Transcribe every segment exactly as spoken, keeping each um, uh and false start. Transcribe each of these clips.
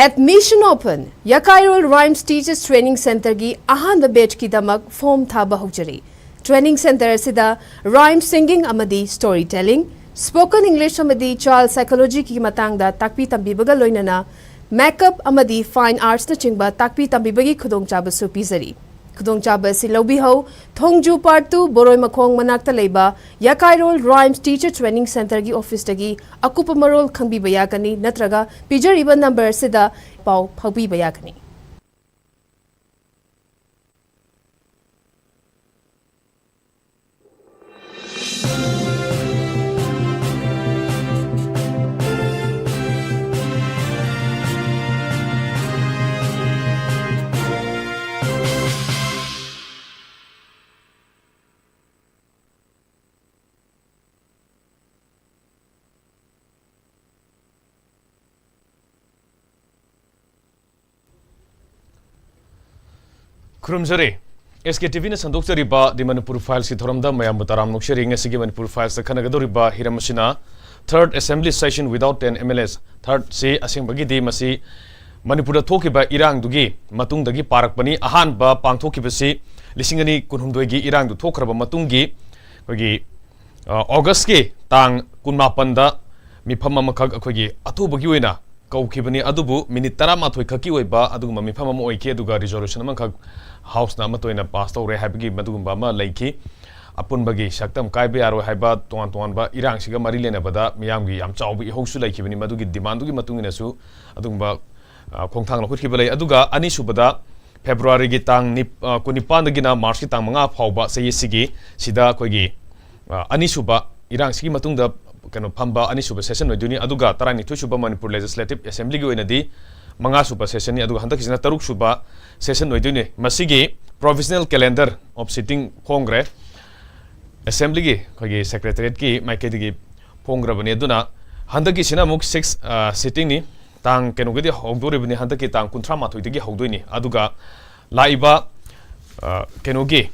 Admission open! ꯌꯥꯀꯥꯏꯔꯣꯜ Rhymes Teachers Training Centreꯒꯤ ꯑꯍꯥꯟꯕ batchꯀꯤꯗꯃꯛ form ꯊꯥꯕ ꯍꯧꯖꯔꯤ꯫ Training Centre ꯑꯁꯤꯗ rhyme singing ꯑꯃꯗꯤ story telling, spoken English ꯑꯃꯗꯤ child psychologyꯒꯤ ꯃꯇꯥꯡꯗ ꯇꯥꯛꯄꯤ ꯇꯝꯕꯤꯕꯒ ꯂꯣꯏꯅꯅ makeup ꯑꯃꯗꯤ fine artsꯅꯆꯤꯡꯕ ꯇꯥꯛꯄꯤ ꯇꯝꯕꯤꯕꯒꯤ ꯈꯨꯗꯣꯡꯆꯥꯕꯁꯨ ꯄꯤꯖꯔꯤ꯫ ꯈꯨꯗꯣꯡꯆꯥꯕ ꯑꯁꯤ ꯂꯧꯕꯤꯍꯧ꯫ ꯊꯣꯡꯖꯨ Part two, ꯕꯣꯔꯣꯏ ꯃꯈꯣꯡ ꯃꯅꯥꯛꯇ ꯂꯩꯕ ꯌꯥꯀꯥꯏꯔꯣꯜ Rhymes Teacher Training Centreꯒꯤ officeꯇꯒꯤ ꯑꯀꯨꯞꯄ ꯃꯔꯣꯜ ꯈꯪꯕꯤꯕ ꯌꯥꯒꯅꯤ, ꯅꯠꯇ꯭ꯔꯒ ꯄꯤꯖꯔꯤꯕ number ꯑꯁꯤꯗ ꯄꯥꯎ ꯐꯥꯎꯕꯤꯕ ꯌꯥꯒꯅꯤ꯫ ꯈꯨꯔꯨꯝꯖꯔꯤ꯫ ꯑꯦꯁ ꯀꯦ ꯇꯤ ꯚꯤꯅ ꯁꯟꯗꯣꯛꯆꯔꯤꯕ The Manipur Filesꯀꯤ ꯊꯧꯔꯝꯗ ꯃꯌꯥꯝꯕꯨ ꯇꯔꯥꯝꯅ ꯑꯣꯛꯆꯔꯤ꯫ ꯉꯁꯤꯒꯤ Manipur Filesꯇ ꯈꯟꯅꯒꯗꯧꯔꯤꯕ ꯍꯤꯔꯝ ꯑꯁꯤꯅ Third Assembly Session Without Ten M L As꯫ Thirdꯁꯤ ꯑꯁꯦꯡꯕꯒꯤꯗꯤ ꯃꯁꯤ ꯃꯅꯤꯄꯨꯔꯗ ꯊꯣꯛꯈꯤꯕ ꯏꯔꯥꯡꯗꯨꯒꯤ ꯃꯇꯨꯡꯗꯒꯤ ꯄꯥꯔꯛꯄꯅꯤ꯫ ꯑꯍꯥꯟꯕ ꯄꯥꯡꯊꯣꯛꯈꯤꯕꯁꯤ ꯂꯤꯁꯤꯡ ꯑꯅꯤ ꯀꯨꯟꯍꯨꯝꯗꯣꯏꯒꯤ ꯏꯔꯥꯡꯗꯨ ꯊꯣꯛꯈ꯭ꯔꯕ ꯃꯇꯨꯡꯒꯤ ꯑꯩꯈꯣꯏꯒꯤ ꯑ, ꯑꯣꯒꯁꯀꯤ ꯇꯥꯡ ꯀꯨꯟꯃꯥꯄꯟꯗ ꯃꯤꯐꯝ ꯑꯃꯈꯛ ꯑꯩꯈꯣꯏꯒꯤ ꯑꯊꯨꯕꯒꯤ ꯑꯣꯏꯅ ꯀꯧꯈꯤꯕꯅꯤ, ꯑꯗꯨꯕꯨ ꯃꯤꯅꯤꯠ ꯇꯔꯥꯃꯥꯊꯣꯏ ꯈꯛꯀꯤ ꯑꯣꯏꯕ ꯑꯗꯨꯒꯨꯝꯕ ꯃꯤꯐꯝ ꯑꯃ ꯑꯣꯏꯈꯤ꯫ ꯑꯗꯨꯒ resolution ꯑꯃꯈꯛ Houseꯅ ꯑꯃꯠꯇ ꯑꯣꯏꯅ pass ꯇꯧꯔꯦ ꯍꯥꯏꯕꯒꯤ ꯃꯗꯨꯒꯨꯝꯕ ꯑꯃ ꯂꯩꯈꯤ꯫ ꯑꯄꯨꯟꯕꯒꯤ ꯁꯛꯇꯝ ꯀꯥꯏꯕ ꯌꯥꯔꯣꯏ ꯍꯥꯏꯕ ꯇꯣꯉꯥꯟ ꯇꯣꯉꯥꯟꯕ ꯏꯔꯥꯡꯁꯤꯒ ꯃꯔꯤ ꯂꯩꯅꯕꯗ ꯃꯤꯌꯥꯝꯒꯤ ꯌꯥꯝ ꯆꯥꯎꯕ ꯏꯍꯧꯁꯨ ꯂꯩꯈꯤꯕꯅꯤ꯫ ꯃꯗꯨꯒꯤ demandꯗꯨꯒꯤ ꯃꯇꯨꯡ ꯏꯟꯅꯁꯨ ꯑꯗꯨꯒꯨꯝꯕ, ꯑ, ꯈꯣꯡꯊꯥꯡ ꯂꯧꯈꯠꯈꯤꯕ ꯂꯩ꯫ ꯑꯗꯨꯒ ꯑꯅꯤꯁꯨꯕꯗ ꯐꯦꯕ꯭ꯔꯨꯋꯥꯔꯤꯒꯤ ꯇꯥꯡ ꯅꯤꯞ-, ꯑ, ꯀꯨꯟꯅꯤꯄꯥꯟꯗꯒꯤꯅ ꯃꯥꯔꯆꯀꯤ ꯇꯥꯡ ꯃꯉꯥ ꯐꯥꯎꯕ ꯆꯍꯤ ꯑꯁꯤꯒꯤ ꯁꯤꯗ ꯑꯩꯈꯣꯏꯒꯤ, ꯑ, ꯑꯅꯤꯁꯨꯕ ꯏꯔꯥꯡꯁꯤꯒꯤ ꯃꯇꯨꯡꯗ ꯀꯩꯅꯣ ꯐꯝꯕ ꯑꯅꯤꯁꯨꯕ session ꯑꯣꯏꯗꯣꯏꯅꯤ꯫ ꯑꯗꯨꯒ ꯇꯔꯥꯅꯤꯊꯣꯏꯁꯨꯕ ꯃꯅꯤꯄꯨꯔ Legislative Assemblyꯒꯤ ꯑꯣꯏꯅꯗꯤ ꯃꯉꯥꯁꯨꯕ sessionꯅꯤ꯫ ꯑꯗꯨꯒ ꯍꯟꯗꯛꯀꯤꯁꯤꯅ ꯇꯔꯨꯛꯁꯨꯕ session ꯑꯣꯏꯗꯣꯏꯅꯤ꯫ ꯃꯁꯤꯒꯤ provisional calendar of sitting ꯐꯣꯡꯈ꯭ꯔꯦ꯫ Assemblyꯒꯤ ꯑꯩꯈꯣꯏꯒꯤ Secretariatꯀꯤ ꯃꯥꯏꯀꯩꯗꯒꯤ ꯐꯣꯡꯈ꯭ꯔꯕꯅꯤ꯫ ꯑꯗꯨꯅ ꯍꯟꯗꯛꯀꯤꯁꯤꯅ ꯑꯃꯨꯛ six, ꯑ, sittingꯅꯤ꯫ ꯇꯥꯡ ꯀꯩꯅꯣꯒꯤꯗꯤ ꯍꯧꯗꯣꯔꯤꯕꯅꯤ, ꯍꯟꯗꯛꯀꯤ ꯇꯥꯡ ꯀꯨꯟꯊ꯭ꯔꯥ ꯃꯥꯊꯣꯏꯗꯒꯤ ꯍꯧꯗꯣꯏꯅꯤ꯫ ꯑꯗꯨꯒ ꯂꯥꯛꯏꯕ, ꯑ, ꯀꯩꯅꯣꯒꯤ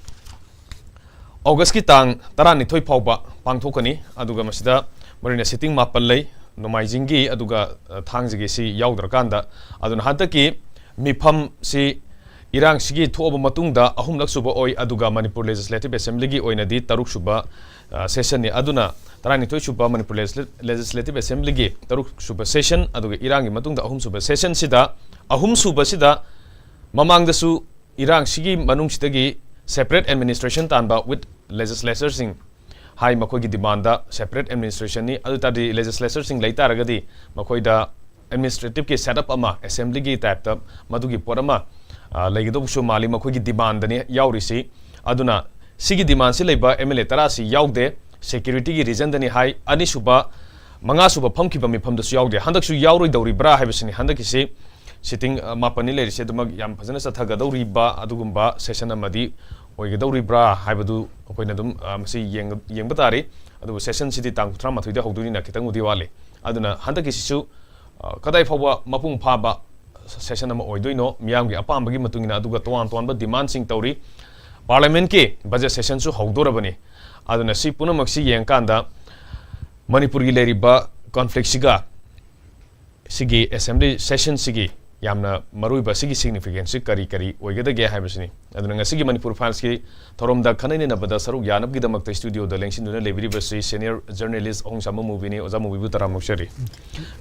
ꯑꯣꯒꯁꯀꯤ ꯇꯥꯡ ꯇꯔꯥꯅꯤꯊꯣꯏ ꯐꯥꯎꯕ ꯄꯥꯡꯊꯣꯛꯀꯅꯤ꯫ ꯑꯗꯨꯒ ꯃꯁꯤꯗ ꯃꯔꯨꯑꯣꯏꯅ sitting ꯃꯥꯄꯜ ꯂꯩ꯫ ꯅꯣꯡꯃꯥꯏꯖꯤꯡꯒꯤ ꯑꯗꯨꯒ, ꯑ, ꯊꯥꯡꯖꯒꯤ ꯁꯤ ꯌꯥꯎꯗ꯭ꯔꯀꯥꯟꯗ, ꯑꯗꯨꯅ ꯍꯟꯗꯛꯀꯤ ꯃꯤꯐꯝꯁꯤ ꯏꯔꯥꯡꯁꯤꯒꯤ ꯊꯣꯛꯑꯕ ꯃꯇꯨꯡꯗ ꯑꯍꯨꯝꯂꯛ ꯁꯨꯕ ꯑꯣꯏ, ꯑꯗꯨꯒ ꯃꯅꯤꯄꯨꯔ Legislative Assemblyꯒꯤ ꯑꯣꯏꯅꯗꯤ ꯇꯔꯨꯛ ꯁꯨꯕ, ꯑ, sessionꯅꯤ꯫ ꯑꯗꯨꯅ ꯇꯔꯥꯅꯤꯊꯣꯏ ꯁꯨꯕ ꯃꯅꯤꯄꯨꯔ Legisla-, Legislative Assemblyꯒꯤ ꯇꯔꯨꯛ ꯁꯨꯕ session, ꯑꯗꯨꯒ ꯏꯔꯥꯡꯒꯤ ꯃꯇꯨꯡꯗ ꯑꯍꯨꯝ ꯁꯨꯕ sessionꯁꯤꯗ, ꯑꯍꯨꯝ ꯁꯨꯕꯁꯤꯗ ꯃꯃꯥꯡꯗꯁꯨ ꯏꯔꯥꯡꯁꯤꯒꯤ ꯃꯅꯨꯡꯁꯤꯗꯒꯤ separate administration ꯇꯥꯟꯕ with legislatureꯁꯤꯡ ꯍꯥꯏ, ꯃꯈꯣꯏꯒꯤ demandꯗ separate administrationꯅꯤ꯫ ꯑꯗꯨ ꯇꯥꯔꯗꯤ legislatureꯁꯤꯡ ꯂꯩ ꯇꯥꯔꯒꯗꯤ ꯃꯈꯣꯏꯗ administrativeꯀꯤ setup ꯑꯃ, assemblyꯒꯤ typeꯇ ꯃꯗꯨꯒꯤ ꯄꯣꯠ ꯑꯃ, ꯑ, ꯂꯩꯒꯗꯧꯕꯁꯨ ꯃꯥꯜꯂꯤ, ꯃꯈꯣꯏꯒꯤ demandꯗꯅꯤ ꯌꯥꯎꯔꯤꯁꯤ꯫ ꯑꯗꯨꯅ ꯁꯤꯒꯤ demandꯁꯤ ꯂꯩꯕ MLA ꯇꯔꯥꯁꯤ ꯌꯥꯎꯗꯦ, securityꯒꯤ reasonꯗꯅꯤ ꯍꯥꯏ꯫ ꯑꯅꯤꯁꯨꯕ, ꯃꯉꯥꯁꯨꯕ ꯐꯝꯈꯤꯕ ꯃꯤꯐꯝꯗꯁꯨ ꯌꯥꯎꯗꯦ꯫ ꯍꯟꯗꯛꯁꯨ ꯌꯥꯎꯔꯣꯏꯗꯧꯔꯤꯕ꯭ꯔꯥ ꯍꯥꯏꯕꯁꯤꯅꯤ꯫ ꯍꯟꯗꯛꯀꯤꯁꯤ sitting, ꯑ, ꯃꯥꯄꯟꯅꯤ ꯂꯩꯔꯤꯁꯦ, ꯑꯗꯨꯃꯛ ꯌꯥꯝ ꯐꯖꯅ ꯆꯠꯊꯒꯗꯧꯔꯤꯕ ꯑꯗꯨꯒꯨꯝꯕ session ꯑꯃꯗꯤ ꯑꯣꯏꯒꯗꯧꯔꯤꯕ꯭ꯔꯥ ꯍꯥꯏꯕꯗꯨ ꯑꯩꯈꯣꯏꯅ ꯑꯗꯨꯝ, ꯑ, ꯃꯁꯤ ꯌꯦꯡ-, ꯌꯦꯡꯕ ꯇꯥꯔꯤ꯫ ꯑꯗꯨꯕꯨ sessionꯁꯤꯗꯤ ꯇꯥꯡ ꯀꯨꯟꯊ꯭ꯔꯥ ꯃꯥꯊꯣꯏꯗ ꯍꯧꯗꯣꯏꯅꯤꯅ ꯈꯤꯇꯪꯕꯨꯗꯤ ꯋꯥꯠꯂꯤ꯫ ꯑꯗꯨꯅ ꯍꯟꯗꯛꯀꯤꯁꯤꯁꯨ, ꯑ, ꯀꯗꯥꯏ ꯐꯥꯎꯕ ꯃꯄꯨꯡ ꯐꯥꯕ session ꯑꯃ ꯑꯣꯏꯗꯣꯏꯅꯣ, ꯃꯤꯌꯥꯝꯒꯤ ꯑꯄꯥꯝꯕꯒꯤ ꯃꯇꯨꯡ ꯏꯟꯅ, ꯑꯗꯨꯒ ꯇꯣꯉꯥꯟ ꯇꯣꯉꯥꯟꯕ demandꯁꯤꯡ ꯇꯧꯔꯤ꯫ Parliamentꯀꯤ budget sessionꯁꯨ ꯍꯧꯗꯣꯔꯕꯅꯤ꯫ ꯑꯗꯨꯅ ꯁꯤ ꯄꯨꯝꯅꯃꯛꯁꯤ ꯌꯦꯡꯀꯥꯟꯗ ꯃꯅꯤꯄꯨꯔꯒꯤ ꯂꯩꯔꯤꯕ conflictꯁꯤꯒ ꯁꯤꯒꯤ assembly sessionꯁꯤꯒꯤ ꯌꯥꯝꯅ ꯃꯔꯨꯑꯣꯏꯕ ꯁꯤꯒꯤ significanceꯁꯤ ꯀꯔꯤ ꯀꯔꯤ ꯑꯣꯏꯒꯗꯒꯦ ꯍꯥꯏꯕꯁꯤꯅꯤ꯫ ꯑꯗꯨꯅ ꯉꯁꯤꯒꯤ ꯃꯅꯤꯄꯨꯔ Filesꯀꯤ ꯊꯧꯔꯝꯗ ꯈꯟꯅ ꯅꯩꯅꯕꯗ ꯁꯔꯨꯛ ꯌꯥꯅꯕꯒꯤꯗꯃꯛꯇ studioꯗ ꯂꯦꯡꯁꯤꯟꯗꯨꯅ ꯂꯩꯕꯤꯔꯤꯕꯁꯤ senior journalist ꯑꯍꯣꯡꯁꯥꯝꯕ ꯃꯨꯕꯤꯅꯤ꯫ ꯑꯣꯖꯥ ꯃꯨꯕꯤꯕꯨ ꯇꯔꯥꯝꯅ ꯑꯣꯛꯆꯔꯤ꯫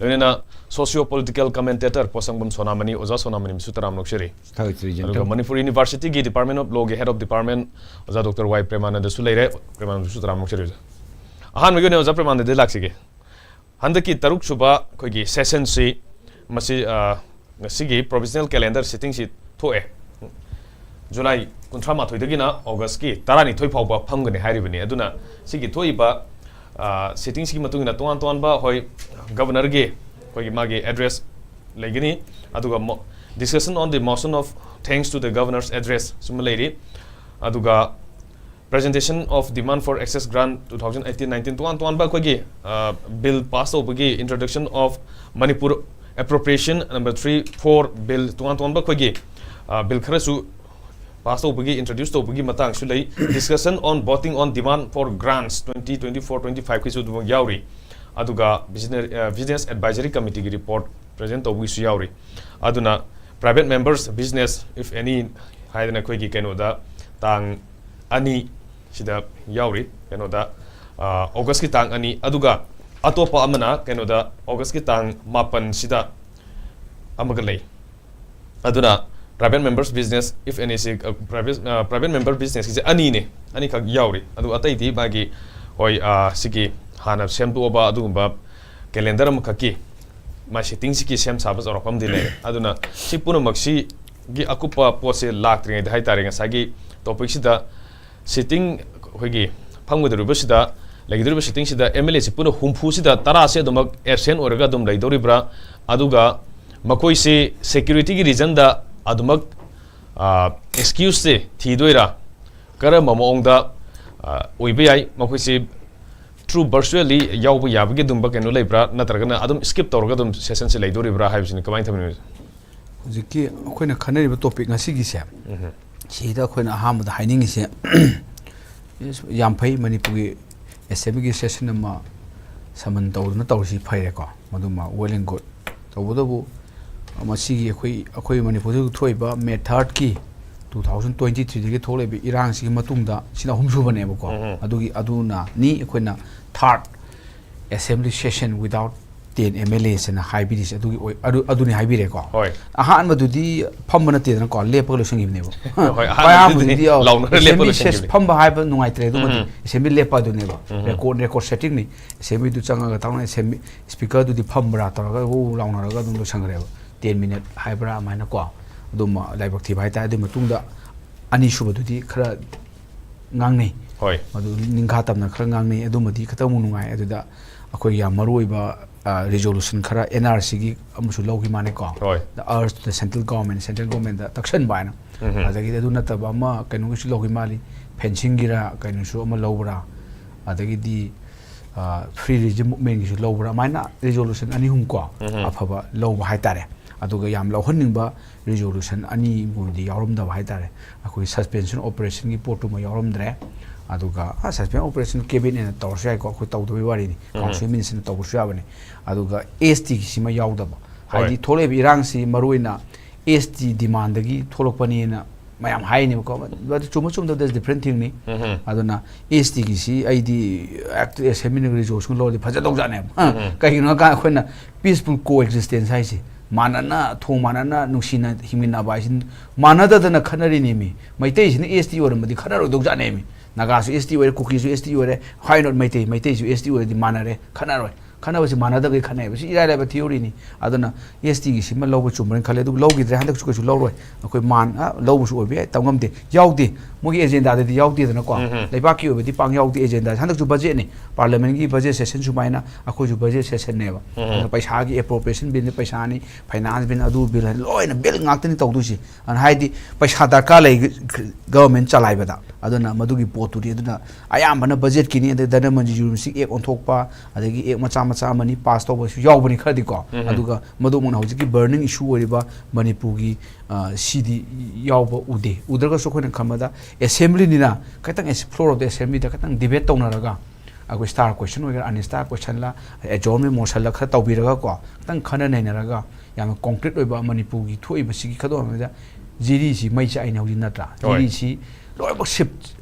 ꯂꯣꯏꯅꯅ socio political commentator ꯄꯣꯠꯁꯪꯕꯝ ꯁꯣꯅꯥꯃꯅꯤ, ꯑꯣꯖꯥ ꯁꯣꯅꯥꯃꯅꯤꯕꯨꯁꯨ ꯇꯔꯥꯝꯅ ꯑꯣꯛꯆꯔꯤ꯫ ꯊꯥꯒꯠꯆꯔꯤ, ꯑꯗꯨꯒ ꯖꯦꯟꯇꯜ꯫ ꯃꯅꯤꯄꯨꯔ Universityꯒꯤ department of lawꯒꯤ head of department ꯑꯣꯖꯥ ꯗꯣꯛꯇꯔ ꯋꯥꯏ ꯄ꯭ꯔꯦꯃꯥꯅꯟꯗꯁꯨ ꯂꯩꯔꯦ꯫ ꯄ꯭ꯔꯦꯃꯥꯅꯟꯗꯁꯨ ꯇꯔꯥꯝꯅ ꯑꯣꯛꯆꯔꯤ, ꯑꯣꯖꯥ꯫ ꯑꯍꯥꯟꯕꯒꯤ ꯑꯣꯏꯅ ꯑꯣꯖꯥ ꯄ꯭ꯔꯦꯃꯥꯅꯟꯗꯗꯤ ꯂꯥꯛꯆꯒꯦ꯫ ꯍꯟꯗꯛꯀꯤ ꯇꯔꯨꯛ ꯁꯨꯕ ꯑꯩꯈꯣꯏꯒꯤ sessionꯁꯤ ꯃꯁꯤ, ꯑ, ꯉꯁꯤꯒꯤ provisional calendarꯁꯤꯁꯨ ꯊꯣꯛꯑꯦ꯫ ꯖꯨꯂꯥꯏ ꯀꯨꯟꯊ꯭ꯔꯥ ꯃꯥꯊꯣꯏꯗꯒꯤꯅ ꯑꯣꯒꯁꯀꯤ ꯇꯔꯥꯅꯤꯊꯣꯏ ꯐꯥꯎꯕ ꯐꯝꯒꯅꯤ ꯍꯥꯏꯔꯤꯕꯅꯤ꯫ ꯑꯗꯨꯅ ꯁꯤꯒꯤ ꯊꯣꯛꯏꯕ, ꯑ, sittingꯁꯤꯒꯤ ꯃꯇꯨꯡ ꯏꯟꯅ ꯇꯣꯉꯥꯟ ꯇꯣꯉꯥꯟꯕ, ꯍꯣꯏ, governorꯒꯤ ꯑꯩꯈꯣꯏꯒꯤ ꯃꯥꯒꯤ address ꯂꯩꯒꯅꯤ꯫ ꯑꯗꯨꯒ mo-, discussion on the motion of thanks to the governor's address ꯁꯤꯃ ꯂꯩꯔꯤ꯫ ꯑꯗꯨꯒ presentation of demand for excess grant two thousand eighteen nineteen, ꯇꯣꯉꯥꯟ ꯇꯣꯉꯥꯟꯕ ꯑꯩꯈꯣꯏꯒꯤ, ꯑ, bill pass ꯇꯧꯕꯒꯤ, introduction of Manipur appropriation number three four bill, ꯇꯣꯉꯥꯟ ꯇꯣꯉꯥꯟꯕ ꯑꯩꯈꯣꯏꯒꯤ, ꯑ, bill ꯈꯔꯁꯨ pass ꯇꯧꯕꯒꯤ, introduce ꯇꯧꯕꯒꯤ ꯃꯇꯥꯡꯁꯨ ꯂꯩ꯫ Discussion on voting on demand for grants twenty twenty-four twenty-five ꯀꯤꯁꯨ ꯑꯗꯨꯃꯛ ꯌꯥꯎꯔꯤ꯫ ꯑꯗꯨꯒ business business advisory committeeꯒꯤ report present ꯇꯧꯕꯒꯤꯁꯨ ꯌꯥꯎꯔꯤ꯫ ꯑꯗꯨꯅ private members business if any ꯍꯥꯏꯗꯅ ꯑꯩꯈꯣꯏꯒꯤ ꯀꯩꯅꯣꯗ ꯇꯥꯡ ꯑꯅꯤ ꯁꯤꯗ ꯌꯥꯎꯔꯤ꯫ ꯀꯩꯅꯣꯗ ꯑꯥ, Augustꯀꯤ ꯇꯥꯡ ꯑꯅꯤ꯫ ꯑꯗꯨꯒ ꯑꯇꯣꯞꯄ ꯑꯃꯅ ꯀꯩꯅꯣꯗ Augustꯀꯤ ꯇꯥꯡ ꯃꯥꯄꯟꯁꯤꯗ ꯑꯃꯒ ꯂꯩ꯫ ꯑꯗꯨꯅ private members business if any ꯁꯤ private private member businessꯀꯤꯁꯦ ꯑꯅꯤꯅꯦ꯫ ꯑꯅꯤꯈꯛ ꯌꯥꯎꯔꯤ꯫ ꯑꯗꯨ ꯑꯇꯩꯗꯤ ꯃꯥꯒꯤ ꯍꯣꯏ ꯑꯥ, ꯁꯤꯒꯤ ꯍꯥꯟꯅ ꯁꯦꯝꯗꯣꯛꯑꯕ ꯑꯗꯨꯒꯨꯝꯕ calendar ꯑꯃꯈꯛꯀꯤ ꯃꯥꯏ sittingꯁꯤꯒꯤ ꯁꯦꯝ ꯁꯥꯕ ꯆꯥꯎꯔꯥꯛꯄ ꯑꯃꯗꯤ ꯂꯩꯔꯦ꯫ ꯑꯗꯨꯅ ꯁꯤ ꯄꯨꯝꯅꯃꯛꯁꯤꯒꯤ ꯑꯀꯨꯞꯄ ꯄꯣꯠꯁꯦ ꯂꯥꯛꯇ꯭ꯔꯤꯉꯩꯗ ꯍꯥꯏꯇꯥꯔꯦ, ꯉꯁꯥꯏꯒꯤ topicꯁꯤꯗ sitting ꯑꯩꯈꯣꯏꯒꯤ ꯐꯝꯒꯗꯧꯔꯤꯕꯁꯤꯗ, ꯂꯩꯒꯗꯧꯔꯤꯕ sittingꯁꯤꯗ MLAꯁꯤ ꯄꯨꯟꯅ ꯍꯨꯝꯐꯨꯁꯤꯗ ꯇꯔꯥꯁꯦ ꯑꯗꯨꯃꯛ absent ꯑꯣꯏꯔꯒ ꯑꯗꯨꯝ ꯂꯩꯗꯧꯔꯤꯕ꯭ꯔꯥ? ꯑꯗꯨꯒ ꯃꯈꯣꯏꯁꯤ securityꯒꯤ reasonꯗ ꯑꯗꯨꯃꯛ ꯑꯥ, excuseꯁꯦ ꯊꯤꯗꯣꯏꯔꯥ? ꯀꯔꯝꯕ ꯃꯑꯣꯡꯗ ꯑꯥ, ꯑꯣꯏꯕ ꯌꯥꯏ? ꯃꯈꯣꯏꯁꯤ through virtually ꯌꯥꯎꯕ ꯌꯥꯕꯒꯤ ꯑꯗꯨꯝꯕ ꯀꯩꯅꯣ ꯂꯩꯕ꯭ꯔꯥ? ꯅꯠꯇ꯭ꯔꯒꯅ ꯑꯗꯨꯝ skip ꯇꯧꯔꯒ ꯑꯗꯨꯝ sessionꯁꯦ ꯂꯩꯗꯣꯔꯤꯕ꯭ꯔꯥ ꯍꯥꯏꯕꯁꯤꯅꯤ꯫ ꯀꯃꯥꯏꯅ ꯊꯝꯕꯤꯅꯤꯡꯕ? ꯍꯧꯖꯤꯛꯀꯤ ꯑꯩꯈꯣꯏꯅ ꯈꯟꯅꯔꯤꯕ topic ꯉꯁꯤꯒꯤꯁꯦ, ꯁꯤꯗ ꯑꯩꯈꯣꯏꯅ ꯑꯍꯥꯟꯕꯗ ꯍꯥꯏꯅꯤꯡꯉꯤꯁꯦ, ꯌꯥꯝ ꯐꯩ, ꯃꯅꯤꯄꯨꯔꯒꯤ assemblyꯒꯤ session ꯑꯃ summon ꯇꯧꯗꯨꯅ ꯇꯧꯔꯤꯁꯤ ꯐꯩꯔꯦꯀꯣ, ꯃꯗꯨꯃ well and good꯫ ꯇꯧꯕꯇꯕꯨ ꯃꯁꯤꯒꯤ ꯑꯩꯈꯣꯏ ꯑꯩꯈꯣꯏ ꯃꯅꯤꯄꯨꯔꯗ ꯊꯣꯛꯏꯕ May thirdꯀꯤ two thousand twenty threeꯗꯒꯤ ꯊꯣꯛꯂꯛꯏꯕ ꯏꯔꯥꯡꯁꯤꯒꯤ ꯃꯇꯨꯡꯗ ꯁꯤꯅ ꯑꯍꯨꯝꯁꯨꯕꯅꯦꯕꯀꯣ꯫ ꯎꯝ꯫ ꯑꯗꯨꯒꯤ ꯑꯗꯨꯅꯅꯤ ꯑꯩꯈꯣꯏꯅ third assembly session without ten MLAs ꯍꯥꯏꯅ ꯍꯥꯏꯕꯤꯔꯤꯁꯦ ꯑꯗꯨꯒꯤ ꯑꯣꯏ-, ꯑꯗꯨ, ꯑꯗꯨꯅꯤ ꯍꯥꯏꯕꯤꯔꯦꯀꯣ꯫ ꯍꯣꯏ꯫ ꯑꯍꯥꯟꯕꯗꯨꯗꯤ ꯐꯝꯕ ꯅꯠꯇꯦꯗꯅꯀꯣ, ꯂꯦꯞꯄꯒ ꯂꯣꯏꯁꯤꯟꯈꯤꯕꯅꯦꯕ꯫ ꯍꯣꯏ, ꯈ꯭ꯋꯥꯏ ꯑꯍꯥꯟꯕꯗꯨꯗꯤ ꯑꯍꯥꯟꯕꯗꯨꯗꯤ, ꯑꯧ, ꯂꯥꯎꯅꯔ ꯂꯦꯞꯄ assembly session ꯂꯣꯏꯁꯤꯟꯈꯤꯕꯅꯦ꯫ ꯐꯝꯕ ꯍꯥꯏꯕ ꯅꯨꯡꯉꯥꯏꯇ꯭ꯔꯦ ꯑꯗꯨꯃꯗꯤ꯫ ꯎꯝ꯫ Assembly ꯂꯦꯞꯄ ꯑꯗꯨꯅꯦꯕ꯫ ꯎꯝ꯫ Record, record settingꯅꯤ꯫ Assemblyꯗꯨ ꯆꯪꯉꯒ ꯇꯧꯅ assembly, speakerꯗꯨꯗꯤ ꯐꯝꯕ꯭ꯔꯥ ꯇꯧꯔꯒ ꯎ ꯂꯥꯎꯅꯔꯒ ꯑꯗꯨꯝ ꯂꯣꯏꯁꯟꯈ꯭ꯔꯦꯕ꯫ Ten minute ꯍꯥꯏꯕ꯭ꯔꯥ ꯑꯗꯨꯃꯥꯏꯅꯀꯣ꯫ ꯑꯗꯨꯝ ꯂꯥꯏꯕꯛ ꯊꯤꯕ ꯍꯥꯏꯇꯥꯔꯦ꯫ ꯑꯗꯨꯒꯤ ꯃꯇꯨꯡꯗ ꯑꯅꯤꯁꯨꯕꯗꯨꯗꯤ ꯈꯔ ꯉꯥꯡꯅꯩ꯫ ꯍꯣꯏ꯫ ꯃꯗꯨ ꯅꯤꯡꯈꯥ ꯇꯝꯅ ꯈꯔ ꯉꯥꯡꯅꯩ꯫ ꯑꯗꯨꯃꯗꯤ ꯈꯤꯇꯪ ꯑꯃꯨꯛ ꯅꯨꯡꯉꯥꯏ꯫ ꯑꯗꯨꯗ ꯑꯩꯈꯣꯏ ꯌꯥꯝ ꯃꯔꯨ ꯑꯣꯏꯕ, ꯑ, resolution ꯈꯔ NRCꯒꯤ ꯑꯃꯁꯨ ꯂꯧꯈꯤ ꯃꯥꯅꯦꯀꯣ꯫ ꯍꯣꯏ꯫ The urge to the central government, central governmentꯗ ꯇꯛꯁꯟꯕ ꯍꯥꯏꯅ꯫ ꯎꯝ꯫ ꯑꯗꯒꯤꯗꯤ ꯑꯗꯨ ꯅꯠꯇꯕ ꯑꯃ ꯀꯩꯅꯣꯒꯤꯁꯨ ꯂꯧꯈꯤ ꯃꯥꯜꯂꯤ, fencingꯒꯤꯔ ꯀꯩꯅꯣꯁꯨ ꯑꯃ ꯂꯧꯕ꯭ꯔꯥ, ꯑꯗꯒꯤꯗꯤ, ꯑ, free religion movementꯒꯤꯁꯨ ꯂꯧꯕ꯭ꯔꯥ, ꯑꯗꯨꯃꯥꯏꯅ resolution ꯑꯅꯤ ꯑꯍꯨꯝ ꯀꯣ, ꯎꯝ꯫ ꯑꯐꯕ ꯂꯧꯕ ꯍꯥꯏꯇꯥꯔꯦ꯫ ꯑꯗꯨꯒ ꯌꯥꯝ ꯂꯧꯍꯟꯅꯤꯡꯕ resolution ꯑꯅꯤꯒꯨꯝꯕꯗꯤ ꯌꯥꯎꯔꯝꯗꯕ ꯍꯥꯏꯇꯥꯔꯦ꯫ ꯑꯩꯈꯣꯏꯒꯤ suspension operationꯒꯤ ꯄꯣꯠꯇꯨꯃ ꯌꯥꯎꯔꯝꯗ꯭ꯔꯦ꯫ ꯑꯗꯨꯒ ꯁꯁꯄꯦꯟ ꯑꯣꯄꯔꯦꯁꯟ ꯀꯦꯕꯤꯅꯦꯠꯅ ꯇꯧꯔꯁꯨ ꯌꯥꯏꯀꯣ, ꯑꯩꯈꯣꯏ ꯇꯧꯗꯕꯒꯤ ꯋꯥꯔꯤꯅꯤ, ꯀꯥꯎꯟꯁꯤꯜ ꯃꯤꯅꯤꯁꯇꯔꯅ ꯇꯧꯕꯁꯨ ꯌꯥꯕꯅꯤ꯫ ꯑꯗꯨꯒ ꯑꯦꯁ ꯇꯤꯒꯤꯁꯤꯃ ꯌꯥꯎꯗꯕ ꯍꯥꯏꯗꯤ ꯊꯣꯛꯂꯛꯏꯕ ꯏꯔꯥꯡꯁꯤ ꯃꯔꯨꯑꯣꯏꯅ ꯑꯦꯁ ꯇꯤ ꯗꯤꯃꯥꯟꯗꯒꯤ ꯊꯣꯛꯂꯛꯄꯅꯦꯅ ꯃꯌꯥꯝ ꯍꯥꯏꯅꯦꯕꯀꯣ꯫ ꯑꯗꯨ ꯆꯨꯝꯕ ꯆꯨꯝꯗꯕ, that's different thingꯅꯤ꯫ ꯑꯗꯨꯅ ꯑꯦꯁ ꯇꯤꯒꯤꯁꯤ ꯑꯩꯗꯤ ꯑꯦꯁꯦꯝꯕ꯭ꯂꯤꯅ ꯔꯤꯖꯣꯂꯨꯁꯟ ꯂꯧꯔꯗꯤ ꯐꯖꯗꯧꯖꯥꯠꯅꯦꯕ꯫ ꯀꯩꯒꯤꯅꯣ ꯍꯥꯏꯀꯥꯟꯗ ꯑꯩꯈꯣꯏꯅ peaceful coexistence ꯍꯥꯏꯁꯦ, ꯃꯥꯟꯅꯅ ꯊꯣꯡ ꯃꯥꯟꯅꯅ ꯅꯨꯡꯁꯤꯅ ꯍꯤꯡꯃꯤꯟꯅꯕ ꯍꯥꯏꯁꯤ ꯃꯥꯟꯅꯗꯗꯅ ꯈꯠꯅꯔꯤꯅꯦꯃꯤ꯫ ꯃꯩꯇꯩꯁꯤꯅ ꯑꯦꯁ ꯇꯤ ꯑꯣꯏꯔꯝꯃꯗꯤ ꯈꯠꯅꯔꯣꯏꯗꯧꯖꯥꯠꯅꯦꯃꯤ꯫ ꯅꯥꯒꯥꯁꯨ ꯑꯦꯁ ꯇꯤ ꯑꯣꯏꯔꯦ, ꯀꯨꯀꯤꯁꯨ ꯑꯦꯁ ꯇꯤ ꯑꯣꯏꯔꯦ, why not ꯃꯩꯇꯩ? ꯃꯩꯇꯩꯁꯨ ꯑꯦꯁ ꯇꯤ ꯑꯣꯏꯔꯗꯤ ꯃꯥꯟꯅꯔꯦ, ꯈꯠꯅꯔꯣꯏ꯫ ꯈꯠꯅꯕꯁꯤ ꯃꯥꯟꯅꯗꯕꯒꯤ ꯈꯠꯅꯩꯕ꯫ ꯁꯤ ꯏꯔꯥꯏ ꯂꯥꯏꯕ theoryꯅꯤ꯫ ꯑꯗꯨꯅ ꯑꯦꯁ ꯇꯤꯒꯤꯁꯤꯃ ꯂꯧꯕ ꯆꯨꯝꯕ꯭ꯔꯅ ꯈꯜꯂꯦ, ꯑꯗꯨꯕꯨ ꯂꯧꯈꯤꯗ꯭ꯔꯦ, ꯍꯟꯗꯛꯁꯨ ꯀꯩꯁꯨ ꯂꯧꯔꯣꯏ꯫ ꯑꯩꯈꯣꯏ ꯃꯥꯟ ꯑ, ꯂꯧꯕꯁꯨ ꯑꯣꯏꯕ ꯌꯥꯏ, ꯇꯝ ꯉꯝꯗꯦ꯫ ꯌꯥꯎꯗꯦ, ꯃꯣꯏꯒꯤ ꯑꯦꯖꯦꯟꯗꯥꯗꯗꯤ ꯌꯥꯎꯗꯦꯗꯅꯀꯣ꯫ ꯂꯩꯕꯥꯛꯀꯤ ꯑꯣꯏꯕꯗꯤ ꯄꯥꯡ ꯌꯥꯎꯗꯦ ꯑꯦꯖꯦꯟꯗꯥꯁꯦ꯫ ꯍꯟꯗꯛꯁꯨ ꯕꯖꯦꯠꯅꯤ, ꯄꯥꯔꯂꯤꯌꯥꯃꯦꯟꯒꯤ ꯕꯖꯦꯠ ꯁꯦꯁꯟ ꯁꯨꯃꯥꯏꯅ ꯑꯩꯈꯣꯏꯁꯨ ꯕꯖꯦꯠ ꯁꯦꯁꯟꯅꯦꯕ꯫ ꯑꯗꯨꯅ ꯄꯩꯁꯥꯒꯤ appropriation billꯅꯤ, ꯄꯩꯁꯥꯅꯤ, finance bill, ꯑꯗꯨ bill ꯍꯥꯏꯅ ꯂꯣꯏꯅ bill ꯉꯥꯛꯇꯅꯤ ꯇꯧꯗꯣꯏꯁꯤ꯫ ꯑꯗꯨꯅ ꯍꯥꯏꯗꯤ ꯄꯩꯁꯥ ꯗꯔꯀꯥꯔ ꯂꯩ government ꯆꯂꯥꯏꯕꯗ꯫ ꯑꯗꯨꯅ ꯃꯗꯨꯒꯤ ꯄꯣꯠꯇꯨꯗꯤ, ꯑꯗꯨꯅ ꯑꯌꯥꯝꯕꯅ ꯕꯖꯦꯠꯀꯤꯅꯤ, ꯑꯗꯩ ꯙꯅꯃꯟꯖꯨ ꯌꯨꯅꯤꯚꯔꯁꯤꯇꯤ ꯑꯦꯛ ꯑꯣꯟꯊꯣꯛꯄ, ꯑꯗꯒꯤ ꯑꯦꯛ ꯃꯆꯥ ꯃꯆꯥ ꯑꯃꯅꯤ ꯄꯥꯁ ꯇꯧꯕꯁꯨ ꯌꯥꯎꯕꯅꯤ ꯈꯔꯗꯤꯀꯣ꯫ ꯑꯗꯨꯒ ꯃꯗꯨꯃꯛꯅ ꯍꯧꯖꯤꯛꯀꯤ burning issue ꯑꯣꯏꯔꯤꯕ ꯃꯅꯤꯄꯨꯔꯒꯤ, ꯑ, ꯁꯤꯗꯤ ꯌꯥꯎꯕ ꯎꯗꯦ꯫ ꯎꯗ꯭ꯔꯒꯁꯨ ꯑꯩꯈꯣꯏꯅ ꯈꯟꯕꯗ ꯑꯦꯁꯦꯝꯕ꯭ꯂꯤꯅꯤꯅ ꯈꯤꯇꯪ ꯑꯦꯁ-, floor of the assemblyꯗ ꯈꯤꯇꯪ debate ꯇꯧꯅꯔꯒ, ꯑꯩꯈꯣꯏ star question ꯑꯣꯏꯒꯦꯔꯥ, unstar questionꯂ, adjournment motionꯂ ꯈꯔ ꯇꯧꯕꯤꯔꯒꯀꯣ, ꯈꯤꯇꯪ ꯈꯟꯅ ꯅꯩꯅꯔꯒ, ꯌꯥꯝꯅ concrete ꯑꯣꯏꯕ ꯃꯅꯤꯄꯨꯔꯒꯤ ꯊꯣꯛꯏꯕꯁꯤꯒꯤ ꯈꯟꯗꯣꯛꯅꯕꯗ ꯖꯤꯔꯤꯁꯤ ꯃꯩ ꯆꯥꯛꯏꯅꯦ ꯍꯧꯖꯤꯛ, ꯅꯠꯇ꯭ꯔꯥ? ꯍꯣꯏ꯫ ꯖꯤꯔꯤꯁꯤ ꯂꯣꯏꯅꯃꯛ shift,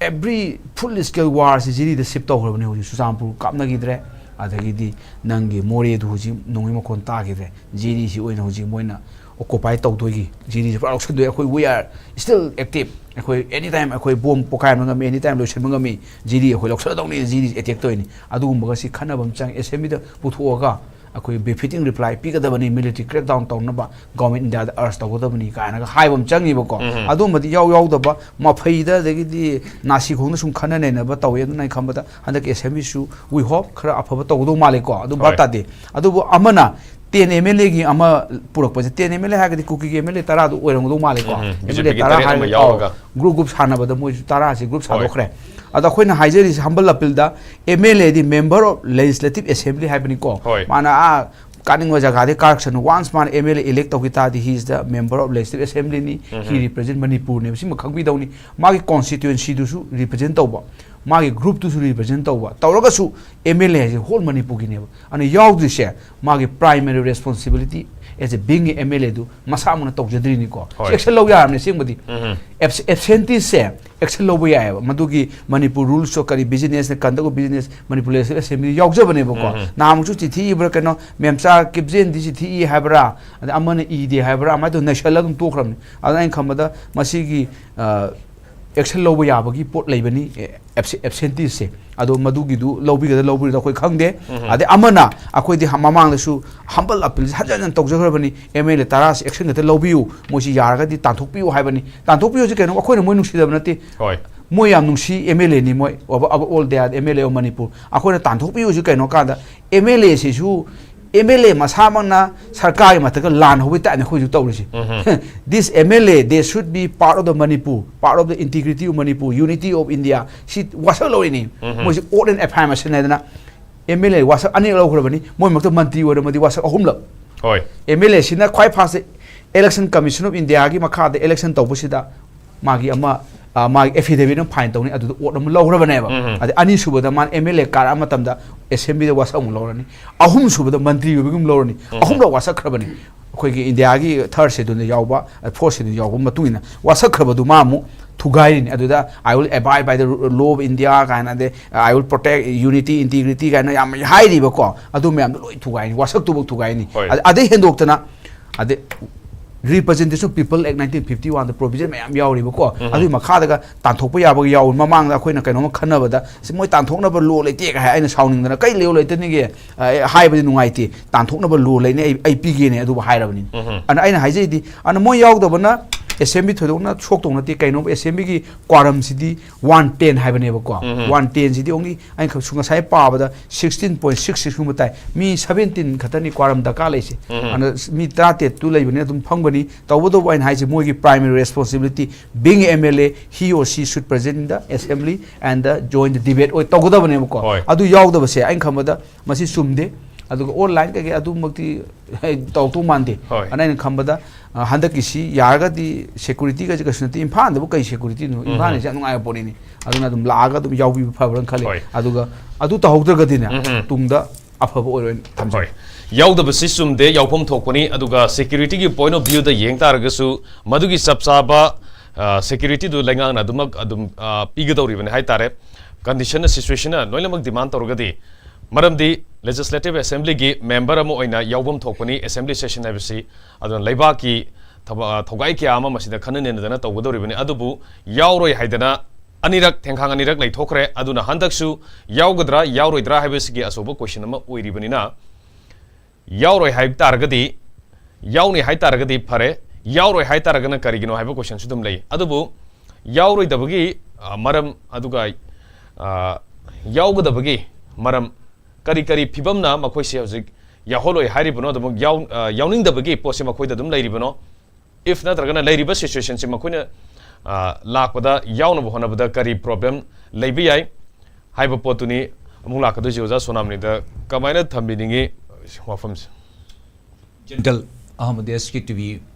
every full scale warꯁꯤ ꯖꯤꯔꯤꯗ shift ꯇꯧꯈ꯭ꯔꯕꯅꯦ ꯍꯧꯖꯤꯛ꯫ ꯆꯨꯔꯆꯥꯟꯄꯨꯔ ꯀꯥꯞꯅꯈꯤꯗ꯭ꯔꯦ, ꯑꯗꯒꯤꯗꯤ ꯅꯪꯒꯤ ꯃꯣꯔꯦꯗꯨ ꯍꯧꯖꯤꯛ ꯅꯣꯡꯃꯩ ꯃꯈꯣꯟ ꯇꯥꯈꯤꯗ꯭ꯔꯦ꯫ ꯖꯤꯔꯤꯁꯤ ꯑꯣꯏꯅ ꯍꯧꯖꯤꯛ ꯃꯣꯏꯅ occupy ꯇꯧꯗꯣꯏꯒꯤ, ꯖꯤꯔꯤꯁꯤ ꯄꯨꯔꯥ ꯂꯧꯁꯤꯟꯗꯣꯏ꯫ ꯑꯩꯈꯣꯏ we are still active꯫ ꯑꯩꯈꯣꯏ anytime ꯑꯩꯈꯣꯏ bomb ꯄꯣꯈꯥꯏꯍꯟꯕ ꯉꯝꯃꯤ, anytime ꯂꯣꯏꯁꯤꯟꯕ ꯉꯝꯃꯤ꯫ ꯖꯤꯔꯤ ꯑꯩꯈꯣꯏ ꯂꯧꯁꯤꯜꯂꯗꯧꯅꯤ, ꯖꯤꯔꯤ attack ꯇꯧꯔꯤꯅꯤ꯫ ꯑꯗꯨꯒꯨꯝꯕꯒ ꯁꯤ ꯈꯟꯅꯕ ꯑꯃ ꯆꯪꯉꯤ꯫ ꯑꯦꯁꯦꯝꯕ꯭ꯂꯤꯗ ꯄꯨꯊꯣꯛꯑꯒ ꯑꯩꯈꯣꯏ befitting reply ꯄꯤꯒꯗꯕꯅꯤ, military crackdown ꯇꯧꯅꯕ government Indiaꯗ urge ꯇꯧꯒꯗꯕꯅꯤ ꯀꯥꯏꯅꯒ ꯍꯥꯏꯕ ꯑꯃ ꯆꯪꯉꯤꯕꯀꯣ꯫ ꯑꯗꯨꯝꯕꯗꯤ ꯌꯥꯎ ꯌꯥꯎꯗꯕ, ꯃꯐꯩꯗ ꯑꯗꯒꯤꯗꯤ ꯅꯥꯁꯤꯈꯣꯡꯗ ꯁꯨꯝ ꯈꯟꯅ ꯅꯩꯅꯕ ꯇꯧꯋꯤ꯫ ꯑꯗꯨꯅ ꯑꯩ ꯈꯟꯕꯗ ꯍꯟꯗꯛꯀꯤ ꯑꯦꯁꯦꯝꯕ꯭ꯂꯤꯁꯨ we hope ꯈꯔ ꯑꯐꯕ ꯇꯧꯒꯗꯧ ꯃꯥꯜꯂꯦꯀꯣ꯫ ꯑꯗꯨ ꯚꯥꯞ ꯍꯣꯏ꯫ ꯇꯥꯗꯦ꯫ ꯑꯗꯨꯕꯨ ꯑꯃꯅ ten MLAꯒꯤ ꯑꯃ ꯄꯨꯔꯛꯄꯁꯦ, ten MLA ꯍꯥꯏꯔꯒꯗꯤ ꯀꯨꯀꯤꯒꯤ MLA ꯇꯔꯥꯗꯨ ꯑꯣꯏꯔꯝꯒꯗꯧ ꯃꯥꯜꯂꯦꯀꯣ꯫ ꯎꯝ, ꯎꯝ꯫ MLA BJPꯒꯤ ꯇꯔꯥ ꯇꯔꯦꯠ ꯑꯃ ꯍꯥꯏꯔꯒꯗꯤ, ꯌꯥꯎꯔꯒ꯫ ꯑꯧ, group group ꯁꯥꯟꯅꯕꯗ ꯃꯣꯏꯁꯨ ꯇꯔꯥꯁꯤ group ꯍꯣꯏ꯫ ꯁꯥꯗꯣꯛꯈ꯭ꯔꯦ꯫ ꯑꯗꯣ ꯑꯩꯈꯣꯏꯅ ꯍꯥꯏꯖꯔꯤꯁꯦ humble appealꯗ, MLAꯗꯤ member of legislative assembly ꯍꯥꯏꯕꯅꯤꯀꯣ꯫ ꯍꯣꯏ꯫ ꯃꯥꯅ ꯑꯥ ꯀꯥꯅꯤꯡꯕ ꯖꯒꯥꯗꯤ ꯀꯥꯔꯛꯁꯅꯨ, once ꯃꯥꯅ M L A elect ꯇꯧꯈꯤ ꯇꯥꯔꯗꯤ, he is the member of legislative assembly ꯅꯤ, he represent ꯃꯅꯤꯄꯨꯔꯅꯦꯕ, ꯁꯤꯃ ꯈꯪꯕꯤꯗꯧꯅꯤ꯫ ꯃꯥꯒꯤ constituency ꯗꯨꯁꯨ represent ꯇꯧꯕ, ꯃꯥꯒꯤ group ꯇꯨꯁꯨ represent ꯇꯧꯕ, ꯇꯧꯔꯒꯁꯨ M L A ꯍꯥꯏꯁꯦ whole ꯃꯅꯤꯄꯨꯔꯒꯤꯅꯦꯕ꯫ ꯑꯗꯨꯅ ꯌꯥꯎꯗ꯭ꯔꯤꯁꯦ ꯃꯥꯒꯤ primary responsibility as a being a M L A ꯗꯨ ꯃꯁꯥꯃꯛꯅ ꯇꯧꯖꯗ꯭ꯔꯤꯅꯤꯀꯣ꯫ ꯁꯤ action ꯂꯧ ꯌꯥꯔꯕꯅꯦ ꯑꯁꯦꯡꯕꯗꯤ꯫ Abs- absentees ꯁꯦ action ꯂꯧꯕ ꯌꯥꯏꯑꯕ꯫ ꯃꯗꯨꯒꯤ ꯃꯅꯤꯄꯨꯔ rules of ꯀꯔꯤ business ꯅ conduct of business Manipur legislative assembly ꯌꯥꯎꯖꯕꯅꯦꯕꯀꯣ꯫ ꯅꯍꯥꯟꯃꯨꯛꯁꯨ ꯆꯤꯊꯤ ꯏꯕ꯭ꯔꯥ ꯀꯩꯅꯣ, ꯃꯦꯝꯆꯥ ꯀꯤꯞꯖꯦꯟꯗꯤ ꯆꯤꯊꯤ ꯏ ꯍꯥꯏꯕ꯭ꯔꯥ, ꯑꯗ ꯑꯃꯅ ꯏꯗꯦ ꯍꯥꯏꯕ꯭ꯔꯥ, ꯑꯗꯨꯃꯥꯏꯅ ꯇꯧ ꯅꯩꯁꯜꯂꯒ ꯑꯗꯨꯝ ꯇꯣꯛꯈ꯭ꯔꯕꯅꯤ꯫ ꯑꯗꯨꯅ ꯑꯩꯅ ꯈꯟꯕꯗ ꯃꯁꯤꯒꯤ, ꯑ, action ꯂꯧꯕ ꯌꯥꯕꯒꯤ ꯄꯣꯠ ꯂꯩꯕꯅꯤ, ꯑꯦ, abse- absentees ꯁꯦ꯫ ꯑꯗꯣ ꯃꯗꯨꯒꯤꯗꯨ ꯂꯧꯕꯤꯒꯗ ꯂꯧꯕꯤꯔꯣꯏꯗ ꯑꯩꯈꯣꯏ ꯈꯪꯗꯦ꯫ ꯑꯗꯩ ꯑꯃꯅ ꯑꯩꯈꯣꯏꯗꯤ ꯍ- ꯃꯃꯥꯡꯗꯁꯨ humble appeal ꯍꯟꯖꯟ ꯍꯟꯖꯟ ꯇꯧꯖꯈ꯭ꯔꯕꯅꯤ, M L A ꯇꯔꯥꯁꯤ action ꯈꯛꯇ ꯂꯧꯕꯤꯌꯨ, ꯃꯣꯏꯁꯤ ꯌꯥꯔꯒꯗꯤ ꯇꯥꯟꯊꯣꯛꯄꯤꯌꯨ ꯍꯥꯏꯕꯅꯤ꯫ ꯇꯥꯟꯊꯣꯛꯄꯤꯌꯨꯁꯤ ꯀꯩꯅꯣ, ꯑꯩꯈꯣꯏꯅ ꯃꯣꯏ ꯅꯨꯡꯁꯤꯗꯕ ꯅꯠꯇꯦ꯫ ꯍꯣꯏ꯫ ꯃꯣꯏ ꯌꯥꯝ ꯅꯨꯡꯁꯤ, M L A ꯅꯤ ꯃꯣꯏ, of, of all they are M L A of Manipur꯫ ꯑꯩꯈꯣꯏꯅ ꯇꯥꯟꯊꯣꯛꯄꯤꯌꯨꯁꯤ ꯀꯩꯅꯣ ꯀꯥꯟꯗ, M L A ꯁꯤꯁꯨ, M L A ꯃꯁꯥꯃꯛꯅ ꯁꯔꯀꯥꯔꯒꯤ ꯃꯊꯛꯇ ꯂꯥꯟ ꯍꯧꯕꯩ ꯇꯥꯏꯞꯅ ꯑꯩꯈꯣꯏꯁꯨ ꯇꯧꯔꯤꯁꯤ꯫ This M L A, they should be part of the Manipur, part of the integrity of Manipur, unity of India꯫ ꯁꯤ ꯋꯥꯁꯛ ꯂꯧꯔꯤꯅꯤ꯫ ꯃꯣꯏꯁꯤ oath and affirmation ꯍꯥꯏꯗꯅ M L A ꯋꯥꯁꯛ ꯑꯅꯤꯔꯛ ꯂꯧꯈ꯭ꯔꯕꯅꯤ꯫ ꯃꯣꯏ ꯃꯔꯛꯇ ꯃꯟꯇ꯭ꯔꯤ ꯑꯣꯏꯔꯝꯃꯗꯤ ꯋꯥꯁꯛ ꯑꯍꯨꯝꯂꯛ꯫ ꯍꯣꯏ꯫ M L A ꯁꯤꯅ ꯈ꯭ꯋꯥꯏ first Election Commission of India ꯒꯤ ꯃꯈꯥꯗ election ꯇꯧꯕꯁꯤꯗ ꯃꯥꯒꯤ ꯑꯃ, ꯑ, ꯃꯥꯒꯤ affidavit ꯑꯃ file ꯇꯧꯅꯤ, ꯑꯗꯨꯗ oath ꯑꯃ ꯂꯧꯈ꯭ꯔꯕꯅꯦꯕ꯫ ꯑꯗꯩ ꯑꯅꯤꯁꯨꯕꯗ ꯃꯥꯅ M L A ꯀꯥꯔꯛꯑ ꯃꯇꯝꯗ assembly ꯗ ꯋꯥꯁꯛ ꯑꯃꯨꯛ ꯂꯧꯔꯅꯤ꯫ ꯑꯍꯨꯝꯁꯨꯕꯗ ꯃꯟꯇ꯭ꯔꯤ ꯑꯣꯏꯕꯒꯤ ꯑꯃꯨꯛ ꯂꯧꯔꯅꯤ꯫ ꯑꯍꯨꯝꯂꯛ ꯋꯥꯁꯛꯈ꯭ꯔꯕꯅꯤ꯫ ꯑꯩꯈꯣꯏꯒꯤ India ꯒꯤ third schedule ꯗ ꯌꯥꯎꯕ, fourth schedule ꯗ ꯌꯥꯎꯕ ꯃꯇꯨꯡ ꯏꯟꯅ ꯋꯥꯁꯛꯈ꯭ꯔꯕꯗꯨ ꯃꯥ ꯑꯃꯨꯛ ꯊꯨꯒꯥꯏꯔꯤꯅꯤ꯫ ꯑꯗꯨꯗ "I will abide by the law of India" ꯀꯥꯏꯅ, ꯑꯗꯩ "I will protect unity, integrity" ꯀꯥꯏꯅ ꯌꯥꯝ ꯍꯥꯏꯔꯤꯕꯀꯣ, ꯑꯗꯨ ꯃꯌꯥꯝꯗꯣ ꯂꯣꯏ ꯊꯨꯒꯥꯏꯅꯤ, ꯋꯥꯁꯛꯇꯨꯕꯨ ꯊꯨꯒꯥꯏꯅꯤ꯫ ꯍꯣꯏ꯫ ꯑꯗ-, ꯑꯗꯩ ꯍꯦꯟꯗꯣꯛꯇꯅ, ꯑꯗꯩ Representation of People Act nineteen fifty one the provision ꯃꯌꯥꯝ ꯌꯥꯎꯔꯤꯕꯀꯣ, ꯑꯗꯨꯒꯤ ꯃꯈꯥꯗꯒ ꯇꯥꯟꯊꯣꯛꯄ ꯌꯥꯕꯒ ꯌꯥꯎꯔꯤ꯫ ꯃꯃꯥꯡꯗ ꯑꯩꯈꯣꯏꯅ ꯀꯩꯅꯣꯝꯃ ꯈꯟꯅꯕꯗ, "ꯁꯤ ꯃꯣꯏ ꯇꯥꯟꯊꯣꯛꯅꯕ law ꯂꯩꯇꯦ" ꯀꯥꯏ ꯍꯥꯏ꯫ ꯑꯩꯅ ꯁꯥꯎꯅꯤꯡꯗꯅ, "ꯀꯩ law ꯂꯩꯇꯅꯤꯒꯦ? ꯑ, ꯍꯥꯏꯕꯗꯤ ꯅꯨꯡꯉꯥꯏꯇꯦ, ꯇꯥꯟꯊꯣꯛꯅꯕ law ꯂꯩꯅꯤ, ꯑꯩ, ꯑꯩ ꯄꯤꯒꯦꯅꯦ", ꯑꯗꯨꯕꯨ ꯍꯥꯏꯔꯕꯅꯤ꯫ ꯑꯗꯨꯅ ꯑꯩꯅ ꯍꯥꯏꯖꯩꯗꯤ, ꯑꯗꯨꯅ ꯃꯣꯏ ꯌꯥꯎꯗꯕꯅ assembly ꯊꯣꯏꯗꯣꯛꯅ ꯁꯣꯛꯇꯧ ꯅꯠꯇꯦ꯫ ꯀꯩꯅꯣꯕꯨ, assembly ꯒꯤ quorum ꯁꯤꯗꯤ one ten ꯍꯥꯏꯕꯅꯦꯕꯀꯣ꯫ One ten ꯁꯤꯗꯤ only ꯑꯩꯅ ꯈꯛꯁꯨ ꯉꯁꯥꯏ ꯄꯥꯕꯗ sixteen point six six ꯀꯨꯝꯕ ꯇꯥꯏ꯫ ꯃꯤ seventeen ꯈꯛꯇꯅꯤ quorum ꯗꯔꯀꯥꯔ ꯂꯩꯁꯦ꯫ ꯑꯗꯨꯅ ꯃꯤ ꯇꯔꯥꯇꯔꯦꯠꯇꯨ ꯂꯩꯕꯅꯤꯅ ꯑꯗꯨꯝ ꯐꯪꯒꯅꯤ꯫ ꯇꯧꯕꯇꯕꯨ ꯑꯩꯅ ꯍꯥꯏꯁꯦ, ꯃꯣꯏꯒꯤ primary responsibility, being M L A, he or she should present in the assembly and the join the debate ꯑꯣꯏ ꯇꯧꯒꯗꯕꯅꯦꯕꯀꯣ꯫ ꯍꯣꯏ꯫ ꯑꯗꯨ ꯌꯥꯎꯗꯕꯁꯦ ꯑꯩꯅ ꯈꯟꯕꯗ ꯃꯁꯤ ꯆꯨꯝꯗꯦ꯫ ꯑꯗꯨꯒ ꯑꯣꯟꯂꯥꯏꯟ ꯀꯩꯀꯩ ꯑꯗꯨꯃꯛꯇꯤ ꯇꯧꯔꯛꯇꯧ ꯃꯥꯟꯗꯦ꯫ ꯍꯣꯏ꯫ ꯑꯗꯨꯅ ꯑꯩꯅ ꯈꯟꯕꯗ, ꯑ, ꯍꯟꯗꯛꯀꯤꯁꯤ ꯌꯥꯔꯒꯗꯤ ꯁꯦꯀ꯭ꯌꯨꯔꯤꯇꯤꯒꯁꯦ ꯀꯩꯁꯨ ꯅꯠꯇꯦ꯫ ꯏꯝꯐꯥꯜꯗꯕꯨ ꯀꯩ ꯁꯦꯀ꯭ꯌꯨꯔꯤꯇꯤꯅꯣ? ꯏꯝꯐꯥꯜ ꯍꯥꯏꯁꯦ ꯌꯥꯝ ꯅꯨꯡꯉꯥꯏꯕ ꯄꯣꯠꯅꯤꯅꯦ꯫ ꯑꯗꯨꯅ ꯑꯗꯨꯝ ꯂꯥꯛꯑꯒ ꯑꯗꯨꯝ ꯌꯥꯎꯕꯤꯕ ꯐꯕ꯭ꯔꯥꯅ ꯈꯜꯂꯤ꯫ ꯍꯣꯏ꯫ ꯑꯗꯨꯒ ꯑꯗꯨ ꯇꯧꯍꯧꯗ꯭ꯔꯒꯗꯤꯅꯦ, ꯎꯝ ꯍꯝ꯫ ꯇꯨꯡꯗ ꯑꯐꯕ ꯑꯣꯏꯔꯣꯏꯅ ꯊꯝꯖꯒꯦ꯫ ꯍꯣꯏ꯫ ꯌꯥꯎꯗꯕꯁꯤ ꯆꯨꯝꯗꯦ, ꯌꯥꯎꯐꯝ ꯊꯣꯛꯄꯅꯤ꯫ ꯑꯗꯨꯒ ꯁꯦꯀ꯭ꯌꯨꯔꯤꯇꯤꯒꯤ ꯄꯣꯏꯟ ꯑꯣꯐ ꯚ꯭ꯌꯨꯗ ꯌꯦꯡ ꯇꯥꯔꯒꯁꯨ, ꯃꯗꯨꯒꯤ ꯆꯞ ꯆꯥꯕ, ꯑ, ꯁꯦꯀ꯭ꯌꯨꯔꯤꯇꯤꯗꯨ ꯂꯩꯉꯥꯛꯅ ꯑꯗꯨꯃꯛ ꯑꯗꯨꯝ, ꯑ, ꯄꯤꯒꯗꯧꯔꯤꯕꯅꯤ ꯍꯥꯏꯇꯥꯔꯦ꯫ ꯀꯟꯗꯤꯁꯟꯅ, ꯁꯤꯆꯨꯋꯦꯁꯟꯅ ꯂꯣꯏꯅꯃꯛ ꯗꯤꯃꯥꯟ ꯇꯧꯔꯒꯗꯤ꯫ ꯃꯔꯝꯗꯤ ꯂꯦꯖꯤꯁꯂꯦꯇꯤꯚ ꯑꯦꯁꯦꯝꯕ꯭ꯂꯤꯒꯤ ꯃꯦꯝꯕꯔ ꯑꯃ ꯑꯣꯏꯅ ꯌꯥꯎꯐꯝ ꯊꯣꯛꯄꯅꯤ ꯑꯦꯁꯦꯝꯕ꯭ꯂꯤ ꯁꯦꯁꯟ ꯍꯥꯏꯕꯁꯤ꯫ ꯑꯗꯨꯅ ꯂꯩꯕꯥꯛꯀꯤ ꯊꯕꯛ, ꯊꯧꯒꯥꯏ ꯀꯌꯥ ꯑꯃ ꯃꯁꯤꯗ ꯈꯟꯅ ꯅꯩꯅꯗꯅ ꯇꯧꯒꯗꯧꯔꯤꯕꯅꯤ꯫ ꯑꯗꯨꯕꯨ ꯌꯥꯎꯔꯣꯏ ꯍꯥꯏꯗꯅ ꯑꯅꯤꯔꯛ, ꯊꯦꯡꯈꯥꯡ ꯑꯅꯤꯔꯛ ꯂꯩꯊꯣꯛꯈ꯭ꯔꯦ꯫ ꯑꯗꯨꯅ ꯍꯟꯗꯛꯁꯨ ꯌꯥꯎꯒꯗ꯭ꯔꯥ ꯌꯥꯎꯔꯣꯏꯗ꯭ꯔꯥ ꯍꯥꯏꯕꯁꯤꯒꯤ ꯑꯆꯧꯕ ꯀꯣꯏꯁꯟ ꯑꯃ ꯑꯣꯏꯔꯤꯕꯅꯤꯅ, ꯌꯥꯎꯔꯣꯏ ꯍꯥꯏꯕ ꯇꯥꯔꯒꯗꯤ, ꯌꯥꯎꯅꯤ ꯍꯥꯏ ꯇꯥꯔꯒꯗꯤ ꯐꯔꯦ, ꯌꯥꯎꯔꯣꯏ ꯍꯥꯏ ꯇꯥꯔꯒꯅ ꯀꯔꯤꯒꯤꯅꯣ ꯍꯥꯏꯕ ꯀꯣꯏꯁꯟꯁꯨ ꯑꯗꯨꯝ ꯂꯩ꯫ ꯑꯗꯨꯕꯨ ꯌꯥꯎꯔꯣꯏꯗꯕꯒꯤ, ꯑ, ꯃꯔꯝ, ꯑꯗꯨꯒ, ꯑ, ꯌꯥꯎꯒꯗꯕꯒꯤ ꯃꯔꯝ, ꯀꯔꯤ ꯀꯔꯤ ꯐꯤꯕꯝꯅ ꯃꯈꯣꯏꯁꯦ ꯍꯧꯖꯤꯛ ꯌꯥꯎꯍꯜꯂꯣꯏ ꯍꯥꯏꯔꯤꯕꯅꯣ, ꯑꯗꯨꯃꯛ ꯌꯥꯎ-, ꯑ, ꯌꯥꯎꯅꯤꯡꯗꯕꯒꯤ ꯄꯣꯠꯁꯦ ꯃꯈꯣꯏꯗ ꯑꯗꯨꯝ ꯂꯩꯔꯤꯕꯅꯣ? If ꯅꯠꯇ꯭ꯔꯒꯅ ꯂꯩꯔꯤꯕ ꯁꯤꯆꯨꯋꯦꯁꯟꯁꯤ ꯃꯈꯣꯏꯅ, ꯑ, ꯂꯥꯛꯄꯗ ꯌꯥꯎꯅꯕ ꯍꯣꯠꯅꯕꯗ ꯀꯔꯤ ꯄ꯭ꯔꯣꯕ꯭ꯂꯦꯝ ꯂꯩꯕ ꯌꯥꯏ ꯍꯥꯏꯕ ꯄꯣꯠꯇꯨꯅꯤ ꯑꯃꯨꯛ ꯂꯥꯛꯀꯗꯣꯏꯁꯤ꯫ ꯑꯣꯖꯥ ꯁꯣꯅꯥꯃꯅꯤꯗ ꯀꯃꯥꯏꯅ ꯊꯝꯕꯤꯅꯤꯡꯉꯤ ꯋꯥꯐꯝꯁꯦ? ꯖꯦꯟꯇꯜ ꯑꯍꯃꯗ, ꯑꯦꯁ ꯀꯦ ꯇꯤ ꯚꯤ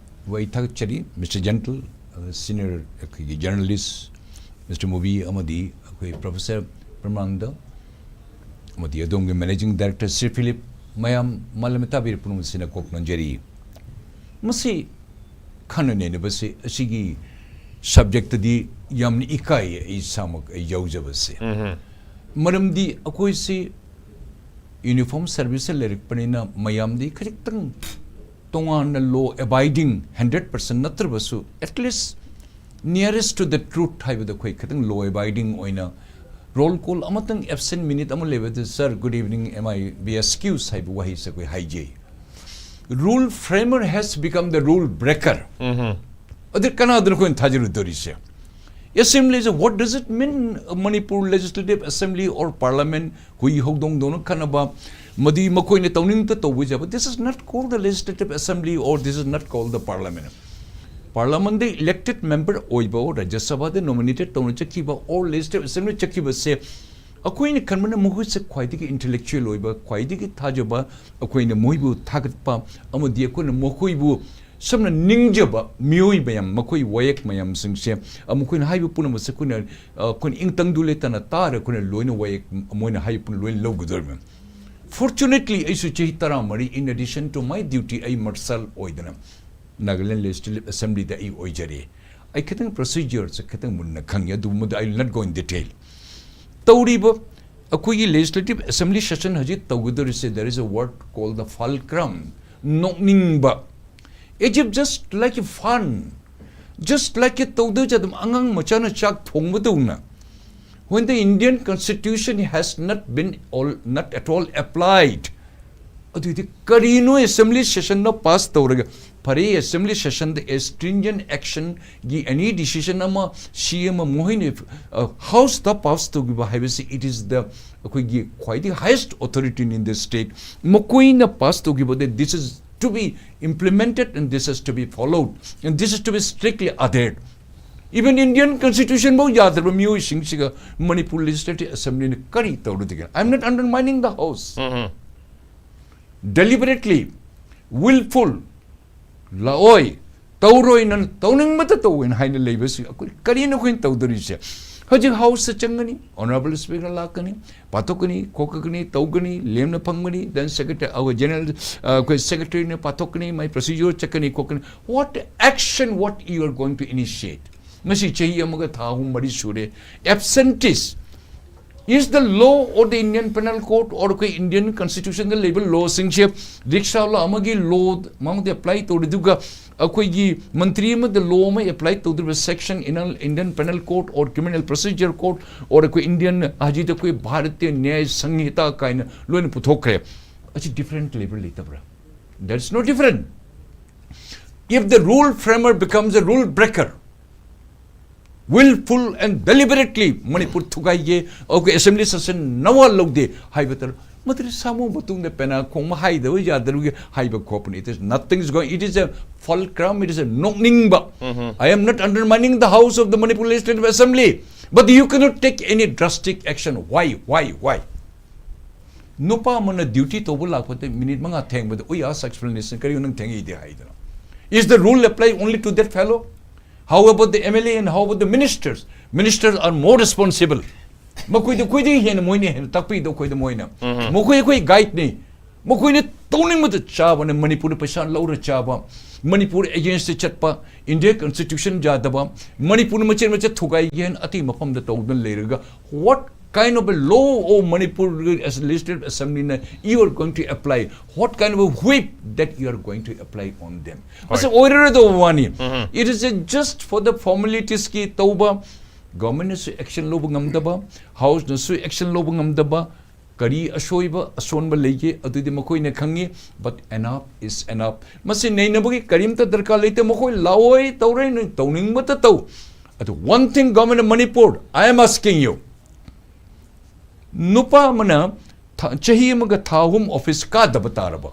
ꯋꯥꯍꯩ ꯊꯥꯒꯠꯆꯔꯤ꯫ ꯃꯤꯁꯇꯔ ꯖꯦꯟꯇꯜ, ꯑ, ꯁꯤꯅꯤꯌꯔ ꯑꯩꯈꯣꯏꯒꯤ ꯖꯔꯅꯦꯂꯤꯁ ꯃꯤꯁꯇꯔ ꯃꯨꯕꯤ ꯑꯃꯗꯤ ꯑꯩꯈꯣꯏ ꯄ꯭ꯔꯣꯐꯦꯁꯔ ꯄ꯭ꯔꯃꯥꯅꯟꯗ ꯑꯃꯗꯤ ꯑꯗꯣꯝꯒꯤ ꯃꯦꯅꯦꯖꯤꯡ ꯗꯥꯏꯔꯦꯛꯇꯔ ꯁ꯭ꯔꯤ ꯐꯤꯂꯤꯞ, ꯃꯌꯥꯝ ꯃꯥꯂꯦꯝ ꯇꯥꯕꯤꯔ ꯄꯨꯝꯅꯃꯛꯁꯤꯅ ꯀꯣꯛ ꯅꯣꯟꯖꯔꯤ꯫ ꯃꯁꯤ ꯈꯟꯅ ꯅꯩꯅꯕꯁꯦ ꯑꯁꯤꯒꯤ ꯁꯕꯖꯦꯛꯇꯗꯤ ꯌꯥꯝꯅ ꯏꯀꯥꯏꯌꯦ ꯑꯩ ꯏꯁꯥꯃꯛ ꯑꯩ ꯌꯥꯎꯖꯕꯁꯦ꯫ ꯃꯔꯝꯗꯤ ꯑꯩꯈꯣꯏꯁꯤ ꯌꯨꯅꯤꯐꯣꯔꯝ ꯁꯔꯚꯤꯁꯇ ꯂꯩꯔꯛꯄꯅꯤꯅ ꯃꯌꯥꯝꯗꯤ ꯈꯖꯤꯛꯇꯪ ꯇꯣꯉꯥꯟꯅ ꯂꯣ ꯑꯦꯕꯥꯏꯗꯤꯡ ꯍꯟꯗ꯭ꯔꯦꯠ ꯄꯥꯔꯁꯦꯟ ꯅꯠꯇ꯭ꯔꯕꯁꯨ at least nearest to the truth ꯍꯥꯏꯕꯗ ꯑꯩꯈꯣꯏ ꯈꯤꯇꯪ ꯂꯣ ꯑꯦꯕꯥꯏꯗꯤꯡ ꯑꯣꯏꯅ ꯔꯣꯜ ꯀꯣꯜ ꯑꯃꯇꯪ ꯑꯦꯕꯁꯦꯟ ꯃꯤꯅꯤꯠ ꯑꯃ ꯂꯩꯕꯗ "Sir, good evening, am I be excused?" ꯍꯥꯏꯕ ꯋꯥꯍꯩꯁꯦ ꯑꯩꯈꯣꯏ ꯍꯥꯏꯖꯩ꯫ Rule framer has become the rule breaker. ꯑꯗꯨ ꯀꯅꯥꯗꯅꯣ ꯑꯩꯈꯣꯏꯅ ꯊꯥꯖꯔꯨꯗꯣꯔꯤꯁꯦ? Assembly is a, what does it mean? Manipur Legislative Assembly or Parliament, ꯍꯨꯏ ꯍꯧꯗꯣꯡꯗꯧꯅ ꯈꯠꯅꯕ, ꯃꯗꯨ ꯃꯈꯣꯏꯅ ꯇꯧꯅꯤꯡꯇ ꯇꯧꯕ ꯌꯥꯕ? This is not called the Legislative Assembly or this is not called the Parliament. ꯄꯥꯔꯂꯥꯃꯦꯟꯗ elected member ꯑꯣꯏꯕ, ꯔꯥꯖ꯭ꯌ ꯁꯚꯥꯗ ꯅꯣꯃꯤꯅꯦꯇꯦꯗ ꯇꯧꯅ ꯆꯠꯈꯤꯕ, or ꯂꯦꯖꯤꯁꯂꯦꯇꯤꯚ ꯑꯦꯁꯦꯝꯕ꯭ꯂꯤ ꯆꯠꯈꯤꯕꯁꯦ ꯑꯩꯈꯣꯏꯅ ꯈꯟꯕꯅ ꯃꯈꯣꯏꯁꯦ ꯈ꯭ꯋꯥꯏꯗꯒꯤ intellectual ꯑꯣꯏꯕ, ꯈ꯭ꯋꯥꯏꯗꯒꯤ ꯊꯥꯖꯕ, ꯑꯩꯈꯣꯏꯅ ꯃꯣꯏꯕꯨ ꯊꯥꯒꯠꯄ, ꯑꯃꯗꯤ ꯑꯩꯈꯣꯏꯅ ꯃꯈꯣꯏꯕꯨ ꯁꯝꯅ ꯅꯤꯡꯖꯕ ꯃꯤꯑꯣꯏ ꯃꯌꯥꯝ, ꯃꯈꯣꯏ ꯋꯥꯌꯦꯛ ꯃꯌꯥꯝꯁꯤꯡꯁꯦ, ꯑ, ꯃꯈꯣꯏꯅ ꯍꯥꯏꯕ ꯄꯨꯝꯅꯃꯛꯁꯦ ꯑꯩꯈꯣꯏꯅ, ꯑ, ꯑꯩꯈꯣꯏꯅ ꯏꯪꯇꯪꯗꯨ ꯂꯩꯇꯅ ꯇꯥꯔ ꯑꯩꯈꯣꯏꯅ ꯂꯣꯏꯅ ꯋꯥꯌꯦꯛ, ꯃꯣꯏꯅ ꯍꯥꯏꯕ ꯄꯨꯝꯅꯃꯛ ꯂꯣꯏꯅ ꯂꯧꯒꯗꯧꯔꯤꯕꯅꯤ꯫ Fortunately, ꯑꯩꯁꯨ ꯆꯍꯤ ꯇꯔꯥꯃꯔꯤ, in addition to my duty, ꯑꯩ ꯃꯥꯔꯁꯜ ꯑꯣꯏꯗꯅ Nagaland Legislative Assemblyꯗ ꯑꯩ ꯑꯣꯏꯖꯔꯦ꯫ ꯑꯩ ꯈꯤꯇꯪ procedureꯁꯦ ꯈꯤꯇꯪ ꯃꯨꯟꯅ ꯈꯪꯉꯤ, ꯑꯗꯨꯒꯨꯝꯕꯗ I will not go in detail꯫ ꯇꯧꯔꯤꯕ ꯑꯩꯈꯣꯏꯒꯤ Legislative Assembly session ꯍꯧꯖꯤꯛ ꯇꯧꯒꯗꯧꯔꯤꯁꯦ, there is a word called the fulcrum, ꯅꯣꯛꯅꯤꯡꯕ, as if just like a fun, just like a ꯇꯧꯗꯧꯁꯦ ꯑꯗꯨꯝ ꯑꯉꯥꯡ ꯃꯆꯥꯅ ꯆꯥꯛ ꯊꯣꯡꯕꯗꯧꯅ, when the Indian Constitution has not been all, not at all applied, ꯑꯗꯨꯗꯤ ꯀꯔꯤꯅꯣ assembly sessionꯗ pass ꯇꯧꯔꯒ? ꯐꯔꯦ, assembly sessionꯗ a stringent actionꯒꯤ any decision ꯑꯃ, ꯁꯤ ꯑꯃ ꯃꯈꯣꯏꯅ, ꯑ, Houseꯇ pass ꯇꯧꯈꯤꯕ ꯍꯥꯏꯕꯁꯤ, it is the, ꯑꯩꯈꯣꯏꯒꯤ ꯈ꯭ꯋꯥꯏꯗꯒꯤ highest authority in the state, ꯃꯈꯣꯏꯅ pass ꯇꯧꯈꯤꯕꯗ this is to be implemented and this is to be followed and this is to be strictly adhered. Even Indian Constitution ꯐꯥꯎ ꯌꯥꯗ꯭ꯔꯕ ꯃꯤꯑꯣꯏꯁꯤꯡꯁꯤꯒ Manipur Legislative Assemblyꯅ ꯀꯔꯤ ꯇꯧꯔꯨꯗꯒꯦ? I am not undermining the House. Deliberately, willful, ꯂꯥꯛꯑꯣꯏ, ꯇꯧꯔꯣꯏ, ꯅꯪ ꯇꯧꯅꯤꯡꯕꯇ ꯇꯧꯋꯦꯅ ꯍꯥꯏꯅ ꯂꯩꯕꯁꯤ ꯑꯩꯈꯣꯏ ꯀꯔꯤꯅꯣ ꯑꯩꯈꯣꯏꯅ ꯇꯧꯗꯣꯔꯤꯁꯦ? ꯍꯧꯖꯤꯛ Houseꯇ ꯆꯪꯒꯅꯤ, Honourable Speaker ꯂꯥꯛꯀꯅꯤ, ꯄꯥꯊꯣꯛꯀꯅꯤ, ꯈꯣꯠꯀꯅꯤ, ꯇꯧꯒꯅꯤ, ꯂꯦꯝꯅ ꯐꯪꯒꯅꯤ, then Secretary, our General, ꯑ, ꯑꯩꯈꯣꯏ Secretaryꯅ ꯄꯥꯊꯣꯛꯀꯅꯤ, ꯃꯥꯏ procedure ꯆꯠꯀꯅꯤ, ꯈꯣꯠꯀꯅꯤ꯫ What action, what you are going to initiate? ꯉꯁꯤ ꯆꯍꯤ ꯑꯃꯒ ꯊꯥ ꯑꯍꯨꯝ ꯃꯔꯤ ꯁꯨꯔꯦ꯫ Absentees, is the law or the Indian Penal Code or ꯑꯩꯈꯣꯏ Indian Constitutionꯗ ꯂꯩꯕ lawꯁꯤꯡꯁꯦ, ꯔꯤꯛꯁꯥ ꯋꯥꯂꯥ ꯑꯃꯒꯤ law ꯃꯉꯣꯟꯗ apply ꯇꯧꯔꯤꯗꯨꯒ ꯑꯩꯈꯣꯏꯒꯤ ꯃꯟꯇ꯭ꯔꯤ ꯑꯃꯗ law ꯑꯃ apply ꯇꯧꯗ꯭ꯔꯤꯕ section in Indian Penal Code or Criminal Procedure Code or ꯑꯩꯈꯣꯏ Indian ꯍꯧꯖꯤꯛꯇ ꯑꯩꯈꯣꯏ ꯚꯥꯔꯇꯤꯌ ꯅ꯭ꯌꯥꯌ ꯁꯪꯍꯤꯇꯥ ꯀꯥꯏꯅ ꯂꯣꯏꯅ ꯄꯨꯊꯣꯛꯈ꯭ꯔꯦ꯫ ꯑꯁꯤ different ꯂꯩꯕ꯭ꯔꯥ ꯂꯩꯇꯕ꯭ꯔꯥ? There is no different. If the rule framer becomes a rule breaker, willful and deliberately Manipur ꯊꯨꯒꯥꯏꯒꯦ, ꯑꯩꯈꯣꯏ assembly session ꯅꯋꯥ ꯂꯧꯗꯦ ꯍꯥꯏꯕ ꯇꯥꯔ, ꯃꯗꯨꯗꯤ ꯁꯥꯃꯨ ꯃꯇꯨꯡꯗ ꯄꯦꯅꯥ ꯈꯣꯡꯕ ꯍꯥꯏꯗꯕ ꯌꯥꯗꯕꯒꯤ ꯍꯥꯏꯕ ꯈꯣꯠꯄꯅꯤ꯫ It is nothing is going, it is a fulcrum, it is a ꯅꯣꯛꯅꯤꯡꯕ꯫ I am not undermining the House of the Manipur Legislative Assembly, But you cannot take any drastic action. Why? Why? Why? ꯅꯨꯄꯥ ꯑꯃꯅ duty ꯇꯧꯕ ꯂꯥꯛꯄꯗ minute ꯃꯉꯥ ꯊꯦꯡꯕꯗ, "We ask explanation, ꯀꯔꯤꯒꯤꯅꯣ ꯅꯪ ꯊꯦꯡꯉꯤꯗꯤ?" ꯍꯥꯏꯗꯅ. Is the rule apply only to that fellow? How about the M L A and how about the ministers? Ministers are more responsible. ꯃꯈꯣꯏꯗ, ꯑꯩꯈꯣꯏꯗꯒꯤ ꯍꯦꯟꯅ ꯃꯣꯏꯅ ꯍꯦꯟꯅ ꯇꯥꯛꯄꯤꯗꯣ ꯑꯩꯈꯣꯏꯗ ꯃꯣꯏꯅ. ꯃꯈꯣꯏ ꯑꯩꯈꯣꯏ guide ꯅꯤ. ꯃꯈꯣꯏꯅ ꯇꯧꯅꯤꯡꯕꯗ ꯆꯥꯕꯅ, ꯃꯅꯤꯄꯨꯔꯗ ꯄꯩꯁꯥ ꯂꯧꯔ ꯆꯥꯕ, ꯃꯅꯤꯄꯨꯔ against ꯇ ꯆꯠꯄ, India constitution ꯌꯥꯗꯕ, ꯃꯅꯤꯄꯨꯔꯅ ꯃꯆꯦꯠ ꯃꯆꯦꯠ ꯊꯨꯒꯥꯏꯒꯦ ꯍꯥꯏꯅ ꯑꯇꯩ ꯃꯐꯝꯗ ꯇꯧꯗꯨꯅ ꯂꯩꯔꯒ, what kind of a law of Manipur as legislative assembly ꯅ you are going to apply? What kind of a whip that you are going to apply on them? ꯃꯁꯤ ꯑꯣꯏꯔꯔꯣꯏꯗꯧꯕ ꯋꯥꯅꯤ. It is a just for the formalities ꯀꯤ ꯇꯧꯕ, government ꯅꯁꯨ action ꯂꯧꯕ ꯉꯝꯗꯕ, House ꯅꯁꯨ action ꯂꯧꯕ ꯉꯝꯗꯕ, ꯀꯔꯤ ꯑꯁꯣꯏꯕ ꯑꯁꯣꯟꯕ ꯂꯩꯒꯦ ꯑꯗꯨꯗꯤ ꯃꯈꯣꯏꯅ ꯈꯪꯉꯤ. But enough is enough. ꯃꯁꯤ ꯅꯩꯅꯕꯒꯤ ꯀꯔꯤꯝꯇ ꯗꯔꯀꯥꯔ ꯂꯩꯇꯦ. ꯃꯈꯣꯏ ꯂꯥꯛꯑꯣꯏ, ꯇꯧꯔꯣꯏ, ꯅꯣꯏ ꯇꯧꯅꯤꯡꯕꯇ ꯇꯧ. ꯑꯗꯨ one thing, Government of Manipur, I am asking you, ꯅꯨꯄꯥ ꯑꯃꯅ ꯊꯥ- ꯆꯍꯤ ꯑꯃꯒ ꯊꯥ ꯑꯍꯨꯝ office ꯀꯥꯗꯕ ꯇꯥꯔꯕ,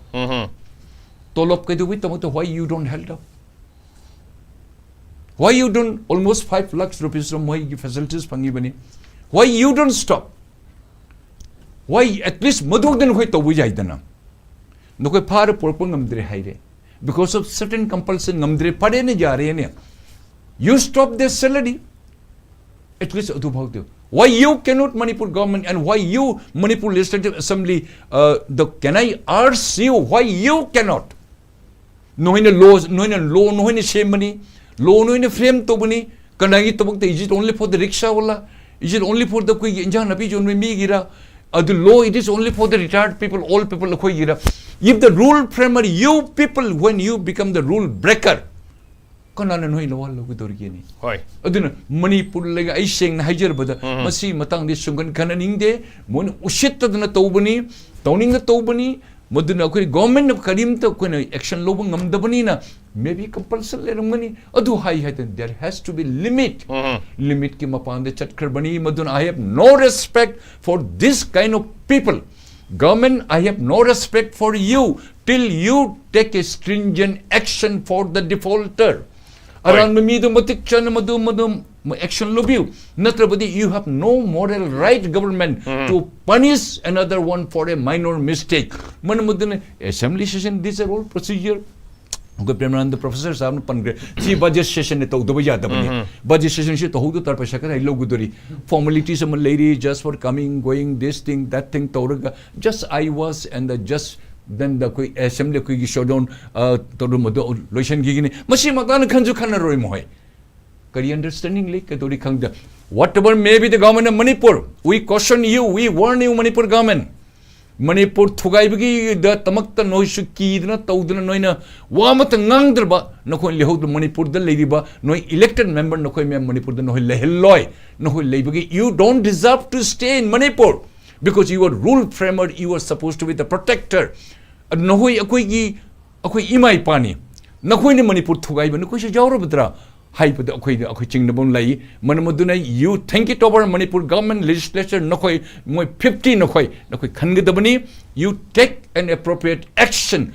ꯇꯣꯂꯣꯞ ꯀꯩꯗꯧꯕꯒꯤꯗꯃꯛꯇ why you don't held up? Why you don't, almost five lakhs rupees ꯔꯣꯝ ꯃꯣꯏꯒꯤ facilities ꯐꯪꯉꯤꯕꯅꯤ? Why you don't stop? Why at least ꯃꯗꯨꯗ ꯅꯈꯣꯏ ꯇꯧꯕ ꯌꯥꯏꯗꯅ? ꯅꯈꯣꯏ ꯐꯥꯔ ꯄꯨꯔꯛꯄ ꯉꯝꯗ꯭ꯔꯦ ꯍꯥꯏꯔꯦ, because of certain compulsion ꯉꯝꯗ꯭ꯔꯦ, ꯐꯔꯦꯅꯦ, ꯌꯥꯔꯦꯅꯦ, you stop their salary. At least ꯑꯗꯨꯐꯥꯎꯗꯤ. Why you cannot, Manipur government, and why you, Manipur Legislative Assembly, uh, the, can I ask you why you cannot? ꯅꯣꯏꯅ law, ꯅꯣꯏꯅ law ꯅꯣꯏꯅ ꯁꯦꯝꯕꯅꯤ, law ꯅꯣꯏꯅ frame ꯇꯧꯕꯅꯤ. ꯀꯅꯥꯒꯤꯗꯃꯛꯇ? Is it only for the rickshaw Wallah? Is it only for the ꯑꯩꯈꯣꯏꯒꯤ ꯏꯟꯖꯥꯡ ꯅꯥꯄꯤ ꯌꯣꯟꯕ ꯃꯤꯒꯤꯔ? ꯑꯗꯨ law, it is only for the retired people, old people ꯑꯩꯈꯣꯏꯒꯤꯔ? If the rule framer, you people, when you become the rule breaker, ꯀꯅꯥꯅ ꯅꯣꯏ ꯂꯋꯥ ꯂꯧꯒꯗꯧꯔꯤꯒꯦꯅꯦ? ꯍꯣꯏ꯫ ꯑꯗꯨꯅ ꯃꯅꯤꯄꯨꯔ ꯂꯩꯒ ꯑꯩ ꯁꯦꯡꯅ ꯍꯥꯏꯖꯔꯕꯗ, ꯃꯁꯤ ꯃꯇꯥꯡꯗꯤ ꯁꯨꯡꯒꯟ ꯈꯟꯅꯅꯤꯡꯗꯦ. ꯃꯣꯏꯅ ꯎꯁꯤꯠꯇꯗꯅ ꯇꯧꯕꯅꯤ, ꯇꯧꯅꯤꯡꯅ ꯇꯧꯕꯅꯤ. ꯃꯗꯨꯅ ꯑꯩꯈꯣꯏ government ꯅ ꯀꯔꯤꯝꯇ ꯑꯩꯈꯣꯏꯅ action ꯂꯧꯕ ꯉꯝꯗꯕꯅꯤꯅ, maybe compulsion ꯂꯩꯔꯝꯒꯅꯤ. ꯑꯗꯨ ꯍꯥꯏ ꯍꯥꯏꯗꯅ, there has to be limit. Limit ꯀꯤ ꯃꯄꯥꯟꯗ ꯆꯠꯈ꯭ꯔꯕꯅꯤ. ꯃꯗꯨꯅ I have no respect for this kind of people. Government, I have no respect for you till you take a stringent action for the defaulter. ꯑꯔꯥꯟꯕ ꯃꯤꯗꯨ ꯃꯇꯤꯛ ꯆꯥꯅ ꯃꯗꯨ, ꯃꯗꯨ action ꯂꯧꯕꯤꯌꯨ, ꯅꯠꯇ꯭ꯔꯕꯗꯤ you have no moral right government to punish another one for a minor mistake. ꯃꯔꯝ ꯑꯗꯨꯅ assembly session, these are all procedure. ꯑꯩꯈꯣꯏ ꯄ꯭ꯔꯦꯃꯥꯅꯟꯗ ꯄ꯭ꯔꯣꯐꯦꯁꯔ ꯁꯥꯍꯕꯅ ꯄꯟꯈ꯭ꯔꯦ, ꯁꯤ ꯕꯖꯦꯠ ꯁꯦꯁꯟꯅ ꯇꯧꯗꯕ ꯌꯥꯗꯕꯅꯤ꯫ ꯕꯖꯦꯠ ꯁꯦꯁꯟꯁꯤ ꯇꯧꯍꯧꯗ ꯇꯥꯔ ꯄꯩꯁꯥ ꯈꯔ ꯍꯦꯛ ꯂꯧꯒꯗꯣꯔꯤ, ꯐꯣꯔꯃꯦꯂꯤꯇꯤꯁ ꯑꯃ ꯂꯩꯔꯤ, just for coming, going, this thing, that thing ꯇꯧꯔꯒ just I was and the just then the ꯑꯩꯈꯣꯏ ꯑꯦꯁꯦꯝꯕ꯭ꯂꯤ ꯑꯩꯈꯣꯏꯒꯤ ꯁꯣꯗꯣꯟ ꯇꯧꯔꯝꯕꯗꯣ ꯂꯣꯏꯁꯤꯟꯈꯤꯒꯅꯤ꯫ ꯃꯁꯤ ꯃꯇꯥꯡꯗ ꯈꯟꯁꯨ ꯈꯟꯅꯔꯣꯏ ꯃꯈꯣꯏ꯫ ꯀꯔꯤ ꯑꯟꯗꯔꯁ꯭ꯇꯦꯟꯗꯤꯡ ꯂꯩ, ꯀꯩꯗꯧꯔꯤ ꯈꯪꯗꯦ꯫ Whatever may be the government of Manipur, we caution you, we warn you, Manipur government. Manipur ꯊꯨꯒꯥꯏꯕꯒꯤꯗꯃꯛꯇ ꯅꯣꯏꯁꯨ ꯀꯤꯗꯅ ꯇꯧꯗꯅ ꯅꯣꯏꯅ ꯋꯥ ꯑꯃꯠꯇ ꯉꯥꯡꯗ꯭ꯔꯕ, ꯅꯈꯣꯏ ꯂꯩꯍꯧꯗ ꯃꯅꯤꯄꯨꯔꯗ ꯂꯩꯔꯤꯕ ꯅꯣꯏ ꯏꯂꯦꯛꯇꯦꯗ ꯃꯦꯝꯕꯔ ꯅꯈꯣꯏ ꯃꯌꯥꯝ ꯃꯅꯤꯄꯨꯔꯗ ꯅꯈꯣꯏ ꯂꯩꯍꯜꯂꯣꯏ꯫ ꯅꯈꯣꯏ ꯂꯩꯕꯒꯤ you don't deserve to stay in Manipur because you are rule framer, you are supposed to be the protector. ꯑꯗꯨ ꯅꯈꯣꯏ ꯑꯩꯈꯣꯏꯒꯤ ꯑꯩꯈꯣꯏ ꯏꯃꯥ ꯏꯄꯥꯅꯤ, ꯅꯈꯣꯏꯅ ꯃꯅꯤꯄꯨꯔ ꯊꯨꯒꯥꯏꯕ ꯅꯈꯣꯏꯁꯨ ꯌꯥꯎꯔꯕꯗ꯭ꯔꯥ ꯍꯥꯏꯕꯗ ꯑꯩꯈꯣꯏꯗ ꯑꯩꯈꯣꯏ ꯆꯤꯡꯅꯕ ꯑꯃ ꯂꯩ꯫ ꯃꯔꯝ ꯑꯗꯨꯅ you think it over, Manipur government, legislature, ꯅꯈꯣꯏ ꯃꯣꯏ ꯐꯤꯐꯇꯤ ꯅꯈꯣꯏ ꯅꯈꯣꯏ ꯈꯟꯒꯗꯕꯅꯤ꯫ You take an appropriate action,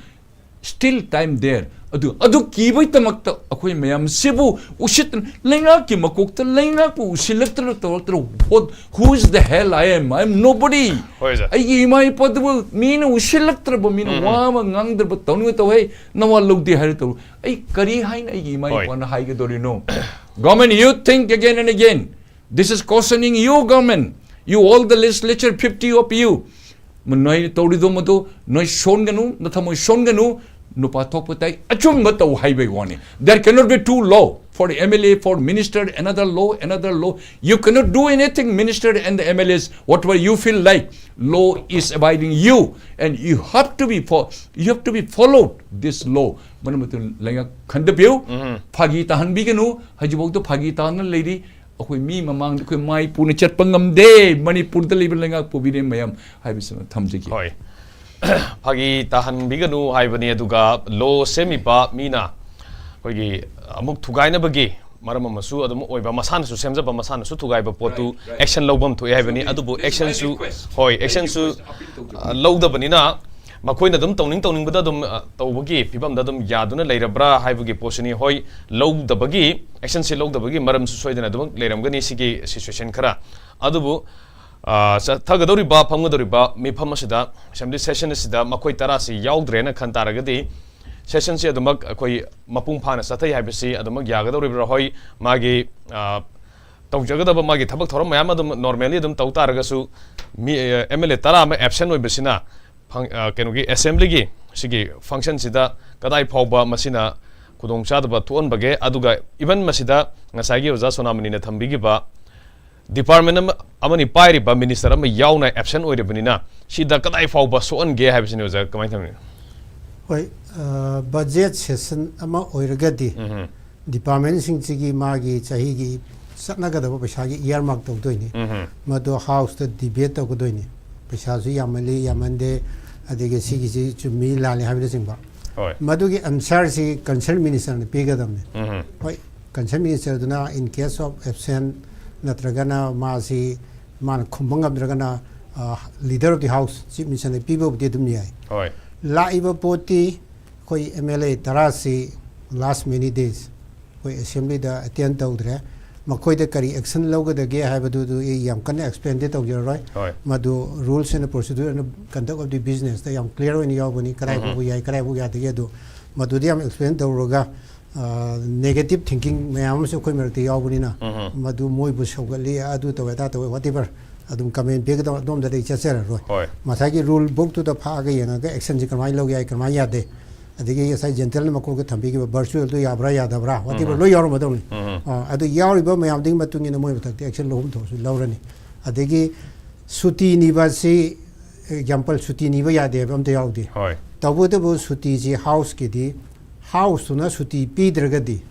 still time there. ꯑꯗꯨ ꯑꯗꯨ ꯀꯤꯕꯒꯤꯗꯃꯛꯇ ꯑꯩꯈꯣꯏ ꯃꯌꯥꯝꯁꯤꯕꯨ ꯎꯁꯤꯠꯇꯅ ꯂꯩꯉꯥꯛꯀꯤ ꯃꯀꯣꯛꯇ ꯂꯩꯉꯥꯛꯄꯨ ꯎꯁꯤꯜꯂꯛꯇꯅ ꯇꯧꯔꯛꯇꯅ what, who is the hell I am? I am nobody. ꯍꯣꯏ, ꯁꯥꯔ꯫ ꯑꯩꯒꯤ ꯏꯃꯥ ꯏꯄꯥꯗꯨꯕꯨ ꯃꯤꯅ ꯎꯁꯤꯜꯂꯛꯇ꯭ꯔꯕ, ꯃꯤꯅ ꯋꯥ ꯑꯃ ꯉꯥꯡꯗ꯭ꯔꯕ ꯇꯧꯅꯤꯡꯕ ꯇꯧ, ꯍꯦ, ꯅꯋꯥ ꯂꯧꯗꯦ ꯍꯥꯏꯔ ꯇꯧ꯫ ꯑꯩ ꯀꯔꯤ ꯍꯥꯏꯅ ꯑꯩꯒꯤ ꯏꯃꯥ ꯍꯣꯏ꯫ ꯏꯄꯥꯅ ꯍꯥꯏꯒꯗꯧꯔꯤꯅꯣ? Government, you think again and again. This is cautioning you, government. You all the legislature, fifty of you. ꯅꯣꯏ ꯇꯧꯔꯤꯗꯣ ꯃꯗꯨ ꯅꯣꯏ ꯁꯣꯟꯒꯅꯨ, ꯅꯊꯃꯣꯏ ꯁꯣꯟꯒꯅꯨ꯫ ꯅꯨꯄꯥ ꯊꯣꯛꯄ ꯇꯥꯏ, ꯑꯆꯨꯝꯕ ꯇꯧ ꯍꯥꯏꯕꯒꯤ ꯋꯥꯅꯤ꯫ There cannot be two law for M L A, for minister, another law, another law. You cannot do anything, minister and the M L As, whatever you feel like. Law is abiding you, and you have to be for, you have to be followed this law. ꯃꯔꯝ ꯑꯗꯨꯅ ꯂꯩꯉꯥꯛ ꯈꯟꯗꯕꯤꯌꯨ, ꯐꯥꯒꯤ ꯇꯥꯍꯟꯕꯤꯒꯅꯨ꯫ ꯍꯧꯖꯤꯛꯐꯥꯎꯗ ꯐꯥꯒꯤ ꯇꯥꯍꯟꯅ ꯂꯩꯔꯤ꯫ ꯑꯩꯈꯣꯏ ꯃꯤ ꯃꯃꯥꯡꯗ ꯑꯩꯈꯣꯏ ꯃꯥꯏ ꯄꯨꯅ ꯆꯠꯄ ꯉꯝꯗꯦ꯫ ꯃꯅꯤꯄꯨꯔꯗ ꯂꯩꯕ ꯂꯩꯉꯥꯛꯄꯨ ꯃꯤꯔꯦꯝ ꯃꯌꯥꯝ ꯍꯥꯏꯕꯁꯤꯃ ꯊꯝꯖꯒꯦ꯫ ꯍꯣꯏ꯫ ꯐꯥꯒꯤ ꯇꯥꯍꯟꯕꯤꯒꯅꯨ ꯍꯥꯏꯕꯅꯤ꯫ ꯑꯗꯨꯒ ꯂꯣ ꯁꯦꯝꯃꯤꯕ ꯃꯤꯅ ꯑꯩꯈꯣꯏꯒꯤ ꯑꯃꯨꯛ ꯊꯨꯒꯥꯏꯅꯕꯒꯤ ꯃꯔꯝ ꯑꯃꯁꯨ ꯑꯗꯨꯝ ꯑꯣꯏꯕ, ꯃꯁꯥꯅꯁꯨ ꯁꯦꯝꯖꯕ, ꯃꯁꯥꯅꯁꯨ ꯊꯨꯒꯥꯏꯕ ꯄꯣꯠꯇꯨ Right, right. ꯑꯦꯛꯁꯟ ꯂꯧꯐꯝ ꯊꯣꯛꯑꯦ ꯍꯥꯏꯕꯅꯤ꯫ This is ꯑꯗꯨꯕꯨ my ꯑꯦꯛꯁꯟꯁꯨ request. ꯍꯣꯏ, My ꯑꯦꯛꯁꯟꯁꯨ request, appeal ꯇꯧꯖꯕꯅꯤ꯫ ꯂꯧꯗꯕꯅꯤꯅ ꯃꯈꯣꯏꯅ ꯑꯗꯨꯝ ꯇꯧꯅꯤꯡ ꯇꯧꯅꯤꯡꯕꯗ ꯑꯗꯨꯝ, ꯑ, ꯇꯧꯕꯒꯤ ꯐꯤꯕꯝꯗ ꯑꯗꯨꯝ ꯌꯥꯗꯨꯅ ꯂꯩꯔꯕ꯭ꯔꯥ ꯍꯥꯏꯕꯒꯤ ꯄꯣꯠꯁꯤꯅꯤ꯫ ꯍꯣꯏ, ꯂꯧꯗꯕꯒꯤ, actionꯁꯤ ꯂꯧꯗꯕꯒꯤ ꯃꯔꯝꯁꯨ ꯁꯣꯏꯗꯅ ꯑꯗꯨꯃꯛ ꯂꯩꯔꯝꯒꯅꯤ ꯁꯤꯒꯤ situation ꯈꯔ꯫ ꯑꯗꯨꯕꯨ, ꯑ, ꯆꯠꯊꯒꯗꯧꯔꯤꯕ, ꯐꯝꯒꯗꯧꯔꯤꯕ ꯃꯤꯐꯝ ꯑꯁꯤꯗ, assembly session ꯑꯁꯤꯗ ꯃꯈꯣꯏ ꯇꯔꯥꯁꯤ ꯌꯥꯎꯗ꯭ꯔꯦꯅ ꯈꯟ ꯇꯥꯔꯒꯗꯤ, sessionꯁꯤ ꯑꯗꯨꯃꯛ ꯑꯩꯈꯣꯏ ꯃꯄꯨꯡ ꯐꯥꯅ ꯆꯠꯊꯩ ꯍꯥꯏꯕꯁꯤ ꯑꯗꯨꯃꯛ ꯌꯥꯒꯗꯧꯔꯤꯕ꯭ꯔꯥ? ꯍꯣꯏ, ꯃꯥꯒꯤ, ꯑ, ꯇꯧꯖꯒꯗꯕ ꯃꯥꯒꯤ ꯊꯕꯛ ꯊꯧꯔꯝ ꯃꯌꯥꯝ ꯑꯗꯨꯝ normally ꯑꯗꯨꯝ ꯇꯧ ꯇꯥꯔꯒꯁꯨ, ꯃꯤ, ꯑ, MLA ꯇꯔꯥ ꯑꯃ absent ꯑꯣꯏꯕꯁꯤꯅ ꯐꯪ-, ꯑ, ꯀꯩꯅꯣꯒꯤ, assemblyꯒꯤ ꯁꯤꯒꯤ functionꯁꯤꯗ ꯀꯗꯥꯏ ꯐꯥꯎꯕ ꯃꯁꯤꯅ ꯈꯨꯗꯣꯡꯆꯥꯗꯕ ꯊꯣꯛꯍꯟꯕꯒꯦ? ꯑꯗꯨꯒ even ꯃꯁꯤꯗ ꯉꯁꯥꯏꯒꯤ ꯑꯣꯖꯥ ꯁꯣꯅꯥꯃꯅꯤꯅ ꯊꯝꯕꯤꯈꯤꯕ department ꯑꯃ, ꯑꯃꯅꯤ ꯄꯥꯏꯔꯤꯕ minister ꯑꯃ ꯌꯥꯎꯅ absent ꯑꯣꯏꯔꯤꯕꯅꯤꯅ, ꯁꯤꯗ ꯀꯗꯥꯏ ꯐꯥꯎꯕ ꯁꯣꯛꯍꯟꯒꯦ ꯍꯥꯏꯕꯁꯤꯅꯤ ꯑꯣꯖꯥ, ꯀꯃꯥꯏꯅ ꯊꯝꯕꯤꯅꯣ? ꯍꯣꯏ, ꯑ, budget session ꯑꯃ ꯑꯣꯏꯔꯒꯗꯤ ꯎꯝ꯫ departmentꯁꯤꯡꯁꯤꯒꯤ ꯃꯥꯒꯤ ꯆꯍꯤꯒꯤ ꯆꯠꯅꯒꯗꯕ ꯄꯩꯁꯥꯒꯤ earmark ꯇꯧꯗꯣꯏꯅꯤ꯫ ꯎꯝ꯫ ꯃꯗꯨ houseꯇ debate ꯇꯧꯒꯗꯣꯏꯅꯤ꯫ ꯄꯩꯁꯥꯁꯨ ꯌꯥꯝꯃꯜꯂꯤ, ꯌꯥꯝꯃꯟꯗꯦ, ꯑꯗꯒꯤ ꯁꯤꯒꯤꯁꯤ ꯆꯨꯝꯃꯤ ꯂꯥꯜꯂꯤ ꯍꯥꯏꯕꯅꯆꯤꯡꯕ꯫ ꯍꯣꯏ꯫ ꯃꯗꯨꯒꯤ answerꯁꯤ concerned ministerꯅ ꯄꯤꯒꯗꯕꯅꯤ꯫ ꯎꯝ꯫ ꯍꯣꯏ, concerned ministerꯗꯨꯅ in case of absent ꯅꯠꯇ꯭ꯔꯒꯅ ꯃꯥꯁꯤ ꯃꯥꯅ ꯈꯨꯝꯕ ꯉꯝꯗ꯭ꯔꯒꯅ, ꯑ, leader of the house, chief ministerꯅ ꯄꯤꯕꯕꯨꯗꯤ ꯑꯗꯨꯝ ꯌꯥꯏ꯫ ꯍꯣꯏ꯫ ꯂꯥꯛꯏꯕ ꯄꯣꯠꯇꯤ ꯑꯩꯈꯣꯏ MLA ꯇꯔꯥꯁꯤ last many days ꯑꯩꯈꯣꯏ assemblyꯗ attend ꯇꯧꯗ꯭ꯔꯦ꯫ ꯃꯈꯣꯏꯗ ꯀꯔꯤ action ꯂꯧꯒꯗꯒꯦ ꯍꯥꯏꯕꯗꯨꯗꯨ ꯑꯩ ꯌꯥꯝ ꯀꯟꯅ explainꯗꯤ ꯇꯧꯖꯔꯔꯣꯏ꯫ ꯍꯣꯏ꯫ ꯃꯗꯨ rules and procedure and conduct of the businessꯇ ꯌꯥꯝ clear ꯑꯣꯏꯅ ꯌꯥꯎꯕꯅꯤ, ꯀꯗꯥꯏ ꯎꯝ꯫ ꯐꯥꯎꯕ ꯌꯥꯏ, ꯀꯗꯥꯏ ꯐꯥꯎ ꯌꯥꯗꯒꯦ ꯑꯗꯨ꯫ ꯃꯗꯨꯗꯤ ꯌꯥꯝ explain ꯇꯧꯔꯒ, ꯑ, negative thinking ꯃꯌꯥꯝ ꯑꯃꯁꯨ ꯑꯩꯈꯣꯏ ꯃꯔꯛꯇ ꯌꯥꯎꯕꯅꯤꯅ, ꯎꯝ꯫ ꯃꯗꯨ ꯃꯣꯏꯕꯨ ꯁꯧꯒꯠꯂꯤ, ꯑꯗꯨ ꯇꯧꯋꯦ, ꯑꯗꯥ ꯇꯧꯋꯦ, whatever, ꯑꯗꯨꯝ comment ꯄꯤꯒꯗꯕ, ꯑꯗꯣꯝꯗꯗꯤ ꯑꯩ ꯆꯠꯆꯔꯔꯣꯏ꯫ ꯍꯣꯏ꯫ ꯉꯁꯥꯏꯒꯤ rule bookꯇꯨꯗ ꯐꯥꯛꯑꯒ ꯌꯦꯡꯉꯒ actionꯁꯤ ꯀꯃꯥꯏꯅ ꯂꯧ ꯌꯥꯏ, ꯀꯃꯥꯏꯅ ꯌꯥꯗꯦ, ꯑꯗꯒꯤ ꯉꯁꯥꯏ gentleꯅ ꯃꯀꯣꯛꯇ ꯊꯝꯕꯤꯈꯤꯕ virtualꯗꯨ ꯌꯥꯕ꯭ꯔꯥ ꯌꯥꯗꯕ꯭ꯔꯥ, whatever, ꯎꯝ꯫ ꯂꯣꯏ ꯌꯥꯎꯔꯝꯃꯗꯧꯅꯤ꯫ ꯎꯝ꯫ ꯑ, ꯑꯗꯨ ꯌꯥꯎꯔꯤꯕ ꯃꯌꯥꯝꯗꯨꯒꯤ ꯃꯇꯨꯡ ꯏꯟꯅ ꯃꯣꯏ ꯃꯊꯛꯇ action ꯂꯧꯐꯝ ꯊꯣꯛꯑꯁꯨ ꯂꯧꯔꯅꯤ꯫ ꯑꯗꯒꯤ ꯁꯨꯇꯤ ꯅꯤꯕ ꯑꯁꯤ, example, ꯁꯨꯇꯤ ꯅꯤꯕ ꯌꯥꯗꯦ ꯍꯥꯏꯕ ꯑꯝꯇ ꯌꯥꯎꯗꯦ꯫ ꯍꯣꯏ꯫ ꯇꯧꯕꯇꯕꯨ ꯁꯨꯇꯤꯁꯤ houseꯀꯤꯗꯤ, houseꯇꯨꯅ ꯁꯨꯇꯤ ꯄꯤꯗ꯭ꯔꯒꯗꯤ,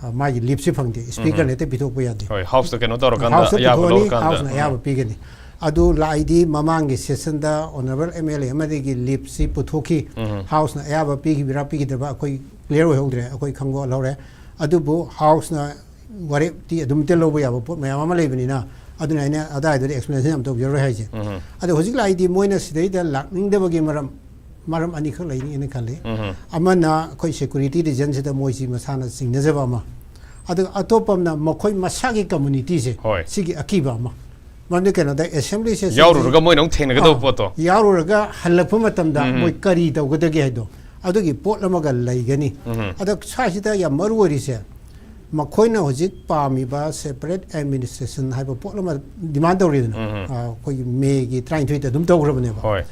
ꯑ, ꯃꯥꯒꯤ leaveꯁꯤ ꯐꯪꯗꯦ, speakerꯅ ꯎꯝ꯫ ꯍꯦꯛꯇ ꯄꯤꯊꯣꯛꯄ ꯌꯥꯗꯦ꯫ ꯍꯣꯏ, houseꯇ ꯀꯩꯅꯣ ꯇꯧꯔꯀꯥꯟꯗ, houseꯇ ꯑꯌꯥꯕ ꯄꯨꯊꯣꯛꯑꯅꯤ, ꯂꯧꯔꯀꯥꯟꯗ꯫ houseꯅ ꯑꯌꯥꯕ ꯄꯤꯒꯅꯤ꯫ ꯑꯗꯨ ꯂꯥꯛꯏꯗꯤ ꯃꯃꯥꯡꯒꯤ sessionꯗ honourable MLA ꯑꯃꯗꯒꯤ leaveꯁꯤ ꯄꯨꯊꯣꯛꯈꯤ, ꯎꯝ꯫ houseꯅ ꯑꯌꯥꯕ ꯄꯤꯈꯤꯕ꯭ꯔꯥ ꯄꯤꯈꯤꯗꯕ꯭ꯔꯥ ꯑꯩꯈꯣꯏ clear ꯑꯣꯏꯍꯧꯗ꯭ꯔꯦ, ꯑꯩꯈꯣꯏ ꯈꯪꯕ ꯂꯧꯔꯦ꯫ ꯑꯗꯨꯕꯨ houseꯅ ꯋꯥꯔꯦꯞꯇꯤ ꯑꯗꯨꯝꯇ ꯂꯧꯕ ꯌꯥꯕ ꯄꯣꯠ ꯃꯌꯥꯝ ꯑꯃ ꯂꯩꯕꯅꯤꯅ, ꯑꯗꯨꯅ ꯑꯩꯅ ꯑꯗꯥꯏꯗꯨꯗꯤ explanation ꯌꯥꯝ ꯇꯧꯖꯔꯣꯏ ꯍꯥꯏꯁꯦ꯫ ꯎꯝ꯫ ꯑꯗꯣ ꯍꯧꯖꯤꯛ ꯂꯥꯛꯏꯗꯤ ꯃꯣꯏꯅ ꯁꯤꯗꯩꯗ ꯂꯥꯛꯅꯤꯡꯗꯕꯒꯤ ꯃꯔꯝ, ꯃꯔꯝ ꯑꯅꯤꯈꯛ ꯂꯩꯅꯤꯅ ꯈꯜꯂꯤ꯫ ꯑꯃꯅ ꯑꯩꯈꯣꯏ ꯁꯦꯀ꯭ꯌꯨꯔꯤꯇꯤ ꯔꯤꯖꯟꯁꯤꯗ ꯃꯣꯏꯁꯤ ꯃꯁꯥꯅ ꯆꯤꯡꯅꯖꯕ ꯑꯃ, ꯑꯗꯨꯒ ꯑꯇꯣꯞꯄ ꯑꯃꯅ ꯃꯈꯣꯏ ꯃꯁꯥꯒꯤ ꯀꯝꯃꯨꯅꯤꯇꯤꯁꯦ, ꯍꯣꯏ꯫ ꯁꯤꯒꯤ ꯑꯀꯤꯕ ꯑꯃ꯫ ꯃꯔꯝꯗꯤ ꯀꯩꯅꯣꯗ ꯑꯦꯁꯦꯝꯕ꯭ꯂꯤ ꯁꯦꯁꯟꯁꯤ ꯌꯥꯎꯔꯨꯔꯒ ꯃꯣꯏꯅ ꯑꯃꯨꯛ ꯊꯦꯡꯅꯒꯗꯧꯕ ꯑꯥ, ꯄꯣꯠꯇꯣ꯫ ꯌꯥꯎꯔꯨꯔꯒ ꯍꯜꯂꯛꯄ ꯃꯇꯝꯗ ꯎꯝ꯫ ꯃꯣꯏ ꯀꯔꯤ ꯇꯧꯒꯗꯒꯦ ꯍꯥꯏꯗꯣ, ꯑꯗꯨꯒꯤ ꯄꯣꯠ ꯑꯃꯒ ꯂꯩꯒꯅꯤ꯫ ꯎꯝ꯫ ꯑꯗꯣ ꯁ꯭ꯋꯥꯏꯁꯤꯗ ꯌꯥꯝ ꯃꯔꯨ ꯑꯣꯏꯔꯤꯁꯦ, ꯃꯈꯣꯏꯅ ꯍꯧꯖꯤꯛ ꯄꯥꯝꯃꯤꯕ ꯁꯦꯄꯔꯦꯠ ꯑꯦꯗꯃꯤꯅꯤꯁꯇ꯭ꯔꯦꯁꯟ ꯍꯥꯏꯕ ꯄꯣꯠ ꯑꯃ ꯗꯤꯃꯥꯟ ꯇꯧꯔꯤꯗꯅ, ꯎꯝ꯫ ꯑꯥ, ꯑꯩꯈꯣꯏꯒꯤ ꯃꯦꯒꯤ ꯇꯔꯥꯅꯤꯊꯣꯏꯗ ꯑꯗꯨꯝ ꯇꯧꯈ꯭ꯔꯕꯅꯦꯕ꯫ ꯍꯣꯏ꯫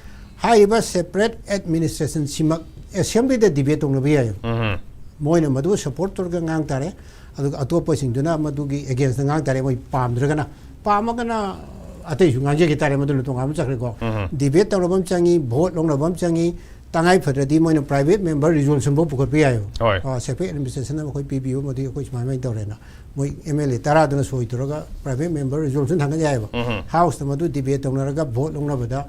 ꯍꯥꯏꯔꯤꯕ ꯁꯦꯄꯔꯦꯠ ꯑꯦꯗꯃꯤꯅꯤꯁꯇ꯭ꯔꯦꯁꯟꯁꯤꯃꯛ ꯑꯦꯁꯦꯝꯕ꯭ꯂꯤꯗ ꯗꯤꯕꯦꯠ ꯇꯧꯅꯕ ꯌꯥꯏꯌꯦꯕ꯫ ꯎꯝ꯫ ꯃꯣꯏꯅ ꯃꯗꯨ ꯁꯄꯣꯔꯠ ꯇꯧꯔꯒ ꯉꯥꯡ ꯇꯥꯔꯦ, ꯑꯗꯨꯒ ꯑꯇꯣꯞꯄꯁꯤꯡꯗꯨꯅ ꯃꯗꯨꯒꯤ ꯑꯦꯒꯦꯟꯁꯇ ꯉꯥꯡ ꯇꯥꯔꯦ꯫ ꯃꯣꯏ ꯄꯥꯝꯗ꯭ꯔꯒꯅ, ꯄꯥꯝꯃꯒꯅ ꯑꯇꯩꯁꯨ ꯉꯥꯡꯖꯈꯤ ꯇꯥꯔꯦ, ꯃꯗꯨꯅ ꯇꯣꯉꯥꯟꯕ ꯑꯃ ꯆꯠꯈ꯭ꯔꯦꯀꯣ꯫ ꯎꯝ꯫ ꯗꯤꯕꯦꯠ ꯇꯧꯅꯕ ꯑꯃ ꯆꯪꯉꯤ, ꯚꯣꯠ ꯂꯧꯅꯕ ꯑꯃ ꯆꯪꯉꯤ, ꯇꯉꯥꯏ ꯐꯗ꯭ꯔꯗꯤ ꯃꯣꯏꯅ ꯄ꯭ꯔꯥꯏꯚꯦꯠ ꯃꯦꯝꯕꯔ ꯔꯤꯖꯣꯂꯨꯁꯟ ꯐꯥꯎ ꯄꯨꯈꯠꯄ ꯌꯥꯏꯌꯦꯕ꯫ ꯍꯣꯏ꯫ ꯑꯥ, ꯁꯦꯄꯔꯦꯠ ꯑꯦꯗꯃꯤꯅꯤꯁꯇ꯭ꯔꯦꯁꯟ ꯑꯃ ꯑꯩꯈꯣꯏ ꯄꯤꯕꯤꯌꯨ, ꯃꯗꯨ ꯑꯩꯈꯣꯏ ꯁꯨꯃꯥꯏꯅ ꯁꯨꯃꯥꯏꯅ ꯇꯧꯔꯦꯅ꯫ ꯃꯣꯏ ꯑꯦꯝ ꯑꯦꯜ ꯑꯦ ꯇꯔꯥꯗꯨꯅ ꯁꯣꯏ ꯇꯧꯔꯒ ꯄ꯭ꯔꯥꯏꯚꯦꯠ ꯃꯦꯝꯕꯔ ꯔꯤꯖꯣꯂꯨꯁꯟ ꯊꯥꯡꯒꯠ ꯌꯥꯏꯌꯦꯕ꯫ ꯎꯝ꯫ ꯍꯥꯎꯁꯇ ꯃꯗꯨ ꯗꯤꯕꯦꯠ ꯇꯧꯅꯔꯒ ꯚꯣꯠ ꯂꯧꯅꯕꯗ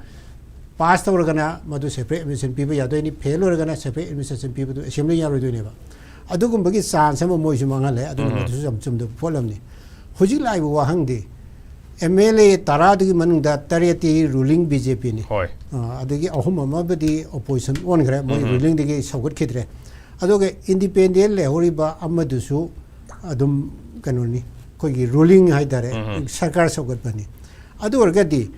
ꯄꯥꯁ ꯇꯧꯔꯒꯅ ꯃꯗꯨ ꯁꯦꯄꯔꯦꯠ ꯑꯦꯗꯃꯤꯅꯤꯁꯇ꯭ꯔꯦꯁꯟ ꯄꯤꯕ ꯌꯥꯗꯣꯏꯅꯤ, ꯐꯦꯜ ꯑꯣꯏꯔꯒꯅ ꯁꯦꯄꯔꯦꯠ ꯑꯦꯗꯃꯤꯅꯤꯁꯇ꯭ꯔꯦꯁꯟ ꯄꯤꯕꯗꯨ ꯑꯦꯁꯦꯝꯕ꯭ꯂꯤ ꯌꯥꯔꯣꯏꯗꯣꯏꯅꯦꯕ꯫ ꯑꯗꯨꯒꯨꯝꯕꯒꯤ ꯆꯥꯟꯁ ꯑꯃ ꯃꯣꯏꯁꯨ ꯃꯥꯡꯍꯜꯂꯦ꯫ ꯑꯗꯨꯅ ꯎꯝ꯫ ꯃꯗꯨꯁꯨ ꯌꯥꯝ ꯆꯨꯝꯗꯕ ꯄꯣꯠ ꯑꯃꯅꯤ꯫ ꯍꯧꯖꯤꯛ ꯂꯥꯛꯏꯕ ꯋꯥꯍꯪꯗꯤ, ꯑꯦꯝ ꯑꯦꯜ ꯑꯦ ꯇꯔꯥꯗꯨꯒꯤ ꯃꯅꯨꯡꯗ ꯇꯔꯦꯠꯇꯤ ꯔꯨꯂꯤꯡ ꯕꯤ ꯖꯦ ꯄꯤꯅꯤ꯫ ꯍꯣꯏ꯫ ꯑꯥ, ꯑꯗꯒꯤ ꯑꯍꯨꯝ ꯑꯃꯕꯨꯗꯤ ꯑꯣꯄꯣꯖꯤꯁꯟ ꯑꯣꯟꯈ꯭ꯔꯦ, ꯃꯣꯏ ꯎꯝ꯫ ꯔꯨꯂꯤꯡꯗꯒꯤ ꯁꯧꯒꯠꯈꯤꯗ꯭ꯔꯦ꯫ ꯑꯗꯨꯒ ꯏꯟꯗꯤꯄꯦꯟꯗꯦꯟ ꯂꯩꯍꯧꯔꯤꯕ ꯑꯃꯗꯨꯁꯨ ꯑꯗꯨꯝ ꯀꯩꯅꯣꯅꯤ, ꯑꯩꯈꯣꯏꯒꯤ ꯔꯨꯂꯤꯡ ꯍꯥꯏꯇꯥꯔꯦ, ꯎꯝ꯫ ꯁꯔꯀꯥꯔ ꯁꯧꯒꯠꯄꯅꯤ꯫ ꯑꯗꯨ ꯑꯣꯏꯔꯒꯗꯤ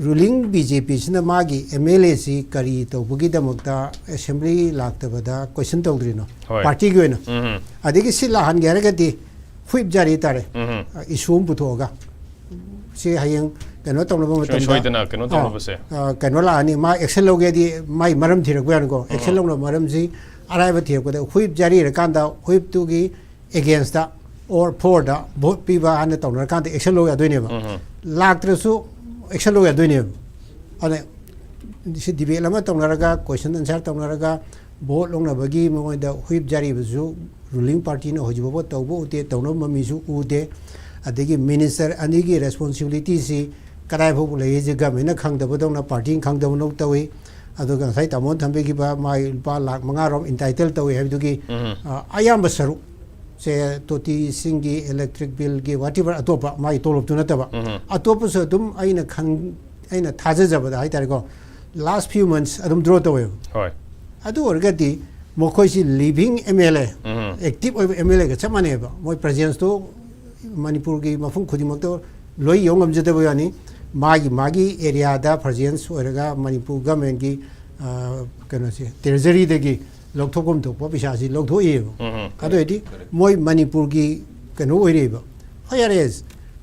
ꯔꯨꯂꯤꯡ ꯕꯤ ꯖꯦ ꯄꯤꯁꯤꯅ ꯃꯥꯒꯤ ꯑꯦꯝ ꯑꯦꯜ ꯑꯦꯁꯤ ꯀꯔꯤ ꯇꯧꯕꯒꯤꯗꯃꯛꯇ ꯑꯦꯁꯦꯝꯕ꯭ꯂꯤ ꯂꯥꯛꯇꯕꯗ ꯀꯣꯏꯁꯟ ꯇꯧꯗ꯭ꯔꯤꯅꯣ? ꯍꯣꯏ꯫ ꯄꯥꯔꯇꯤꯒꯤ ꯑꯣꯏꯅ꯫ ꯎꯝ꯫ ꯑꯗꯒꯤ ꯁꯤ ꯂꯥꯛꯍꯟꯒꯦ ꯍꯥꯏꯔꯒꯗꯤ ꯍꯨꯏꯞ ꯖꯥꯔꯤ ꯇꯥꯔꯦ꯫ ꯎꯝ꯫ ꯑ, ꯏꯁꯨ ꯑꯃ ꯄꯨꯊꯣꯛꯑꯒ ꯁꯤ ꯍꯌꯦꯡ ꯀꯩꯅꯣ ꯇꯧꯅꯕ ꯁꯨꯡꯁꯣꯏ ꯃꯇꯝꯗ, ꯁꯣꯏꯗꯅ ꯀꯩꯅꯣ ꯑ, ꯇꯧꯅꯕꯁꯦ꯫ ꯑ, ꯀꯩꯅꯣ ꯂꯥꯛꯑꯅꯤ, ꯃꯥ ꯑꯦꯛꯁꯟ ꯂꯧꯒꯦꯗꯤ ꯃꯥꯏ ꯃꯔꯝ ꯊꯤꯔꯛꯄ ꯌꯥꯅꯤꯀꯣ꯫ ꯎꯝ꯫ ꯑꯦꯛꯁꯟ ꯂꯧꯅꯕ ꯃꯔꯝꯁꯤ ꯑꯔꯥꯏꯕ ꯊꯤꯔꯛꯄꯗ ꯍꯨꯏꯞ ꯖꯥꯔꯤ ꯏꯔꯀꯥꯟꯗ ꯍꯨꯏꯞꯇꯨꯒꯤ ꯑꯦꯒꯦꯟꯁꯇ ꯑꯣꯔ ꯐꯣꯔꯗ ꯚꯣꯠ ꯄꯤꯕ ꯍꯥꯏꯅ ꯇꯧꯅꯔꯀꯥꯟꯗ ꯑꯦꯛꯁꯟ ꯂꯧ ꯌꯥꯗꯣꯏꯅꯦꯕ꯫ ꯎꯝ꯫ ꯂꯥꯛꯇ꯭ꯔꯁꯨ ꯑꯦꯛꯁꯟ ꯂꯧ ꯌꯥꯗꯣꯏꯅꯦꯕ꯫ ꯑꯗ ꯁꯤ ꯗꯤꯕꯦꯠ ꯑꯃ ꯇꯧꯅꯔꯒ, ꯀꯣꯏꯁꯟ ꯑꯟꯁꯔ ꯇꯧꯅꯔꯒ, ꯚꯣꯠ ꯂꯧꯅꯕꯒꯤ ꯃꯉꯣꯟꯗ ꯍꯨꯏꯞ ꯖꯥꯔꯤꯕꯁꯨ ꯔꯨꯂꯤꯡ ꯄꯥꯔꯇꯤꯅ ꯍꯧꯖꯤꯛ ꯐꯥꯎꯕ ꯇꯧꯕ ꯎꯗꯦ, ꯇꯧꯅꯕ ꯃꯃꯤꯁꯨ ꯎꯗꯦ꯫ ꯑꯗꯒꯤ ꯃꯤꯅꯤꯁꯇꯔ ꯑꯅꯤꯒꯤ ꯔꯦꯁꯄꯣꯟꯁꯤꯕꯤꯂꯤꯇꯤꯁꯤ ꯀꯗꯥꯏ ꯐꯥꯎꯕ ꯂꯩ ꯍꯥꯏꯁꯦ ꯒꯃꯦꯟꯅ ꯈꯪꯗꯕꯗꯧꯅ, ꯄꯥꯔꯇꯤꯅ ꯈꯪꯗꯕꯅꯧ ꯇꯧꯏ꯫ ꯑꯗꯨꯒ ꯉꯁꯥꯏ ꯇꯥꯃꯣꯅ ꯊꯝꯕꯤꯈꯤꯕ ꯃꯥꯒꯤ ꯂꯨꯄꯥ ꯂꯥꯈ ꯃꯉꯥ ꯔꯣꯝ ꯏꯟꯇꯥꯏꯇꯜ ꯇꯧꯏ ꯍꯥꯏꯕꯗꯨꯒꯤ, ꯎꯝ꯫ ꯑ, ꯑꯌꯥꯝꯕ ꯁꯔꯨꯛ ꯁꯦ ꯇꯣꯇꯤꯁꯤꯡꯒꯤ, ꯏꯂꯦꯛꯇ꯭ꯔꯤꯛ ꯕꯤꯜꯒꯤ, ꯋꯥꯇꯤꯕꯔ ꯑꯇꯣꯞꯄ ꯃꯥꯒꯤ ꯇꯣꯂꯣꯞꯇꯨ ꯅꯠꯇꯕ, ꯎꯝ꯫ ꯑꯇꯣꯞꯄꯁꯨ ꯑꯗꯨꯝ ꯑꯩꯅ ꯈꯪ-, ꯑꯩꯅ ꯊꯥꯖꯖꯕꯗ ꯍꯥꯏꯇꯥꯔꯦꯀꯣ, last few months ꯑꯗꯨꯝ draw ꯇꯧꯋꯦꯕ꯫ ꯍꯣꯏ꯫ ꯑꯗꯨ ꯑꯣꯏꯔꯒꯗꯤ ꯃꯈꯣꯏꯁꯤ living M L A, um. active ꯑꯣꯏꯕ M L A ꯒ ꯆꯞ ꯃꯥꯟꯅꯩꯕ꯫ ꯃꯣꯏ presence ꯇꯣ ꯃꯅꯤꯄꯨꯔꯒꯤ ꯃꯐꯝ ꯈꯨꯗꯤꯡꯃꯛꯇ ꯂꯣꯏ ꯌꯧ ꯉꯝꯖꯗꯕ ꯌꯥꯅꯤ꯫ ꯃꯥꯒꯤ ꯃꯥꯒꯤ area ꯗ presence ꯑꯣꯏꯔꯒ ꯃꯅꯤꯄꯨꯔ government ꯀꯤ, ꯑ, ꯀꯩꯅꯣꯁꯦ, treasury ꯗꯒꯤ ꯂꯧꯊꯣꯛꯐꯝ ꯊꯣꯛꯄ ꯄꯩꯁꯥꯁꯤ ꯂꯧꯊꯣꯛꯏꯕ꯫ ꯎꯝ꯫ ꯑꯗꯨ ꯑꯣꯏꯔꯗꯤ ꯃꯣꯏ ꯃꯅꯤꯄꯨꯔꯒꯤ ꯀꯩꯅꯣ ꯑꯣꯏꯔꯤꯕ꯫ ꯍꯣꯏ, ꯌꯥꯔꯦ,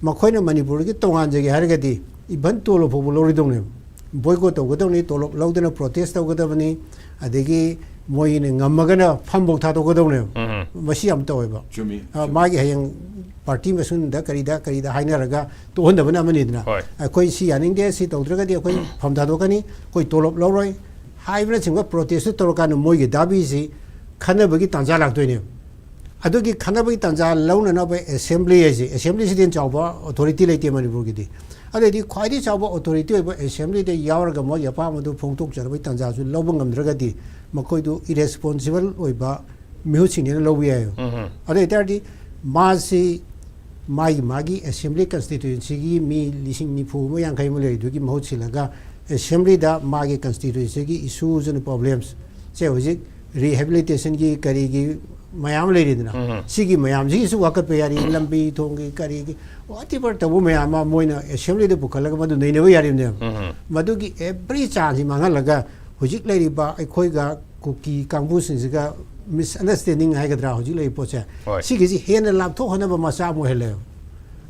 ꯃꯈꯣꯏꯅ ꯃꯅꯤꯄꯨꯔꯒꯤ ꯇꯣꯉꯥꯟꯖꯒꯦ ꯍꯥꯏꯔꯒꯗꯤ even ꯇꯣꯂꯣꯞ ꯐꯥꯎꯕ ꯂꯧꯔꯣꯏꯗꯧꯅꯦꯕ꯫ Boycott ꯇꯧꯒꯗꯧꯅꯤ, ꯇꯣꯂꯣꯞ ꯂꯧꯗꯅ protest ꯇꯧꯒꯗꯕꯅꯤ, ꯑꯗꯒꯤ ꯃꯣꯏꯅ ꯉꯝꯃꯒꯅ ꯐꯝꯐꯧ ꯊꯥꯗꯣꯛꯀꯗꯧꯅꯦꯕ꯫ ꯎꯝ꯫ ꯃꯁꯤ ꯌꯥꯝ ꯇꯧꯋꯦꯕ꯫ ꯆꯨꯝꯃꯤ, ꯑ, ꯆꯨꯝꯃꯤ꯫ ꯃꯥꯒꯤ ꯍꯌꯦꯡ party ꯃꯁꯨꯡꯗ ꯀꯔꯤꯗ ꯀꯔꯤꯗ ꯍꯥꯏꯅꯔꯒ ꯇꯣꯛꯍꯟꯗꯕꯅ ꯑꯃꯅꯤꯗꯅ꯫ ꯍꯣꯏ꯫ ꯑꯩꯈꯣꯏ ꯁꯤ ꯌꯥꯅꯤꯡꯗꯦ, ꯁꯤ ꯇꯧꯗ꯭ꯔꯒꯗꯤ ꯑꯩꯈꯣꯏ ꯐꯝ ꯊꯥꯗꯣꯛꯀꯅꯤ, ꯑꯩꯈꯣꯏ ꯇꯣꯂꯣꯞ ꯂꯧꯔꯣꯏ ꯍꯥꯏꯕꯅꯆꯤꯡꯕ protest ꯇꯧꯔꯀꯥꯟꯗ ꯃꯣꯏꯒꯤ ꯗꯥꯕꯤꯁꯤ ꯈꯟꯅꯕꯒꯤ ꯇꯥꯟꯖꯥ ꯂꯥꯛꯇꯣꯏꯅꯦꯕ꯫ ꯑꯗꯨꯒꯤ ꯈꯟꯅꯕꯒꯤ ꯇꯥꯟꯖꯥ ꯂꯧꯅꯅꯕ assembly ꯍꯥꯏꯁꯦ, assembly ꯁꯤꯗꯤ ꯍꯦꯟꯅ ꯆꯥꯎꯕ authority ꯂꯩꯇꯦ ꯃꯅꯤꯄꯨꯔꯒꯤꯗꯤ꯫ ꯑꯗꯩꯗꯤ ꯈ꯭ꯋꯥꯏꯗꯒꯤ ꯆꯥꯎꯕ authority ꯑꯣꯏꯕ assembly ꯗ ꯌꯥꯎꯔꯒ ꯃꯣꯏꯒꯤ ꯑꯄꯥꯝꯕꯗꯨ ꯐꯣꯡꯗꯣꯛꯆꯅꯕꯒꯤ ꯇꯥꯟꯖꯥꯁꯨ ꯂꯧꯕ ꯉꯝꯗ꯭ꯔꯒꯗꯤ ꯃꯈꯣꯏꯗꯨ irresponsible ꯑꯣꯏꯕ ꯃꯤꯍꯨꯠꯁꯤꯡꯅꯦꯅ ꯂꯧꯕ ꯌꯥꯏꯑꯕ꯫ ꯎꯝ꯫ ꯑꯗꯨ ꯑꯣꯏꯇꯥꯔꯗꯤ ꯃꯥꯁꯤ ꯃꯥꯒꯤ, ꯃꯥꯒꯤ assembly constituency ꯒꯤ ꯃꯤ ꯂꯤꯁꯤꯡ ꯅꯤꯐꯨ ꯑꯃ ꯌꯥꯡꯈꯩ ꯑꯃ ꯂꯩꯔꯤꯗꯨꯒꯤ ꯃꯍꯨꯠ ꯁꯤꯜꯂꯒ assembly ꯗ ꯃꯥꯒꯤ constituency ꯒꯤ issues and problems ꯁꯦ ꯍꯧꯖꯤꯛ rehabilitation ꯒꯤ ꯀꯔꯤꯒꯤ ꯃꯌꯥꯝ ꯂꯩꯔꯤꯗꯅ, ꯎꯝ꯫ ꯁꯤꯒꯤ ꯃꯌꯥꯝꯁꯤꯒꯤꯁꯨ ꯋꯥꯀꯠꯄ ꯌꯥꯔꯤ, ꯂꯝꯕꯤ ꯊꯣꯡꯒꯤ ꯀꯔꯤꯒꯤ whatever ꯇꯧꯕ ꯃꯌꯥꯝ ꯑꯃ ꯃꯣꯏꯅ assembly ꯗ ꯄꯨꯈꯠꯂꯒ ꯃꯗꯨ ꯅꯩꯅꯕ ꯌꯥꯔꯤꯕꯅꯦꯕ꯫ ꯎꯝ꯫ ꯃꯗꯨꯒꯤ every chance ꯁꯤ ꯃꯥꯡꯍꯜꯂꯒ ꯍꯧꯖꯤꯛ ꯂꯩꯔꯤꯕ ꯑꯩꯈꯣꯏꯒ ꯀꯨꯀꯤ ꯀꯥꯡꯕꯨꯁꯤꯡꯁꯤꯒ misunderstanding ꯍꯥꯏꯒꯗ꯭ꯔꯥ, ꯍꯧꯖꯤꯛ ꯂꯩꯔꯤꯕ ꯄꯣꯠꯁꯦ, ꯍꯣꯏ꯫ ꯁꯤꯒꯤꯁꯤ ꯍꯦꯟꯅ ꯂꯥꯞꯊꯣꯛꯍꯟꯅꯕ ꯃꯆꯥꯛ ꯑꯃ ꯑꯣꯏꯍꯜꯂꯦꯕ꯫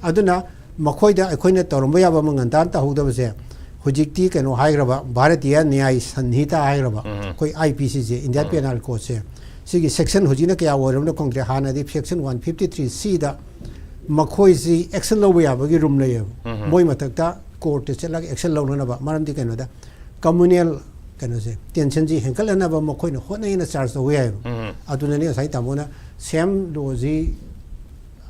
ꯑꯗꯨꯅ ꯃꯈꯣꯏꯗ ꯑꯩꯈꯣꯏꯅ ꯇꯧꯔꯝꯕ ꯌꯥꯕ ꯑꯃ ꯉꯟꯇꯥꯅ ꯇꯧꯍꯧꯗꯕꯁꯦ, ꯍꯧꯖꯤꯛꯇꯤ ꯀꯩꯅꯣ ꯍꯥꯏꯈ꯭ꯔꯕ, ꯚꯥꯔꯇꯤꯌꯥ ꯅ꯭ꯌꯥꯌ ꯁꯟꯍꯤꯇꯥ ꯍꯥꯏꯈ꯭ꯔꯕ, ꯎꯝ꯫ ꯑꯩꯈꯣꯏ I P C say, Indian um. Penal Code ꯁꯦ, ꯁꯤꯒꯤ section ꯍꯧꯖꯤꯛꯅ ꯀꯌꯥ ꯑꯣꯏꯔꯕꯅꯣ ꯈꯪꯗ꯭ꯔꯦ, ꯍꯥꯟꯅꯗꯤ section one fifty three C ꯗ ꯃꯈꯣꯏꯁꯤ action ꯂꯧꯕ ꯌꯥꯕꯒꯤ room ꯂꯩꯌꯦꯕ꯫ ꯎꯝ꯫ ꯃꯣꯏ ꯃꯊꯛꯇ court ꯇ ꯆꯠꯂꯒ action ꯂꯧꯅꯅꯕ꯫ ꯃꯔꯝꯗꯤ ꯀꯩꯅꯣꯗ, communal ꯀꯩꯅꯣꯁꯦ, tension ꯁꯤ ꯍꯦꯟꯒꯠꯂꯅꯕ ꯃꯈꯣꯏꯅ ꯍꯣꯠꯅꯩꯅ charge ꯇꯧꯕ ꯌꯥꯏꯑꯕ꯫ ꯎꯝ꯫ ꯑꯗꯨꯅꯅꯦ ꯉꯁꯥꯏ ꯇꯥꯃꯣꯅ same law ꯁꯤ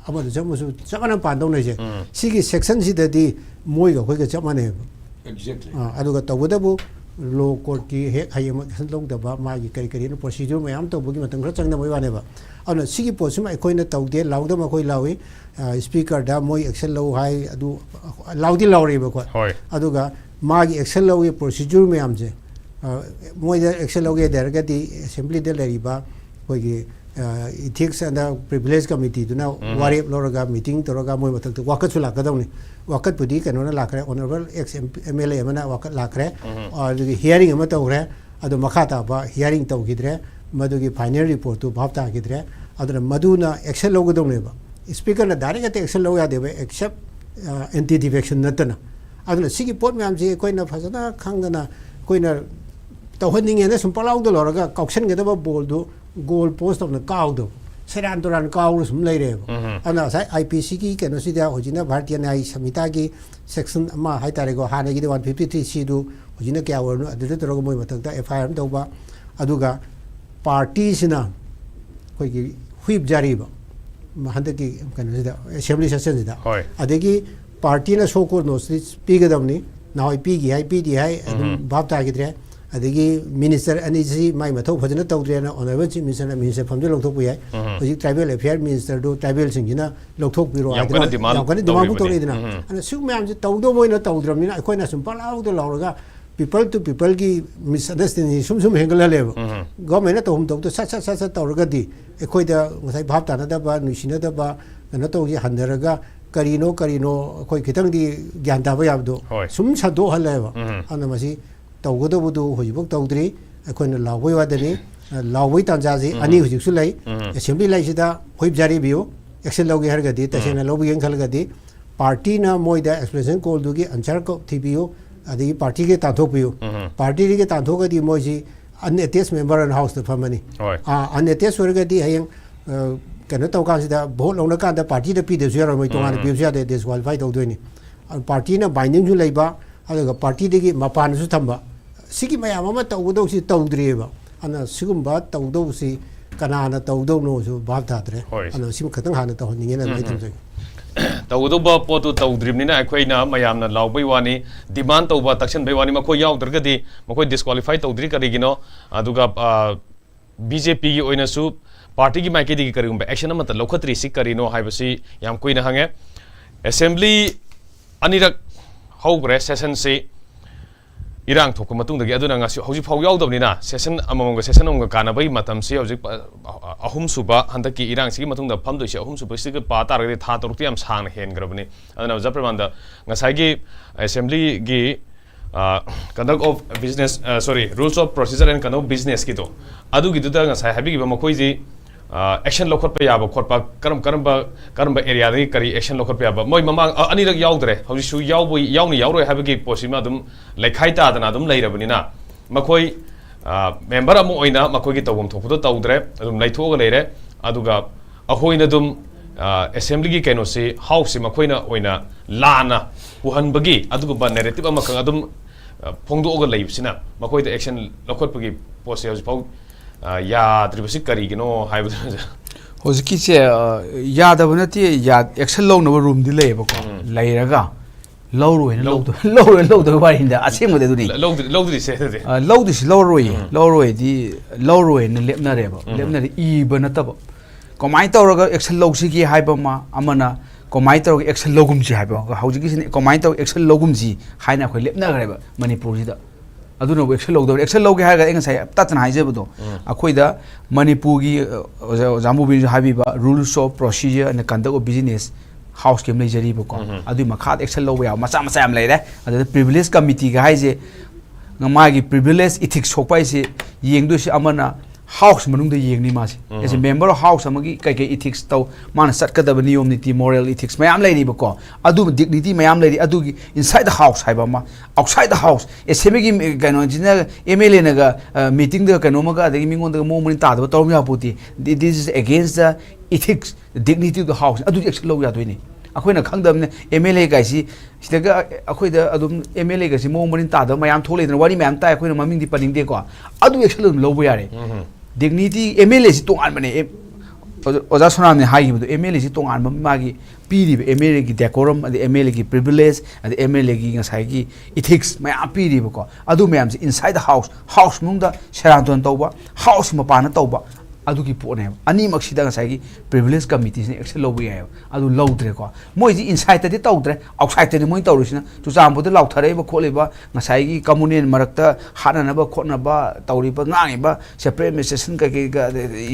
ꯑꯃꯗꯁꯨ ꯑꯃꯁꯨ ꯆꯞ ꯃꯥꯟꯅ ꯄꯥꯟꯗꯧꯅꯩꯁꯦ꯫ ꯎꯝ꯫ ꯁꯤꯒꯤ section ꯁꯤꯗꯗꯤ ꯃꯣꯏꯒ ꯑꯩꯈꯣꯏꯒ ꯆꯞ ꯃꯥꯟꯅꯩꯕ꯫ Exactly. ꯑꯥ, ꯑꯗꯨꯒ ꯇꯧꯕꯇꯕꯨ law court ꯀꯤ ꯍꯦꯛ ꯍꯌꯦꯡꯃꯛ action ꯂꯧꯗꯕ, ꯃꯥꯒꯤ ꯀꯔꯤ ꯀꯔꯤꯅꯣ procedure ꯃꯌꯥꯝ ꯇꯧꯕꯒꯤ ꯃꯇꯝ ꯈꯔ ꯆꯪꯅꯕꯒꯤ ꯋꯥꯅꯦꯕ꯫ ꯑꯗꯨꯅ ꯁꯤꯒꯤ ꯄꯣꯠꯁꯤꯃ ꯑꯩꯈꯣꯏꯅ ꯇꯧꯗꯦ, ꯂꯥꯎꯗꯕ ꯑꯩꯈꯣꯏ ꯂꯥꯎꯏ꯫ ꯑꯥ, speaker ꯗ ꯃꯣꯏ action ꯂꯧ ꯍꯥꯏ, ꯑꯗꯨ ꯂꯥꯎꯗꯤ ꯂꯥꯎꯔꯛꯏꯕꯀꯣ꯫ ꯍꯣꯏ꯫ ꯑꯗꯨꯒ ꯃꯥꯒꯤ action ꯂꯧꯒꯤ procedure ꯃꯌꯥꯝꯁꯦ, ꯑ, ꯃꯣꯏꯗ action ꯂꯧꯒꯦ ꯍꯥꯏꯔꯒꯗꯤ assembly ꯗ ꯂꯩꯔꯤꯕ ꯑꯩꯈꯣꯏꯒꯤ, ꯑ, ethics and privilege committee ꯗꯨꯅ ꯋꯥꯔꯦꯞ ꯂꯧꯔꯒ meeting ꯇꯧꯔꯒ ꯃꯣꯏ ꯃꯊꯛꯇ ꯋꯥꯀꯠꯁꯨ ꯂꯥꯛꯀꯗꯧꯅꯤ꯫ ꯋꯥꯀꯠꯄꯨꯗꯤ ꯀꯩꯅꯣꯅ ꯂꯥꯛꯈ꯭ꯔꯦ, honourable ex M L A ꯑꯃꯅ ꯋꯥꯀꯠ ꯂꯥꯛꯈ꯭ꯔꯦ꯫ ꯑꯗꯨꯒꯤ hearing ꯑꯃ ꯇꯧꯈ꯭ꯔꯦ꯫ ꯑꯗꯣ ꯃꯈꯥ ꯇꯥꯕ hearing ꯇꯧꯈꯤꯗ꯭ꯔꯦ꯫ ꯃꯗꯨꯒꯤ final report ꯇꯨ ꯚꯥꯞ ꯇꯥꯈꯤꯗ꯭ꯔꯦ꯫ ꯑꯗꯨꯅ ꯃꯗꯨꯅ action ꯂꯧꯒꯗꯧꯅꯦꯕ꯫ Speaker ꯅ direct ꯍꯦꯛꯇ action ꯂꯧ ꯌꯥꯗꯦꯕ, except, ꯑ, anti defection ꯅꯠꯇꯅ꯫ ꯑꯗꯨꯅ ꯁꯤꯒꯤ ꯄꯣꯠ ꯃꯌꯥꯝꯁꯤ ꯑꯩꯈꯣꯏꯅ ꯐꯖꯅ ꯈꯪꯗꯅ ꯑꯩꯈꯣꯏꯅ ꯇꯧꯍꯟꯅꯤꯡꯉꯦꯅ ꯁꯨꯝ ꯄꯪꯂꯥꯎꯗ ꯂꯧꯔꯒ ꯀꯥꯎꯁꯟꯒꯗꯕ ball ꯗꯨ goal post ꯇꯧꯅ ꯀꯥꯎꯗꯕ, ꯁꯦꯔꯥꯟ ꯇꯨꯔꯥꯟ ꯀꯥꯎꯔ ꯁꯨꯝ ꯂꯩꯔꯦꯕ꯫ ꯑꯗꯨꯅ ꯉꯁꯥꯏ I P C ꯒꯤ ꯀꯩꯅꯣꯁꯤꯗ ꯍꯧꯖꯤꯛꯅ ꯚꯥꯔꯇꯤꯌ ꯅ꯭ꯌꯥꯌ ꯁꯪꯍꯤꯇꯥꯒꯤ section ꯑꯃ ꯍꯥꯏꯇꯥꯔꯦꯀꯣ, ꯍꯥꯟꯅꯒꯤꯗꯤ one fifty three C ꯗꯨ ꯍꯧꯖꯤꯛꯅ ꯀꯌꯥ ꯑꯣꯏꯔꯕꯅꯣ ꯑꯗꯨꯗ ꯇꯧꯔꯒ ꯃꯣꯏ ꯃꯊꯛꯇ F I R ꯑꯃ ꯇꯧꯕ, ꯑꯗꯨꯒ party ꯁꯤꯅ ꯑꯩꯈꯣꯏꯒꯤ whip ꯖꯥꯔꯤꯕ ꯍꯟꯗꯛꯀꯤ ꯀꯩꯅꯣꯁꯤꯗ, assembly session ꯁꯤꯗ꯫ ꯍꯣꯏ꯫ ꯑꯗꯒꯤ party ꯅ show cause notice ꯄꯤꯒꯗꯕꯅꯤ, ꯅꯍꯥꯟꯋꯥꯏ ꯄꯤꯈꯤ ꯍꯥꯏ ꯄꯤꯗꯦ ꯍꯥꯏ ꯑꯗꯨꯝ ꯚꯥꯞ ꯇꯥꯈꯤꯗ꯭ꯔꯦ꯫ ꯑꯗꯒꯤ minister ꯑꯅꯤꯁꯤ ꯃꯥꯏ ꯃꯊꯧ ꯐꯖꯅ ꯇꯧꯗ꯭ꯔꯦꯅ honourable chief minister ꯅ minister ꯐꯝꯗꯨ ꯂꯧꯊꯣꯛꯄ ꯌꯥꯏ꯫ ꯍꯧꯖꯤꯛ tribal affair minister ꯗꯨ tribal ꯁꯤꯡꯁꯤꯅ ꯂꯧꯊꯣꯛꯄꯤꯔꯣ ꯌꯥꯝ ꯍꯥꯏꯗꯅ ꯀꯟꯅ demand ꯌꯥꯝ ꯀꯟꯅ demand ꯐꯥꯎ ꯇꯧꯔꯤꯕꯅꯤ꯫ ꯇꯧꯔꯛꯏꯗꯅ꯫ ꯑꯗꯨꯅ ꯁꯤꯒꯨꯝꯕ ꯃꯌꯥꯝꯁꯦ ꯇꯧꯗꯧꯕ ꯑꯣꯏꯅ ꯇꯧꯗ꯭ꯔꯕꯅꯤꯅ ꯑꯩꯈꯣꯏꯅ ꯁꯨꯝ ꯄꯪꯂꯥꯎꯗ ꯂꯥꯎꯔꯒ people to people ꯒꯤ misunderstanding ꯁꯨꯝ ꯁꯨꯝ ꯍꯦꯟꯒꯠꯍꯜꯂꯦꯕ꯫ Government ꯅ ꯇꯧꯐꯝ ꯊꯣꯛꯄꯗꯣ ꯁꯠ ꯁꯠ ꯁꯠ ꯁꯠ ꯇꯧꯔꯒꯗꯤ ꯑꯩꯈꯣꯏꯗ ꯉꯁꯥꯏ ꯚꯥꯞ ꯇꯥꯅꯗꯕ, ꯅꯨꯡꯁꯤꯅꯗꯕ, ꯀꯩꯅꯣ ꯇꯧꯁꯤ ꯍꯟꯊꯔꯒ ꯀꯔꯤꯅꯣ ꯀꯔꯤꯅꯣ ꯑꯩꯈꯣꯏ ꯈꯤꯇꯪꯗꯤ ꯒ꯭ꯌꯥꯟ ꯇꯥꯕ ꯌꯥꯕꯗꯣ ꯍꯣꯏ꯫ ꯁꯨꯝ ꯁꯟꯗꯣꯛꯍꯜꯂꯦꯕ꯫ ꯑꯗꯨꯅ ꯃꯁꯤ ꯇꯧꯒꯗꯧꯕꯗꯨ ꯍꯧꯖꯤꯛꯐꯥꯎ ꯇꯧꯗ꯭ꯔꯤ꯫ ꯑꯩꯈꯣꯏꯅ ꯂꯥꯎꯕꯩ ꯋꯥꯗꯅꯤ꯫ ꯂꯥꯎꯕꯩ ꯇꯥꯟꯖꯥꯁꯤ ꯑꯅꯤ ꯍꯧꯖꯤꯛꯁꯨ ꯂꯩ꯫ Assembly ꯂꯩꯁꯤꯗ whip ꯖꯥꯔꯤꯕꯤꯌꯨ, action ꯂꯧꯒꯦ ꯍꯥꯏꯔꯒꯗꯤ, ꯇꯁꯦꯡꯅ ꯂꯧꯕꯤꯒꯦꯅ ꯈꯜꯂꯒꯗꯤ party ꯅ ꯃꯣꯏꯗ explanation call ꯗꯨꯒꯤ answer ꯀ-, ꯊꯤꯕꯤꯌꯨ, ꯑꯗꯒꯤ party ꯒꯤ ꯇꯥꯟꯊꯣꯛꯄꯤꯌꯨ꯫ Party ꯒꯤ ꯇꯥꯟꯊꯣꯛꯑꯒꯗꯤ ꯃꯣꯏꯁꯤ unattests member ꯑꯣꯏꯅ House ꯇ ꯐꯝꯃꯅꯤ꯫ ꯍꯣꯏ꯫ ꯑꯥ, unattests ꯑꯣꯏꯔꯒꯗꯤ ꯍꯌꯦꯡ, ꯑ, ꯀꯩꯅꯣ ꯇꯧꯀꯥꯟꯁꯤꯗ vote ꯂꯧꯅꯀꯥꯟꯗ party ꯗ ꯄꯤꯗꯕꯁꯨ ꯌꯥꯔꯣꯏ, ꯃꯣꯏ ꯇꯣꯉꯥꯟꯅ ꯄꯤꯕꯁꯨ ꯌꯥꯗꯦ, disqualify ꯇꯧꯗꯣꯏꯅꯤ꯫ ꯑ, party ꯅ binding ꯁꯨ ꯂꯩꯕ, ꯑꯗꯨꯒ party ꯗꯒꯤ ꯃꯄꯥꯟꯗꯁꯨ ꯊꯝꯕ, ꯁꯤꯒꯤ ꯃꯌꯥꯝ ꯑꯃ ꯇꯧꯒꯗꯧꯁꯤ ꯇꯧꯗ꯭ꯔꯤꯑꯕ꯫ ꯑꯗꯨꯅ ꯁꯤꯒꯨꯝꯕ ꯇꯧꯗꯧꯁꯤ ꯀꯅꯥꯅ ꯇꯧꯗꯧꯅꯣꯁꯨ ꯚꯥꯞ ꯇꯥꯗ꯭ꯔꯦ꯫ ꯍꯣꯏ꯫ ꯑꯗꯨꯅ ꯁꯤꯃ ꯈꯛꯇꯪ ꯍꯥꯟꯅ ꯇꯧꯍꯟꯅꯤꯡꯉꯦꯅ ꯑꯗꯨꯃꯥꯏꯅ ꯊꯝꯖꯒꯦ꯫ ꯇꯧꯒꯗꯧꯕ ꯄꯣꯠꯇꯨ ꯇꯧꯗ꯭ꯔꯤꯕꯅꯤꯅ ꯑꯩꯈꯣꯏꯅ ꯃꯌꯥꯝꯅ ꯂꯥꯎꯕꯩ ꯋꯥꯅꯤ, demand ꯇꯧꯕ, ꯇꯛꯁꯟꯕꯩ ꯋꯥꯅꯤ꯫ ꯃꯈꯣꯏ ꯌꯥꯎꯗ꯭ꯔꯒꯗꯤ ꯃꯈꯣꯏ disqualify ꯇꯧꯗ꯭ꯔꯤ ꯀꯔꯤꯒꯤꯅꯣ? ꯑꯗꯨꯒ, ꯑ, B J P ꯒꯤ ꯑꯣꯏꯅꯁꯨ party ꯒꯤ ꯃꯥꯏꯀꯩꯗꯒꯤ ꯀꯔꯤꯒꯨꯝꯕ action ꯑꯃꯠꯇ ꯂꯧꯈꯠꯇ꯭ꯔꯤꯁꯤ ꯀꯔꯤꯅꯣ ꯍꯥꯏꯕꯁꯤ ꯌꯥꯝ ꯀꯨꯏꯅ ꯍꯪꯉꯦ꯫ Assembly ꯑꯅꯤꯔꯛ ꯍꯧꯈ꯭ꯔꯦ session ꯁꯤ꯫ ꯏꯔꯥꯡ ꯊꯣꯛꯄ ꯃꯇꯨꯡꯗꯒꯤ, ꯑꯗꯨꯅ ꯉꯁꯤ ꯍꯧꯖꯤꯛ ꯐꯥꯎ ꯌꯥꯎꯗꯕꯅꯤꯅ, ꯁꯦꯁꯟ ꯑꯃꯃꯝꯒ ꯁꯦꯁꯟ ꯑꯃꯃꯝꯒ ꯀꯥꯟꯅꯕꯒꯤ ꯃꯇꯝꯁꯤ ꯍꯧꯖꯤꯛ, ꯑ, ꯑ, ꯑꯍꯨꯝꯁꯨꯕ, ꯍꯟꯗꯛꯀꯤ ꯏꯔꯥꯡꯁꯤꯒꯤ ꯃꯇꯨꯡꯗ ꯐꯝꯗꯣꯏꯁꯦ ꯑꯍꯨꯝꯁꯨꯕꯁꯤꯒ ꯄꯥ ꯇꯥꯔꯒꯗꯤ ꯊꯥ ꯇꯔꯨꯛꯇꯤ ꯌꯥꯝ ꯁꯥꯡꯅ ꯍꯦꯟꯈ꯭ꯔꯕꯅꯤ꯫ ꯑꯗꯨꯅ ꯑꯣꯖꯥ ꯄ꯭ꯔꯦꯃꯥꯅꯟꯗ, ꯉꯁꯥꯏꯒꯤ ꯑꯦꯁꯦꯝꯕ꯭ꯂꯤꯒꯤ, ꯑ, conduct of business, ꯑ, sorry, rules of procedure and conduct of businessꯀꯤꯗꯣ, ꯑꯗꯨꯒꯤꯗꯨꯗ ꯉꯁꯥꯏ ꯍꯥꯏꯕꯤꯈꯤꯕ ꯃꯈꯣꯏꯁꯤ, ꯑ, action ꯂꯧꯈꯠꯄ ꯌꯥꯕ ꯈꯣꯠꯄ, ꯀꯔꯝ, ꯀꯔꯝꯕ, ꯀꯔꯝꯕ areaꯗꯒꯤ ꯀꯔꯤ action ꯂꯧꯈꯠꯄ ꯌꯥꯕ, ꯃꯣꯏ ꯃꯃꯥꯡ, ꯑ, ꯑꯅꯤꯔꯛ ꯌꯥꯎꯗ꯭ꯔꯦ, ꯍꯧꯖꯤꯛꯁꯨ ꯌꯥꯎꯕ, ꯌꯥꯎꯅꯤ ꯌꯥꯎꯔꯣꯏ ꯍꯥꯏꯕꯒꯤ ꯄꯣꯠꯁꯤꯃ ꯑꯗꯨꯝ ꯂꯩꯈꯥꯏ ꯇꯥꯗꯅ ꯑꯗꯨꯝ ꯂꯩꯔꯕꯅꯤꯅ, ꯃꯈꯣꯏ, ꯑ, member ꯑꯃ ꯑꯣꯏꯅ ꯃꯈꯣꯏꯒꯤ ꯇꯧꯐꯝ ꯊꯣꯛꯄꯗꯣ ꯇꯧꯗ꯭ꯔꯦ, ꯑꯗꯨꯝ ꯂꯩꯊꯣꯛꯑꯒ ꯂꯩꯔꯦ꯫ ꯑꯗꯨꯒ ꯑꯩꯈꯣꯏꯅ ꯑꯗꯨꯝ, ꯑ, assemblyꯒꯤ ꯀꯩꯅꯣꯁꯤ, houseꯁꯤ ꯃꯈꯣꯏꯅ ꯑꯣꯏꯅ ꯂꯥꯟꯅ ꯄꯨꯍꯟꯕꯒꯤ ꯑꯗꯨꯒꯨꯝꯕ narrative ꯑꯃꯈꯛ ꯑꯗꯨꯝ, ꯑ, ꯐꯣꯡꯗꯣꯛꯑꯒ ꯂꯩꯕꯁꯤꯅ ꯃꯈꯣꯏꯗ action ꯂꯧꯈꯠꯄꯒꯤ ꯄꯣꯠꯁꯦ ꯍꯧꯖꯤꯛꯐꯥꯎ, ꯑ, ꯌꯥꯗ꯭ꯔꯤꯕꯁꯤ ꯀꯔꯤꯒꯤꯅꯣ ꯍꯥꯏꯕꯗꯨ꯫ ꯍꯧꯖꯤꯛꯀꯤꯁꯦ, ꯑ, ꯌꯥꯗꯕ ꯅꯠꯇꯦ, ꯌꯥ-, action ꯂꯧꯅꯕ roomꯗꯤ ꯂꯩꯌꯦꯕꯀꯣ꯫ ꯎꯝ꯫ ꯂꯩꯔꯒ ꯂꯧꯔꯣꯏꯅ ꯂꯧ- ꯂꯧꯗ-, ꯂꯧꯔꯣꯏꯅ ꯂꯧꯗꯕ ꯋꯥꯔꯤꯅꯤꯗ, ꯑꯁꯦꯡꯕꯗꯤ ꯑꯗꯨꯅꯤ꯫ ꯂꯧꯗ꯭ꯔꯤ-, ꯂꯧꯗ꯭ꯔꯤꯁꯦ ꯑꯗꯨꯗꯤ꯫ ꯑ, ꯂꯧꯗ꯭ꯔꯤꯁꯤ ꯂꯧꯔꯣꯏꯌꯦ꯫ ꯎꯝ꯫ ꯂꯧꯔꯣꯏꯗꯤ, ꯂꯧꯔꯣꯏꯅ ꯂꯦꯞꯅꯔꯦꯕ꯫ ꯎꯝ꯫ ꯂꯦꯞꯅꯔꯦ, ꯏꯕ ꯅꯠꯇꯕ꯫ ꯀꯃꯥꯏꯅ ꯇꯧꯔꯒ action ꯂꯧꯁꯤꯒꯦ ꯍꯥꯏꯕ ꯑꯃ, ꯑꯃꯅ ꯀꯃꯥꯏꯅ ꯇꯧꯔꯒ action ꯂꯧꯒꯨꯝꯁꯤ ꯍꯥꯏꯕ꯫ ꯍꯧꯖꯤꯛꯀꯤꯁꯤꯅ ꯀꯃꯥꯏꯅ ꯇꯧꯔꯒ action ꯂꯧꯒꯨꯝꯁꯤ ꯍꯥꯏꯅ ꯑꯩꯈꯣꯏ ꯂꯦꯞꯅꯈ꯭ꯔꯦꯕ ꯃꯅꯤꯄꯨꯔꯁꯤꯗ꯫ ꯑꯗꯨꯅꯕꯨ action ꯂꯧꯗꯕꯅꯤ꯫ Action ꯂꯧꯒꯦ ꯍꯥꯏꯔꯒ ꯑꯩ ꯉꯁꯥꯏ ꯇꯠꯇꯅ ꯍꯥꯏꯖꯕꯗꯣ, ꯎꯝ꯫ ꯑꯩꯈꯣꯏꯗ ꯃꯅꯤꯄꯨꯔꯒꯤ, ꯑ, ꯑꯣꯖꯥ, ꯑꯣꯖꯥ ꯃꯨꯕꯤꯅꯁꯨ ꯍꯥꯏꯕꯤꯕ rules of procedure and conduct of business houseꯀꯤ ꯑꯃ ꯂꯩꯖꯔꯤꯕꯀꯣ꯫ ꯎꯝ꯫ ꯑꯗꯨꯒꯤ ꯃꯈꯥꯗ action ꯂꯧꯕ ꯌꯥꯕ ꯃꯆꯥ ꯃꯆꯥ ꯌꯥꯝ ꯂꯩꯔꯦ꯫ ꯑꯗꯨꯗ privilege committeeꯒ ꯍꯥꯏꯁꯦ, ꯃꯥꯒꯤ privilege ethics ꯁꯣꯛꯄ ꯍꯥꯏꯁꯦ ꯌꯦꯡꯗꯣꯏꯁꯦ ꯑꯃꯅ house ꯃꯅꯨꯡꯗ ꯌꯦꯡꯅꯤ ꯃꯥꯁꯦ꯫ ꯎꯝ꯫ As a member of house ꯑꯃꯒꯤ ꯀꯩꯀꯩ ethics ꯇꯧ, ꯃꯥꯅ ꯆꯠꯀꯗꯕ ꯅꯤꯌꯣꯝ ꯅꯤꯇꯤ, moral ethics ꯃꯌꯥꯝ ꯂꯩꯔꯤꯕꯀꯣ꯫ ꯑꯗꯨ dignity ꯃꯌꯥꯝ ꯂꯩꯔꯤ꯫ ꯑꯗꯨꯒꯤ inside the house ꯍꯥꯏꯕ ꯑꯃ, outside the house, assemblyꯒꯤ ꯀꯩꯅꯣꯁꯤꯅ MLAꯅꯒ, ꯑ, meetingꯗ ꯀꯩꯅꯣꯝꯃꯒ ꯑꯗꯒꯤ ꯃꯤꯉꯣꯟꯗꯒ ꯃꯑꯣꯡ ꯃꯔꯤꯟ ꯇꯥꯗꯕ ꯇꯧꯔꯝ ꯌꯥꯄꯣꯠꯇꯦ꯫ Thi-, this is against the ethics, dignity of the house꯫ ꯑꯗꯨꯗꯤ action ꯂꯧ ꯌꯥꯗꯣꯏꯅꯤ꯫ ꯑꯩꯈꯣꯏꯅ ꯈꯪꯗꯕꯅꯤꯅ MLA ꯒꯥꯏꯁꯤ ꯁꯤꯗꯒ ꯑꯩꯈꯣꯏꯗ ꯑꯗꯨꯝ MLA ꯒꯥꯏꯁꯤ ꯃꯑꯣꯡ ꯃꯔꯤꯟ ꯇꯥꯗꯕ ꯃꯌꯥꯝ ꯊꯣꯛꯂꯛꯏꯗꯅ, ꯋꯥꯔꯤ ꯃꯌꯥꯝ ꯇꯥꯏ, ꯑꯩꯈꯣꯏꯅ ꯃꯃꯤꯡꯗꯤ ꯄꯟꯅꯤꯡꯗꯦꯀꯣ꯫ ꯑꯗꯨ action ꯑꯗꯨꯝ ꯂꯧꯕ ꯌꯥꯔꯦ꯫ ꯎꯝ꯫ Dignity, MLAꯁꯤ ꯇꯣꯉꯥꯟꯕꯅꯦ꯫ ꯑꯦ, ꯑꯣꯖꯥ, ꯑꯣꯖꯥ ꯁꯣꯅꯥꯝꯅ ꯍꯥꯏꯈꯤꯕꯗꯣ, MLAꯁꯤ ꯇꯣꯉꯥꯟꯕ ꯃꯥꯒꯤ ꯄꯤꯔꯤꯕ MLAꯒꯤ decorum, ꯑꯗꯩ MLAꯒꯤ privilege, ꯑꯗꯩ MLAꯒꯤ ꯉꯁꯥꯏꯒꯤ ethics ꯃꯌꯥꯝ ꯄꯤꯔꯤꯕꯀꯣ꯫ ꯑꯗꯨ ꯃꯌꯥꯝꯁꯦ inside the house, house ꯃꯅꯨꯡꯗ ꯁꯦꯔꯥꯟ ꯇꯨꯔꯥꯟ ꯇꯧꯕ, house ꯃꯄꯥꯟꯗ ꯇꯧꯕ, ꯑꯗꯨꯒꯤ ꯄꯣꯠꯅꯦꯕ꯫ ꯑꯅꯤꯃꯛꯁꯤꯗ ꯉꯁꯥꯏꯒꯤ privilege committeeꯁꯤꯅ action ꯂꯧꯕ ꯌꯥꯏꯑꯕ꯫ ꯑꯗꯨ ꯂꯧꯗ꯭ꯔꯦꯀꯣ꯫ ꯃꯣꯏꯗꯤ insideꯇꯗꯤ ꯇꯧꯗ꯭ꯔꯦ, outsideꯇꯅꯤ ꯃꯣꯏꯅ ꯇꯧꯔꯤꯁꯤꯅ꯫ ꯆꯨꯔꯆꯥꯟꯄꯨꯔꯗ ꯂꯥꯎꯊꯔꯛꯏꯕ ꯈꯣꯠꯂꯤꯕ, ꯉꯁꯥꯏꯒꯤ communal ꯃꯔꯛꯇ ꯍꯥꯠꯅꯅꯕ ꯈꯣꯠꯅꯕ ꯇꯧꯔꯤꯕ, ꯉꯥꯡꯉꯤꯕ separate administration ꯀꯩꯀꯩꯒ,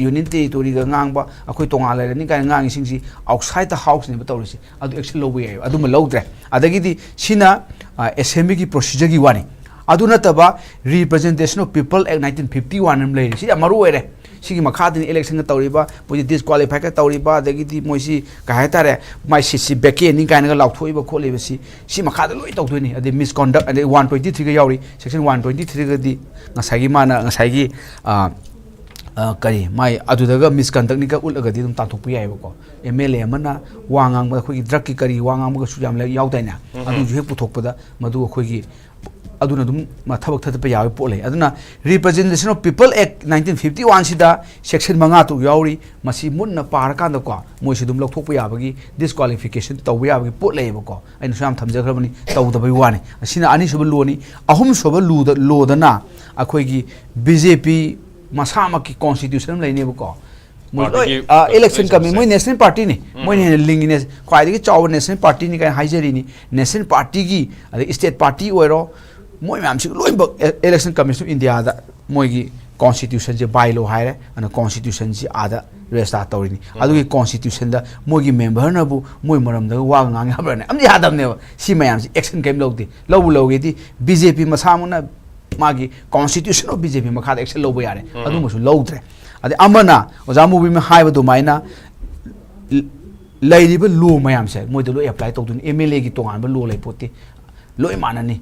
union territoryꯒ ꯉꯥꯡꯕ, ꯑꯩꯈꯣꯏ ꯇꯣꯉꯥꯟ ꯂꯩꯔꯅꯤ ꯀꯥꯏꯅ ꯉꯥꯡꯉꯤꯁꯤꯡꯁꯤ outside the houseꯅꯦꯕ ꯇꯧꯔꯤꯁꯦ꯫ ꯑꯗꯨ action ꯂꯧꯕ ꯌꯥꯏꯑꯕ꯫ ꯑꯗꯨꯃ ꯂꯧꯗ꯭ꯔꯦ꯫ ꯑꯗꯒꯤꯗꯤ ꯁꯤꯅ, ꯑ, assemblyꯒꯤ procedureꯒꯤ ꯋꯥꯅꯤ꯫ ꯑꯗꯨ ꯅꯠꯇꯕ Representation of People Act nineteen fifty one ꯑꯃ ꯂꯩꯔꯤ꯫ ꯁꯤꯗꯤ ꯌꯥꯝ ꯃꯔꯨ ꯑꯣꯏꯔꯦ꯫ ꯁꯤꯒꯤ ꯃꯈꯥꯗꯅꯤ electionꯒ ꯇꯧꯔꯤꯕ, ꯃꯣꯏꯁꯤ disqualifyꯒ ꯇꯧꯔꯤꯕ, ꯑꯗꯒꯤꯗꯤ ꯃꯣꯏꯁꯤ ꯀꯩ ꯍꯥꯏꯇꯥꯔꯦ, ꯃꯥꯏ seatꯁꯤ vacantꯅꯤ ꯀꯥꯏꯅꯒ ꯂꯥꯎꯊꯣꯛꯏꯕ ꯈꯣꯠꯂꯤꯕ, ꯁꯤ, ꯁꯤ ꯃꯈꯥꯗ ꯂꯣꯏ ꯇꯧꯗꯣꯏꯅꯤ꯫ ꯑꯗꯩ misconduct, ꯑꯗꯩ one twenty threeꯒ ꯌꯥꯎꯔꯤ꯫ Section one twenty threeꯒꯗꯤ ꯉꯁꯥꯏꯒꯤ ꯃꯥꯅ ꯉꯁꯥꯏꯒꯤ, ꯑ, ꯑ, ꯀꯔꯤ, ꯃꯥꯏ ꯑꯗꯨꯗꯒ misconductꯅꯤꯒ ꯎꯠꯂꯒꯗꯤ ꯑꯗꯨꯝ ꯇꯥꯟꯊꯣꯛꯄ ꯌꯥꯏꯑꯕꯀꯣ꯫ MLA ꯑꯃꯅ ꯋꯥ ꯉꯥꯡꯕ, ꯑꯩꯈꯣꯏꯒꯤ drugꯀꯤ ꯀꯔꯤ ꯋꯥ ꯉꯥꯡꯕꯒꯁꯨ ꯌꯥꯝ ꯂꯩ, ꯌꯥꯎꯗꯥꯏꯅꯦ? ꯑꯗꯨꯁꯨ ꯍꯦꯛ ꯄꯨꯊꯣꯛꯄꯗ ꯃꯗꯨ ꯑꯩꯈꯣꯏꯒꯤ ꯑꯗꯨꯅ ꯑꯗꯨꯝ ꯃ-, ꯊꯕꯛ ꯊꯥꯗꯠꯄ ꯌꯥꯕꯒꯤ ꯄꯣꯠ ꯂꯩ꯫ ꯑꯗꯨꯅ Representation of People Act nineteen fifty one ꯁꯤꯗ section ꯃꯉꯥ ꯇꯔꯨꯛ ꯌꯥꯎꯔꯤ꯫ ꯃꯁꯤ ꯃꯨꯟꯅ ꯄꯥꯔꯀꯥꯟꯗꯀꯣ, ꯃꯣꯏꯁꯨ ꯑꯗꯨꯝ ꯂꯧꯊꯣꯛꯄ ꯌꯥꯕꯒꯤ, disqualification ꯇꯧꯕ ꯌꯥꯕꯒꯤ ꯄꯣꯠ ꯂꯩꯌꯦꯕꯀꯣ꯫ ꯑꯩꯅꯁꯨ ꯌꯥꯝ ꯊꯝꯖꯈ꯭ꯔꯕꯅꯤ, ꯇꯧꯗꯕꯒꯤ ꯋꯥꯅꯤ꯫ ꯑꯁꯤꯅ ꯑꯅꯤꯁꯨꯕ lawꯅꯤ꯫ ꯑꯍꯨꯝꯁꯨꯕ lawꯗ, lawꯗꯅ ꯑꯩꯈꯣꯏꯒꯤ BJP ꯃꯁꯥꯃꯛꯀꯤ constitution ꯑꯃ ꯂꯩꯅꯦꯕꯀꯣ꯫ ꯃꯣꯏ ꯂꯣꯏ, ꯃꯥꯒꯤ ꯑ, election commission, ꯃꯣꯏ national partyꯅꯤ꯫ ꯃꯣꯏꯅ ꯍꯦꯟꯅ ꯂꯤꯡꯉꯤꯅꯦ꯫ ꯈ꯭ꯋꯥꯏꯗꯒꯤ ꯆꯥꯎꯕ national partyꯅꯤ ꯀꯥꯏꯅ ꯍꯥꯏꯖꯔꯤꯅꯤ꯫ National partyꯒꯤ, ꯑꯗꯩ state party ꯑꯣꯏꯔꯣ, ꯃꯣꯏ ꯃꯌꯥꯝꯁꯤ ꯂꯣꯏꯅꯃꯛ ꯑꯦ-, Election Commission of Indiaꯗ ꯃꯣꯏꯒꯤ constitutionꯁꯦ by law ꯍꯥꯏꯔꯦ, ꯑꯗꯨꯅ constitutionꯁꯤ ꯑꯥꯗ register ꯇꯧꯔꯤꯅꯤ꯫ ꯑꯗꯨꯒꯤ constitutionꯗ ꯃꯣꯏꯒꯤ memberꯅꯕꯨ ꯃꯣꯏ ꯃꯔꯝꯗ ꯋꯥ ꯉꯥꯡ ꯌꯥꯕ꯭ꯔꯥꯅꯦ? ꯑꯝꯗꯤ ꯌꯥꯗꯕꯅꯦꯕ꯫ ꯁꯤ ꯃꯌꯥꯝꯁꯤ action ꯀꯔꯤꯝ ꯂꯧꯗꯦ꯫ ꯂꯧꯕ ꯂꯧꯒꯦꯗꯤ BJP ꯃꯁꯥꯃꯛꯅ ꯃꯥꯒꯤ constitution of BJP ꯃꯈꯥꯗ action ꯂꯧꯕ ꯌꯥꯔꯦ꯫ ꯑꯗꯨꯃꯁꯨ ꯂꯧꯗ꯭ꯔꯦ꯫ ꯑꯗꯩ ꯑꯃꯅ ꯑꯣꯖꯥ ꯃꯨꯕꯤꯅ ꯍꯥꯏꯕ ꯑꯗꯨꯃꯥꯏꯅ ꯂ-, ꯂꯩꯔꯤꯕ law ꯃꯌꯥꯝꯁꯦ ꯃꯣꯏꯗ ꯂꯣꯏ apply ꯇꯧꯗꯣꯏꯅꯤ꯫ MLAꯒꯤ ꯇꯣꯉꯥꯟꯕ law ꯂꯩ ꯄꯣꯠꯇꯦ, ꯂꯣꯏ ꯃꯥꯟꯅꯅꯤ꯫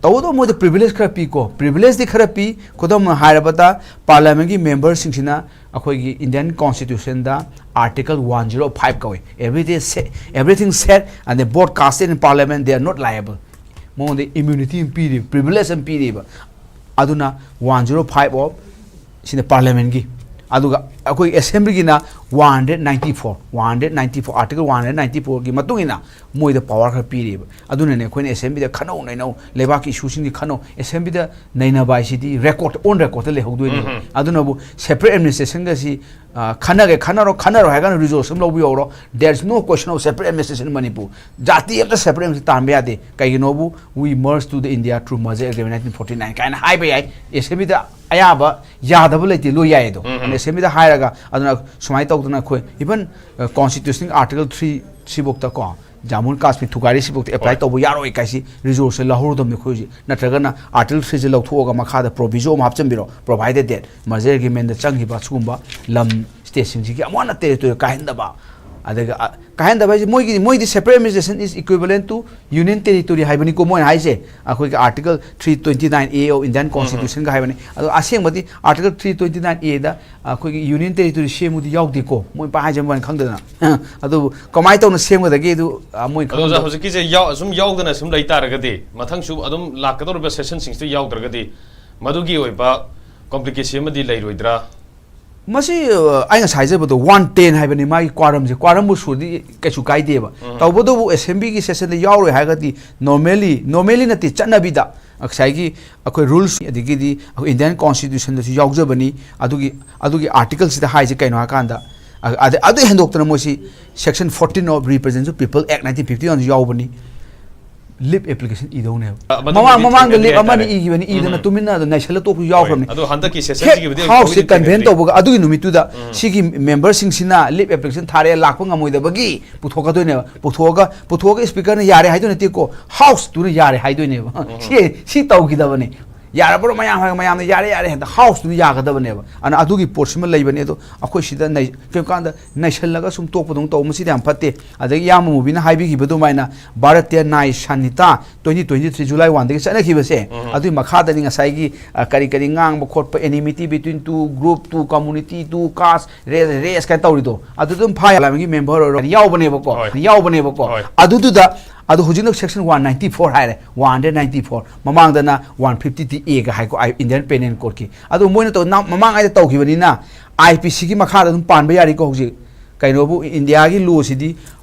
ꯇꯧꯕꯇꯕꯨ ꯃꯣꯏꯗ privilege ꯈꯔ ꯄꯤꯀꯣ꯫ Privilegeꯗꯤ ꯈꯔ ꯄꯤ꯫ ꯈꯨꯗꯝ ꯑꯣꯏꯅ ꯍꯥꯏꯔꯕꯗ, parliamentꯀꯤ memberꯁꯤꯡꯁꯤꯅ ꯑꯩꯈꯣꯏꯒꯤ Indian constitutionꯗ article one zero five ꯀꯧꯏ, "Everything said, everything said and they broadcasted in parliament, they are not liable." ꯃꯉꯣꯟꯗ immunity ꯑꯃ ꯄꯤꯔꯤ, privilege ꯑꯃ ꯄꯤꯔꯤꯕ꯫ ꯑꯗꯨꯅ one zero five of ꯁꯤꯅ parliamentꯀꯤ꯫ ꯑꯗꯨꯒ ꯑꯩꯈꯣꯏ ꯑꯦꯁꯦꯝꯕ꯭ꯂꯤꯒꯤꯅ one hundred ninety four, one hundred ninety four, article one hundred ninety ꯐꯣꯔꯒꯤ ꯃꯇꯨꯡ ꯏꯟꯅ ꯃꯣꯏꯗ ꯄꯋꯥꯔ ꯈꯔ ꯄꯤꯔꯤꯕ꯫ ꯑꯗꯨꯅꯅꯦ ꯑꯩꯈꯣꯏꯅ ꯑꯦꯁꯦꯝꯕ꯭ꯂꯤꯗ ꯈꯟꯅꯧ ꯅꯩꯅꯧ, ꯂꯩꯕꯥꯛꯀꯤ ꯏꯁꯨꯁꯤꯡꯗꯤ ꯈꯟꯅꯧ꯫ ꯑꯦꯁꯦꯝꯕ꯭ꯂꯤꯗ ꯅꯩꯅꯕ ꯍꯥꯏꯁꯤꯗꯤ ꯔꯦꯀꯣꯔꯗ, ꯑꯣꯟ ꯔꯦꯀꯣꯔꯗꯇ ꯂꯩꯍꯧꯗꯣꯏꯅꯦꯕ꯫ ꯑꯗꯨꯅꯕꯨ ꯁꯦꯄꯔꯦꯠ ꯑꯦꯗꯃꯤꯅꯤꯁꯇ꯭ꯔꯦꯁꯟꯒꯁꯤ, ꯑ, ꯈꯟꯅꯒꯦ ꯈꯟꯅꯔꯣ, ꯈꯟꯅꯔꯣ ꯍꯥꯏꯔꯒꯅ ꯔꯤꯖꯣꯂꯨꯁꯟ ꯂꯧꯕ ꯌꯥꯎꯔꯣ, there is no question of separate administration in Manipur. ꯖꯥꯇꯤ ꯑꯝꯇ ꯁꯦꯄꯔꯦꯠ ꯑꯦꯗꯃꯤꯅꯤꯁꯇ꯭ꯔꯦꯁꯟ ꯇꯥꯟꯕ ꯌꯥꯗꯦ꯫ ꯀꯩꯒꯤꯅꯣꯕꯨ, "We merge to the India through merger agreement nineteen forty-nine" ꯀꯥꯏꯅ ꯍꯥꯏꯕ ꯌꯥꯏ꯫ ꯑꯦꯁꯦꯝꯕ꯭ꯂꯤꯗ ꯑꯌꯥꯕ ꯌꯥꯗꯕ ꯂꯩꯇꯦ, ꯂꯣꯏ ꯌꯥꯏ ꯑꯗꯣ꯫ ꯑꯗꯨꯅ ꯑꯦꯁꯦꯝꯕ꯭ꯂꯤꯗ ꯍꯥꯏꯔꯒ, ꯑꯗꯨꯅ ꯁꯨꯃꯥꯏꯅ ꯇꯧꯗꯅ ꯑꯩꯈꯣꯏ, even, ꯑ, constitution article three ꯁꯤꯐꯧꯗ ꯀꯣ, ꯖꯥꯃꯨ ꯑꯦꯟ ꯀꯥꯁꯃꯤꯔ ꯊꯨꯒꯥꯏꯔꯤ ꯁꯤꯐꯧꯗ ꯑꯦꯄ꯭ꯂꯥꯏ ꯇꯧꯕ ꯌꯥꯔꯣꯏ ꯀꯥꯏꯁꯤ ꯔꯤꯖꯣꯂꯨꯁꯟ ꯂꯧꯍꯧꯔꯗꯕꯅꯤ ꯑꯩꯈꯣꯏ ꯍꯧꯖꯤꯛ꯫ ꯅꯠꯇ꯭ꯔꯒꯅ ꯑꯥꯔꯇꯤꯀꯜ ꯊ꯭ꯔꯤꯁꯦ ꯂꯧꯊꯣꯛꯑꯒ ꯃꯈꯥꯗ ꯄ꯭ꯔꯣꯚꯤꯖꯟ ꯑꯃ ꯍꯥꯞꯆꯤꯟꯕꯤꯔꯣ, provided that merger agreement ꯗ ꯆꯪꯈꯤꯕ ꯁꯤꯒꯨꯝꯕ ꯂꯝ, ꯁ꯭ꯇꯦꯠꯁꯤꯡꯁꯤꯒꯤ ꯑꯃꯨꯛ ꯍꯟꯅ ꯇꯦꯔꯤꯇꯣꯔꯤ ꯀꯥꯏꯍꯟꯗꯕ꯫ ꯑꯗꯨꯒ, ꯑ, ꯀꯥꯏꯍꯟꯗꯕ ꯍꯥꯏꯁꯦ ꯃꯣꯏꯒꯤ, ꯃꯣꯏꯗꯤ separate administration is equivalent to union territory ꯍꯥꯏꯕꯅꯤꯀꯣ ꯃꯣꯏꯅ ꯍꯥꯏꯁꯦ꯫ ꯑꯩꯈꯣꯏꯒꯤ article three twenty nine A of Indian constitution ꯒ ꯍꯥꯏꯕꯅꯤ꯫ ꯑꯗꯣ ꯑꯁꯦꯡꯕꯗꯤ article three twenty nine A ꯗ ꯑꯩꯈꯣꯏꯒꯤ ꯌꯨꯅꯤꯌꯟ ꯇꯦꯔꯤꯇꯣꯔꯤ ꯁꯦꯝꯃꯨꯗꯤ ꯌꯥꯎꯗꯦꯀꯣ, ꯃꯣꯏ ꯄꯥꯛ ꯍꯥꯏꯖꯕ ꯋꯥꯅꯤ ꯈꯪꯗꯗꯅ꯫ ꯑꯗꯨꯕꯨ ꯀꯃꯥꯏꯅ ꯇꯧꯅ ꯁꯦꯝꯒꯗꯒꯦ ꯑꯗꯨ, ꯑ, ꯃꯣꯏ ꯑꯗꯣ ꯑꯣꯖꯥ, ꯈꯪꯗ- ꯍꯧꯖꯤꯛꯀꯤꯁꯦ ꯌꯥꯎ-, ꯁꯨꯝ ꯌꯥꯎꯗꯅ ꯁꯨꯝ ꯂꯩ ꯇꯥꯔꯒꯗꯤ, ꯃꯊꯪꯁꯨ ꯑꯗꯨꯝ ꯂꯥꯛꯀꯗꯧꯔꯤꯕ ꯁꯦꯁꯟꯁꯤꯡꯁꯤꯗ ꯌꯥꯎꯗ꯭ꯔꯒꯗꯤ ꯃꯗꯨꯒꯤ ꯑꯣꯏꯕ ꯀꯣꯝꯄ꯭ꯂꯤꯀꯦꯁꯟ ꯑꯃꯗꯤ ꯂꯩꯔꯣꯏꯗ꯭ꯔꯥ? ꯃꯁꯤ, ꯑ, ꯑꯩ ꯉꯁꯥꯏ ꯍꯥꯏꯖꯕꯗꯣ ꯋꯥꯟ ꯇꯦꯟ ꯍꯥꯏꯕꯅꯤ, ꯃꯥꯒꯤ ꯀ꯭ꯋꯥꯔꯝꯁꯦ, ꯀ꯭ꯋꯥꯔꯝꯕꯨ ꯁꯨꯔꯗꯤ ꯀꯩꯁꯨ ꯀꯥꯏꯗꯦꯕ꯫ ꯇꯧꯕꯇꯕꯨ ꯑꯦꯁꯦꯝꯕ꯭ꯂꯤꯒꯤ ꯁꯦꯁꯟꯗ ꯌꯥꯎꯔꯣꯏ ꯍꯥꯏꯔꯒꯗꯤ normally, normally ꯅꯠꯇꯦ, ꯆꯠꯅꯕꯤꯗ ꯉꯁꯥꯏꯒꯤ ꯑꯩꯈꯣꯏ ꯔꯨꯜꯁ, ꯑꯗꯒꯤꯗꯤ ꯑꯩꯈꯣꯏ ꯏꯟꯗꯤꯌꯟ ꯀꯣꯟꯁꯇꯤꯇ꯭ꯌꯨꯁꯟꯗꯁꯨ ꯌꯥꯎꯖꯕꯅꯤ, ꯑꯗꯨꯒꯤ, ꯑꯗꯨꯒꯤ ꯑꯥꯔꯇꯤꯀꯜꯁꯤꯗ ꯍꯥꯏꯁꯦ ꯀꯩꯅꯣ ꯍꯥꯏꯀꯥꯟꯗ, ꯑ-, ꯑꯗ-, ꯑꯗꯨ ꯍꯦꯟꯗꯣꯛꯇꯅ ꯃꯣꯏꯁꯤ section fourteen of Representative People Act nineteen fifty one ꯁꯨ ꯌꯥꯎꯕꯅꯤ, ꯂꯤꯐ ꯑꯦꯄ꯭ꯂꯤꯀꯦꯁꯟ ꯏꯗꯧꯅꯦꯕ꯫ ꯑ, ꯃꯗꯨꯒꯤ ꯃꯃꯥꯡ, ꯃꯤꯇꯤꯡ ꯃꯃꯥꯡꯗ ꯑꯗꯨꯗꯤ ꯂꯤꯐ ꯑꯃꯅꯤ ꯍꯥꯏꯇꯥꯔꯦ꯫ ꯏꯈꯤꯕꯅꯤ, ꯏꯗꯅ ꯎꯝ꯫ ꯇꯨꯃꯤꯟꯅ ꯑꯗꯨꯝ ꯅꯩꯁꯜꯂ ꯇꯣꯛꯄꯁꯨ ꯍꯣꯏ꯫ ꯌꯥꯎꯈ꯭ꯔꯕꯅꯤ꯫ ꯑꯗꯣ ꯍꯟꯗꯛꯀꯤ ꯍꯦꯛ ꯁꯦꯁꯟꯁꯤꯒꯤꯕꯨꯗꯤ ꯑꯃꯨꯛ ꯍꯥꯎꯁꯁꯦ ꯇꯧꯗꯤ ꯀꯟꯚꯦꯟ ꯇꯧꯗ꯭ꯔꯤ꯫ ꯇꯧꯕꯒ ꯑꯗꯨꯒꯤ ꯅꯨꯃꯤꯠꯇꯨꯗ ꯎꯝ꯫ ꯁꯤꯒꯤ ꯃꯦꯝꯕꯔꯁꯤꯡꯁꯤꯅ ꯂꯤꯐ ꯑꯦꯄ꯭ꯂꯤꯀꯦꯁꯟ ꯊꯥꯔꯛꯑꯦ ꯂꯥꯛꯄ ꯉꯝꯃꯣꯏꯗꯕꯒꯤ ꯄꯨꯊꯣꯛꯀꯗꯣꯏꯅꯦꯕ꯫ ꯄꯨꯊꯣꯛꯑꯒ, ꯄꯨꯊꯣꯛꯑꯒ ꯁ꯭ꯄꯤꯀꯔꯅ ꯌꯥꯔꯦ ꯍꯥꯏꯗꯣꯏ ꯅꯠꯇꯦꯀꯣ, ꯍꯥꯎꯁꯇꯨꯅ ꯌꯥꯔꯦ ꯍꯥꯏꯗꯣꯏꯅꯦꯕ꯫ ꯁꯤ, ꯁꯤ ꯇꯧꯈꯤꯗꯕꯅꯤ꯫ ꯌꯥꯔꯕ꯭ꯔꯣ ꯃꯌꯥꯝ ꯍꯥꯏꯔꯒ ꯃꯌꯥꯝꯅ "ꯌꯥꯔꯦ, ꯌꯥꯔꯦ" ꯍꯦꯛꯇ ꯍꯥꯎꯁꯇꯨꯅ ꯌꯥꯒꯗꯕꯅꯦꯕ꯫ ꯑꯗꯨꯅ ꯑꯗꯨꯒꯤ ꯄꯣꯠꯁꯤꯃ ꯂꯩꯕꯅꯦ꯫ ꯑꯗꯣ ꯑꯩꯈꯣꯏ ꯁꯤꯗ ꯅꯩ-, ꯀꯩꯒꯨꯝꯕ ꯀꯥꯟꯗ ꯅꯩꯁꯜꯂꯒ ꯁꯨꯝ ꯇꯣꯛꯄꯗꯧꯅ ꯇꯧꯕ, ꯃꯁꯤꯗꯤ ꯌꯥꯝ ꯐꯠꯇꯦ꯫ ꯑꯗꯒꯤ ꯏꯌꯥꯝꯕ ꯃꯨꯕꯤꯅ ꯍꯥꯏꯕꯤꯈꯤꯕ ꯑꯗꯨꯃꯥꯏꯅ ꯚꯥꯔꯠꯇꯤꯌꯥ ꯅꯥꯏ ꯁꯥꯟꯅꯤꯇꯥ twenty twenty three July one ꯗꯒꯤ ꯆꯠꯅꯈꯤꯕꯁꯦ, ꯎꯝ꯫ ꯑꯗꯨꯒꯤ ꯃꯈꯥꯗꯅꯤ ꯉꯁꯥꯏꯒꯤ, ꯑ, ꯀꯔꯤ ꯀꯔꯤ ꯉꯥꯡꯕ ꯈꯣꯠꯄ, enmity between two group, two community, two caste, race, race ꯀꯥꯏꯅ ꯇꯧꯔꯤꯗꯣ, ꯑꯗꯨ ꯑꯗꯨꯝ ꯐꯥꯏ꯫ ꯄꯥꯔꯂꯤꯌꯥꯃꯦꯟꯒꯤ ꯃꯦꯝꯕꯔ ꯑꯣꯏꯔꯣ, ꯌꯥꯎꯕꯅꯦꯕꯀꯣ, ꯍꯣꯏ꯫ ꯌꯥꯎꯕꯅꯦꯕꯀꯣ꯫ ꯍꯣꯏ꯫ ꯑꯗꯨꯗꯨꯗ ꯑꯗꯣ ꯍꯧꯖꯤꯛꯅ section one ninety four ꯍꯥꯏꯔꯦ, one hundred ninety four, ꯃꯃꯥꯡꯗꯅ one fifty three A ꯒ ꯍꯥꯏꯀꯣ, ꯑꯥꯏ-, Indian Penal Code ꯀꯤ꯫ ꯑꯗꯣ ꯃꯣꯏꯅ ꯇꯧ-, ꯅ-, ꯃꯃꯥꯡꯉꯩꯗ ꯇꯧꯈꯤꯕꯅꯤꯅ, I P C ꯒꯤ ꯃꯈꯥꯗ ꯑꯗꯨꯝ ꯄꯥꯟꯕ ꯌꯥꯔꯤꯀꯣ ꯍꯧꯖꯤꯛ꯫ ꯀꯩꯅꯣꯕꯨ, ꯏꯟꯗꯤꯌꯥꯒꯤ law ꯁꯤꯗꯤ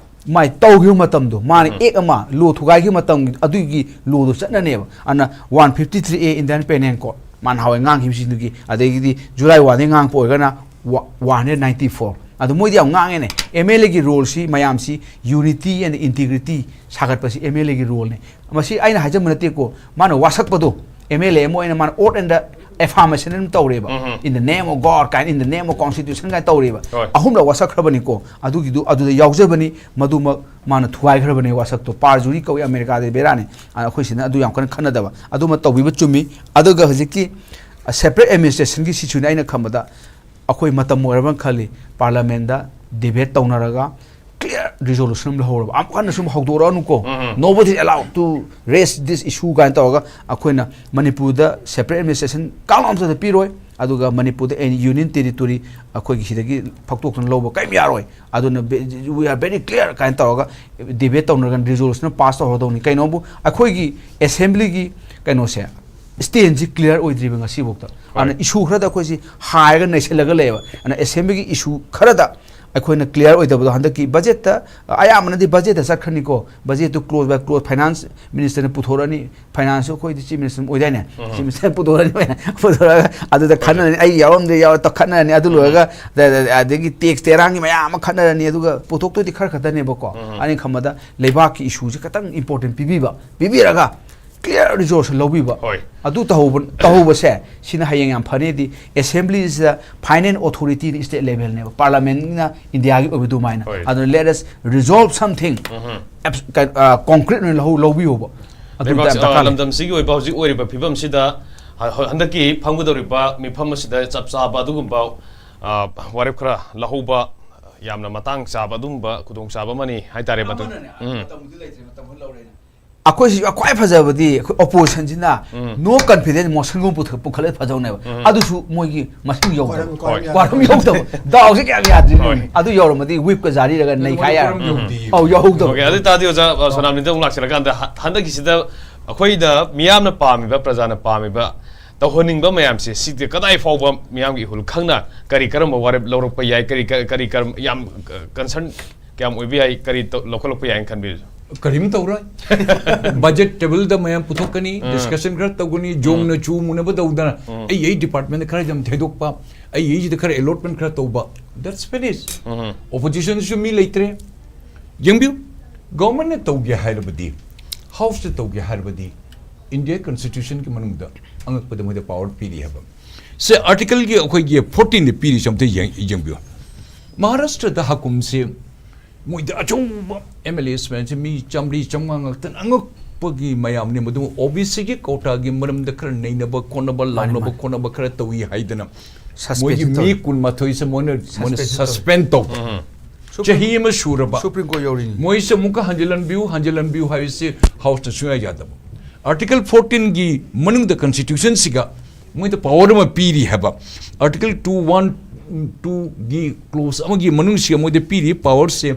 ꯃꯥꯏ ꯇꯧꯈꯤꯕ ꯃꯇꯝꯗꯣ, ꯃꯥꯅ ꯎꯝ꯫ Act ꯑꯃ, law ꯊꯨꯒꯥꯏꯈꯤꯕ ꯃꯇꯝꯒꯤ ꯑꯗꯨꯒꯤ law ꯗꯣ ꯆꯠꯅꯅꯦꯕ꯫ ꯑꯗꯨꯅ one fifty three A Indian Penal Code, ꯃꯥꯅ ꯍꯥꯟꯅ ꯉꯥꯡꯈꯤꯕꯁꯤꯡꯗꯨꯒꯤ, ꯑꯗꯒꯤꯗꯤ July one ꯗꯒꯤ ꯉꯥꯡꯉꯛꯄ ꯑꯣꯏꯔꯒꯅ ꯋꯥ-, one hundred ninety four꯫ ꯑꯗꯣ ꯃꯣꯏꯗꯤ ꯌꯥꯝ ꯉꯥꯡꯉꯦꯅꯦ, M L A ꯒꯤ role ꯁꯤ ꯃꯌꯥꯝꯁꯤ unity and integrity ꯁꯥꯒꯠꯄꯁꯤ M L A ꯒꯤ role ꯅꯦ꯫ ꯃꯁꯤ ꯑꯩꯅ ꯍꯥꯏꯖꯟꯕ ꯅꯠꯇꯦꯀꯣ, ꯃꯥꯅ ꯋꯥꯁꯛꯄꯗꯣ, M L A ꯑꯃ ꯑꯣꯏꯅ ꯃꯥꯅ oath and affirmation ꯑꯗꯨꯝ ꯇꯧꯔꯦꯕ, ꯎꯝ꯫ "In the name of God" ꯀꯥꯏꯅ, "In the name of Constitution" ꯀꯥꯏꯅ ꯇꯧꯔꯦꯕ꯫ ꯍꯣꯏ꯫ ꯑꯍꯨꯝꯂꯛ ꯋꯥꯁꯛꯈ꯭ꯔꯕꯅꯤꯀꯣ, ꯑꯗꯨꯒꯤꯗꯨ ꯑꯗꯨꯗ ꯌꯥꯎꯖꯕꯅꯤ꯫ ꯃꯗꯨꯃꯛ ꯃꯥꯅ ꯊꯨꯒꯥꯏꯈ꯭ꯔꯕꯅꯦ ꯋꯥꯁꯛꯇꯣ꯫ Perjury ꯀꯧꯏ ꯑꯃꯦꯔꯤꯀꯥꯗ, ꯕꯦꯔꯥꯅꯤ꯫ ꯑ, ꯑꯩꯈꯣꯏ ꯁꯤꯗꯅ ꯑꯗꯨ ꯌꯥꯝ ꯀꯟꯅ ꯈꯟꯅꯗꯕ꯫ ꯑꯗꯨꯃ ꯇꯧꯕꯤꯕ ꯆꯨꯝꯃꯤ꯫ ꯑꯗꯨꯒ ꯍꯧꯖꯤꯛꯀꯤ, ꯑ, separate administration ꯒꯤ ꯁꯤꯁꯨꯅꯦ ꯑꯩꯅ ꯈꯟꯕꯗ ꯑꯩꯈꯣꯏ ꯃꯇꯝ ꯑꯣꯏꯔꯕꯅ ꯈꯜꯂꯤ꯫ Parliament ꯗ debate ꯇꯧꯅꯔꯒ clear resolution ꯑꯃ ꯂꯧꯍꯧꯔꯕ꯫ ꯑꯃꯨꯛ ꯍꯟꯅ ꯁꯨꯝ ꯍꯧꯗꯣꯔꯛꯑꯅꯨꯀꯣ꯫ ꯎꯝ, ꯎꯝ꯫ "Nobody is allowed to raise this issue" ꯀꯥꯏꯅ ꯇꯧꯔꯒ ꯑꯩꯈꯣꯏꯅ ꯃꯅꯤꯄꯨꯔꯗ separate administration ꯀꯥꯡꯂꯣꯟ ꯑꯝꯇꯗ ꯄꯤꯔꯣꯏ꯫ ꯑꯗꯨꯒ ꯃꯅꯤꯄꯨꯔꯗ any union territory ꯑꯩꯈꯣꯏꯒꯤ ꯁꯤꯗꯒꯤ ꯐꯛꯇꯣꯛꯇꯅ ꯂꯧꯕ ꯀꯔꯤꯝ ꯌꯥꯔꯣꯏ꯫ ꯑꯗꯨꯅ be-, "We are very clear" ꯀꯥꯏꯅ ꯇꯧꯔꯒ debate ꯇꯧꯅꯔꯒ resolution pass ꯇꯧꯍꯧꯗꯧꯅꯤ꯫ ꯀꯩꯅꯣꯕꯨ ꯑꯩꯈꯣꯏꯒꯤ assembly ꯒꯤ ꯀꯩꯅꯣꯁꯦ, stand ꯁꯤ clear ꯑꯣꯏꯗ꯭ꯔꯤꯕ ꯉꯁꯤꯐꯥꯎꯗ꯫ ꯍꯣꯏ꯫ ꯑꯗꯨꯅ issue ꯈꯔꯗ ꯑꯩꯈꯣꯏꯁꯤ ꯍꯥꯏꯔꯒ ꯅꯩꯁꯤꯜꯂꯒ ꯂꯩꯌꯦꯕ꯫ ꯑꯗꯨꯅ assembly ꯒꯤ issue ꯈꯔꯗ ꯑꯩꯈꯣꯏꯅ clear ꯑꯣꯏꯗꯕꯗꯣ ꯍꯟꯗꯛꯀꯤ budget ꯇ, ꯑꯌꯥꯝꯕꯅꯗꯤ budget ꯇ ꯆꯠꯈ꯭ꯔꯅꯤꯀꯣ꯫ Budget two clause by clause finance minister ꯅ ꯄꯨꯊꯣꯔꯛꯑꯅꯤ꯫ Finance ꯁꯨ ꯑꯩꯈꯣꯏꯗꯤ chief minister ꯑꯣꯏꯗꯥꯏꯅꯦ? ꯎꯝ꯫ Chief minister ꯅ ꯄꯨꯊꯣꯔꯛꯑꯅꯤ, ꯄꯨꯊꯣꯔꯛꯑꯒ ꯑꯗꯨꯗ ꯍꯣꯏ꯫ ꯈꯟꯅꯔꯅꯤ, ꯑꯩ ꯌꯥꯎꯔꯝꯗ꯭ꯔꯦ, ꯌꯥꯎꯔ ꯈꯠꯅꯔꯅꯤ꯫ ꯑꯗꯨ ꯎꯝ꯫ ꯂꯣꯏꯔꯒ ꯗ-, ꯗ-, ꯑꯗꯒꯤ tax ꯇꯦꯔꯥꯡꯒꯤ ꯃꯌꯥꯝ ꯑꯃ ꯈꯠꯅꯔꯅꯤ꯫ ꯑꯗꯨꯒ ꯄꯨꯊꯣꯛꯇꯣꯏꯗꯤ ꯈꯔ ꯈꯛꯇꯅꯦꯕꯀꯣ꯫ ꯎꯝ꯫ ꯑꯩꯅ ꯈꯟꯕꯗ ꯂꯩꯕꯥꯛꯀꯤ issue ꯁꯦ ꯈꯤꯇꯪ important ꯄꯤꯕꯤꯕ, ꯄꯤꯕꯤꯔꯒ clear resolution ꯂꯧꯕꯤꯕ꯫ ꯍꯣꯏ꯫ ꯑꯗꯨ ꯇꯧꯍꯧꯕ, ꯇꯧꯍꯧꯕꯁꯦ, ꯁꯤꯅ ꯍꯌꯦꯡ ꯌꯥꯝ ꯐꯅꯤꯗꯤ꯫ Assembly ꯁꯤꯗ final authority ꯗꯤ state level ꯅꯦꯕ, Parliament ꯅ ꯏꯟꯗꯤꯌꯥꯒꯤ ꯑꯣꯏꯕ ꯑꯗꯨꯃꯥꯏꯅ꯫ ꯍꯣꯏ꯫ ꯑꯗꯨꯅ let us resolve something, ꯎꯝꯍꯨꯝ꯫ Abs-, ꯀ-, ꯑ, concrete ꯑꯣꯏꯅ ꯂꯧꯍꯧ-, ꯂꯧꯕꯤꯌꯣꯕ꯫ ꯑꯗꯨ ꯂꯩꯕꯥꯛ, ꯌꯥꯝ ꯑ, ꯗꯔꯀꯥꯔ ꯂꯩ꯫ ꯂꯝꯗꯝꯁꯤꯒꯤ ꯑꯣꯏꯕ ꯍꯧꯖꯤꯛ ꯑꯣꯏꯔꯤꯕ ꯐꯤꯕꯝꯁꯤꯗ, ꯍ-, ꯍ-, ꯍꯟꯗꯛꯀꯤ ꯐꯝꯒꯗꯧꯔꯤꯕ ꯃꯤꯐꯝ ꯑꯁꯤꯗ ꯆꯞ ꯆꯥꯕ ꯑꯗꯨꯒꯨꯝꯕ, ꯑ, ꯋꯥꯔꯦꯞ ꯈꯔ ꯂꯧꯍꯧꯕ ꯌꯥꯝꯅ ꯃꯇꯥꯡ ꯆꯥꯕ ꯑꯗꯨꯒꯨꯝꯕ ꯈꯨꯗꯣꯡꯆꯥꯕ ꯑꯃꯅꯤ ꯍꯥꯏꯇꯥꯔꯦ ꯃꯇꯝ꯫ ꯑꯃꯅꯅꯦ, ꯎꯝ꯫ ꯃꯇꯝꯕꯨꯗꯤ ꯂꯩꯇ꯭ꯔꯦ, ꯃꯇꯝ ꯈꯔ ꯂꯧꯔꯦꯅꯦ꯫ ꯑꯩꯈꯣꯏꯁꯤ ꯈ꯭ꯋꯥꯏ ꯐꯖꯕꯗꯤ ꯑꯩꯈꯣꯏ ꯑꯣꯄꯣꯖꯤꯁꯟꯁꯤꯅ ꯅꯣ ꯀꯟꯐꯤꯗꯦꯟꯁ ꯃꯣꯁꯟꯒꯨꯝꯕ ꯄꯨꯊꯣꯛ- ꯄꯨꯈꯠꯂ ꯐꯖꯧꯅꯦꯕ꯫ ꯑꯗꯨꯁꯨ ꯃꯣꯏꯒꯤ ꯃꯁꯤꯡ ꯌꯧꯗꯕ꯫ ꯀ꯭ꯋꯥꯔꯝ ꯌꯧꯗꯕ꯫ ꯗꯥꯎꯁꯦ ꯀꯌꯥꯝ ꯌꯥꯗ꯭ꯔꯤꯅꯣ꯫ ꯑꯗꯨ ꯌꯧꯔꯝꯃꯗꯤ ꯋꯤꯞꯀ ꯖꯥꯔꯤꯔꯒ ꯅꯩꯈꯥꯏ ꯌꯥꯔꯦ꯫ ꯑꯧ, ꯌꯧꯍꯧꯗꯕ꯫ ꯑꯣꯀꯦ, ꯑꯗꯨ ꯑꯣꯏꯇꯥꯔꯗꯤ ꯑꯣꯖꯥ, ꯑ, ꯁꯣꯅꯥꯝꯅꯤꯗ ꯑꯃꯨꯛ ꯂꯥꯛꯁꯤꯜꯂꯀꯥꯟꯗ ꯍ-, ꯍꯟꯗꯛꯀꯤꯁꯤꯗ ꯑꯩꯈꯣꯏꯗ ꯃꯤꯌꯥꯝꯅ ꯄꯥꯝꯃꯤꯕ, ꯄ꯭ꯔꯖꯥꯅ ꯄꯥꯝꯃꯤꯕ, ꯇꯧꯍꯟꯅꯤꯡꯕ ꯃꯌꯥꯝꯁꯦ, ꯁꯤꯗꯤ ꯀꯗꯥꯏ ꯐꯥꯎꯕ ꯃꯤꯌꯥꯝꯒꯤ ꯏꯍꯨꯜ ꯈꯪꯅ ꯀꯔꯤ ꯀꯔꯝꯕ ꯋꯥꯔꯦꯞ ꯂꯧꯔꯛꯄ ꯌꯥꯏ, ꯀꯔꯤ ꯀ-, ꯀꯔꯤ ꯀꯔꯝ-, ꯌꯥꯝ, ꯑ, ꯀꯟꯁꯔꯟ ꯀꯌꯥꯝ ꯑꯣꯏꯕ ꯌꯥꯏ, ꯀꯔꯤ ꯇꯧ-, ꯂꯧꯈꯠꯂꯛꯄ ꯌꯥꯏꯅ ꯈꯟꯕꯤꯔꯤꯁꯦ? ꯀꯔꯤꯝ ꯇꯧꯔꯣꯏ꯫ ꯕꯖꯦꯠ ꯇꯦꯕꯜꯗ ꯃꯌꯥꯝ ꯄꯨꯊꯣꯛꯀꯅꯤ, ꯗꯤꯁꯀꯁꯟ ꯈꯔ ꯇꯧꯒꯅꯤ, ꯖꯣꯡꯅ ꯆꯨ ꯃꯨꯅꯕ ꯇꯧꯗꯅ, ꯑꯩ ꯑꯩ ꯗꯤꯄꯥꯔꯠꯃꯦꯟꯗ ꯈꯔ ꯌꯥꯝ ꯊꯩꯗꯣꯛꯄ, ꯑꯩ ꯑꯩꯁꯤꯗ ꯈꯔ ꯑꯦꯂꯣꯠꯃꯦꯟ ꯈꯔ ꯇꯧꯕ, that's finish꯫ ꯑꯣꯄꯣꯖꯤꯁꯟꯁꯨ ꯃꯤ ꯂꯩꯇ꯭ꯔꯦ꯫ ꯌꯦꯡꯕꯤꯌꯨ, ꯒꯣꯚꯔꯟꯃꯦꯟꯠꯅ ꯇꯧꯒꯦ ꯍꯥꯏꯔꯕꯗꯤ, ꯍꯥꯎꯁꯇ ꯇꯧꯒꯦ ꯍꯥꯏꯔꯕꯗꯤ, ꯏꯟꯗꯤꯌꯥ ꯀꯟꯁꯇꯤꯇ꯭ꯌꯨꯁꯟꯒꯤ ꯃꯅꯨꯡꯗ ꯑꯉꯛꯄꯗ ꯃꯣꯏꯗ ꯄꯥꯋꯔ ꯄꯤꯔꯤ ꯍꯥꯏꯕ꯫ ꯁꯦ, ꯑꯥꯔꯇꯤꯀꯜꯒꯤ ꯑꯩꯈꯣꯏꯒꯤ ꯐꯣꯔꯇꯤꯟꯗ ꯄꯤꯔꯤꯁꯦ ꯑꯝꯇ ꯌꯦꯡ-, ꯌꯦꯡꯕꯤꯌꯨ꯫ ꯃꯍꯥꯔꯥꯁꯇ꯭ꯔꯗ ꯍꯥꯀꯨꯝꯁꯦ ꯃꯣꯏꯗ ꯑꯆꯧꯕ ꯑꯦꯝ ꯑꯦꯜ ꯑꯦꯁ ꯃꯌꯥꯝꯁꯦ ꯃꯤ ꯆꯥꯝꯃꯔꯤ ꯆꯥꯝꯃꯉꯥ ꯉꯥꯛꯇꯅ ꯑꯉꯛꯄꯒꯤ ꯃꯌꯥꯝꯅꯤ꯫ ꯃꯗꯨ ꯑꯣ ꯕꯤ ꯁꯤꯒꯤ ꯀꯣꯇꯥꯒꯤ ꯃꯔꯝꯗ ꯈꯔ ꯅꯩꯅꯕ ꯈꯣꯠꯅꯕ, ꯃꯥꯅꯤ, ꯂꯥꯎꯅꯕ ꯃꯥꯅꯤ꯫ ꯈꯣꯠꯅꯕ ꯈꯔ ꯇꯧꯏ ꯍꯥꯏꯗꯅ ꯃꯣꯏꯒꯤ ꯁꯁꯄꯦꯟꯁꯟ ꯃꯤ ꯇꯧꯔꯤ꯫ ꯀꯨꯟꯃꯥꯊꯣꯏꯁꯦ ꯃꯣꯏꯅ, ꯃꯣꯏꯅ ꯁꯁꯄꯦꯟꯁꯟ ꯇꯧꯔꯤ꯫ ꯁꯁꯄꯦꯟ ꯇꯧ꯫ ꯎꯝ꯫ ꯆꯍꯤ ꯑꯃ ꯁꯨꯔꯕ꯫ ꯁꯨꯄ꯭ꯔꯤꯝ ꯀꯣꯔꯠ ꯌꯧꯔꯤꯅꯤ꯫ ꯃꯣꯏꯁꯦ ꯑꯃꯨꯛꯀ ꯍꯟꯖꯤꯜꯍꯟꯕꯤꯌꯨ, ꯍꯟꯖꯤꯜꯍꯟꯕꯤꯌꯨ ꯍꯥꯏꯕꯁꯤ ꯍꯥꯎꯁꯅ ꯁꯨꯡꯌꯥ ꯌꯥꯗꯕ꯫ ꯑꯥꯔꯇꯤꯀꯜ ꯐꯣꯔꯇꯤꯟꯒꯤ ꯃꯅꯨꯡꯗ ꯀꯟꯁꯇꯤꯇ꯭ꯌꯨꯁꯟꯁꯤꯒ ꯃꯣꯏꯗ ꯄꯥꯋꯔ ꯑꯃ ꯄꯤꯔꯤ ꯍꯥꯏꯕ꯫ ꯑꯥꯔꯇꯤꯀꯜ ꯇꯨ ꯋꯥꯟ ꯇꯨꯒꯤ ꯀ꯭ꯂꯣꯖ ꯑꯃꯒꯤ ꯃꯅꯨꯡꯁꯤꯗ ꯃꯣꯏꯗ ꯄꯤꯔꯤ ꯄꯥꯋꯔꯁꯦ,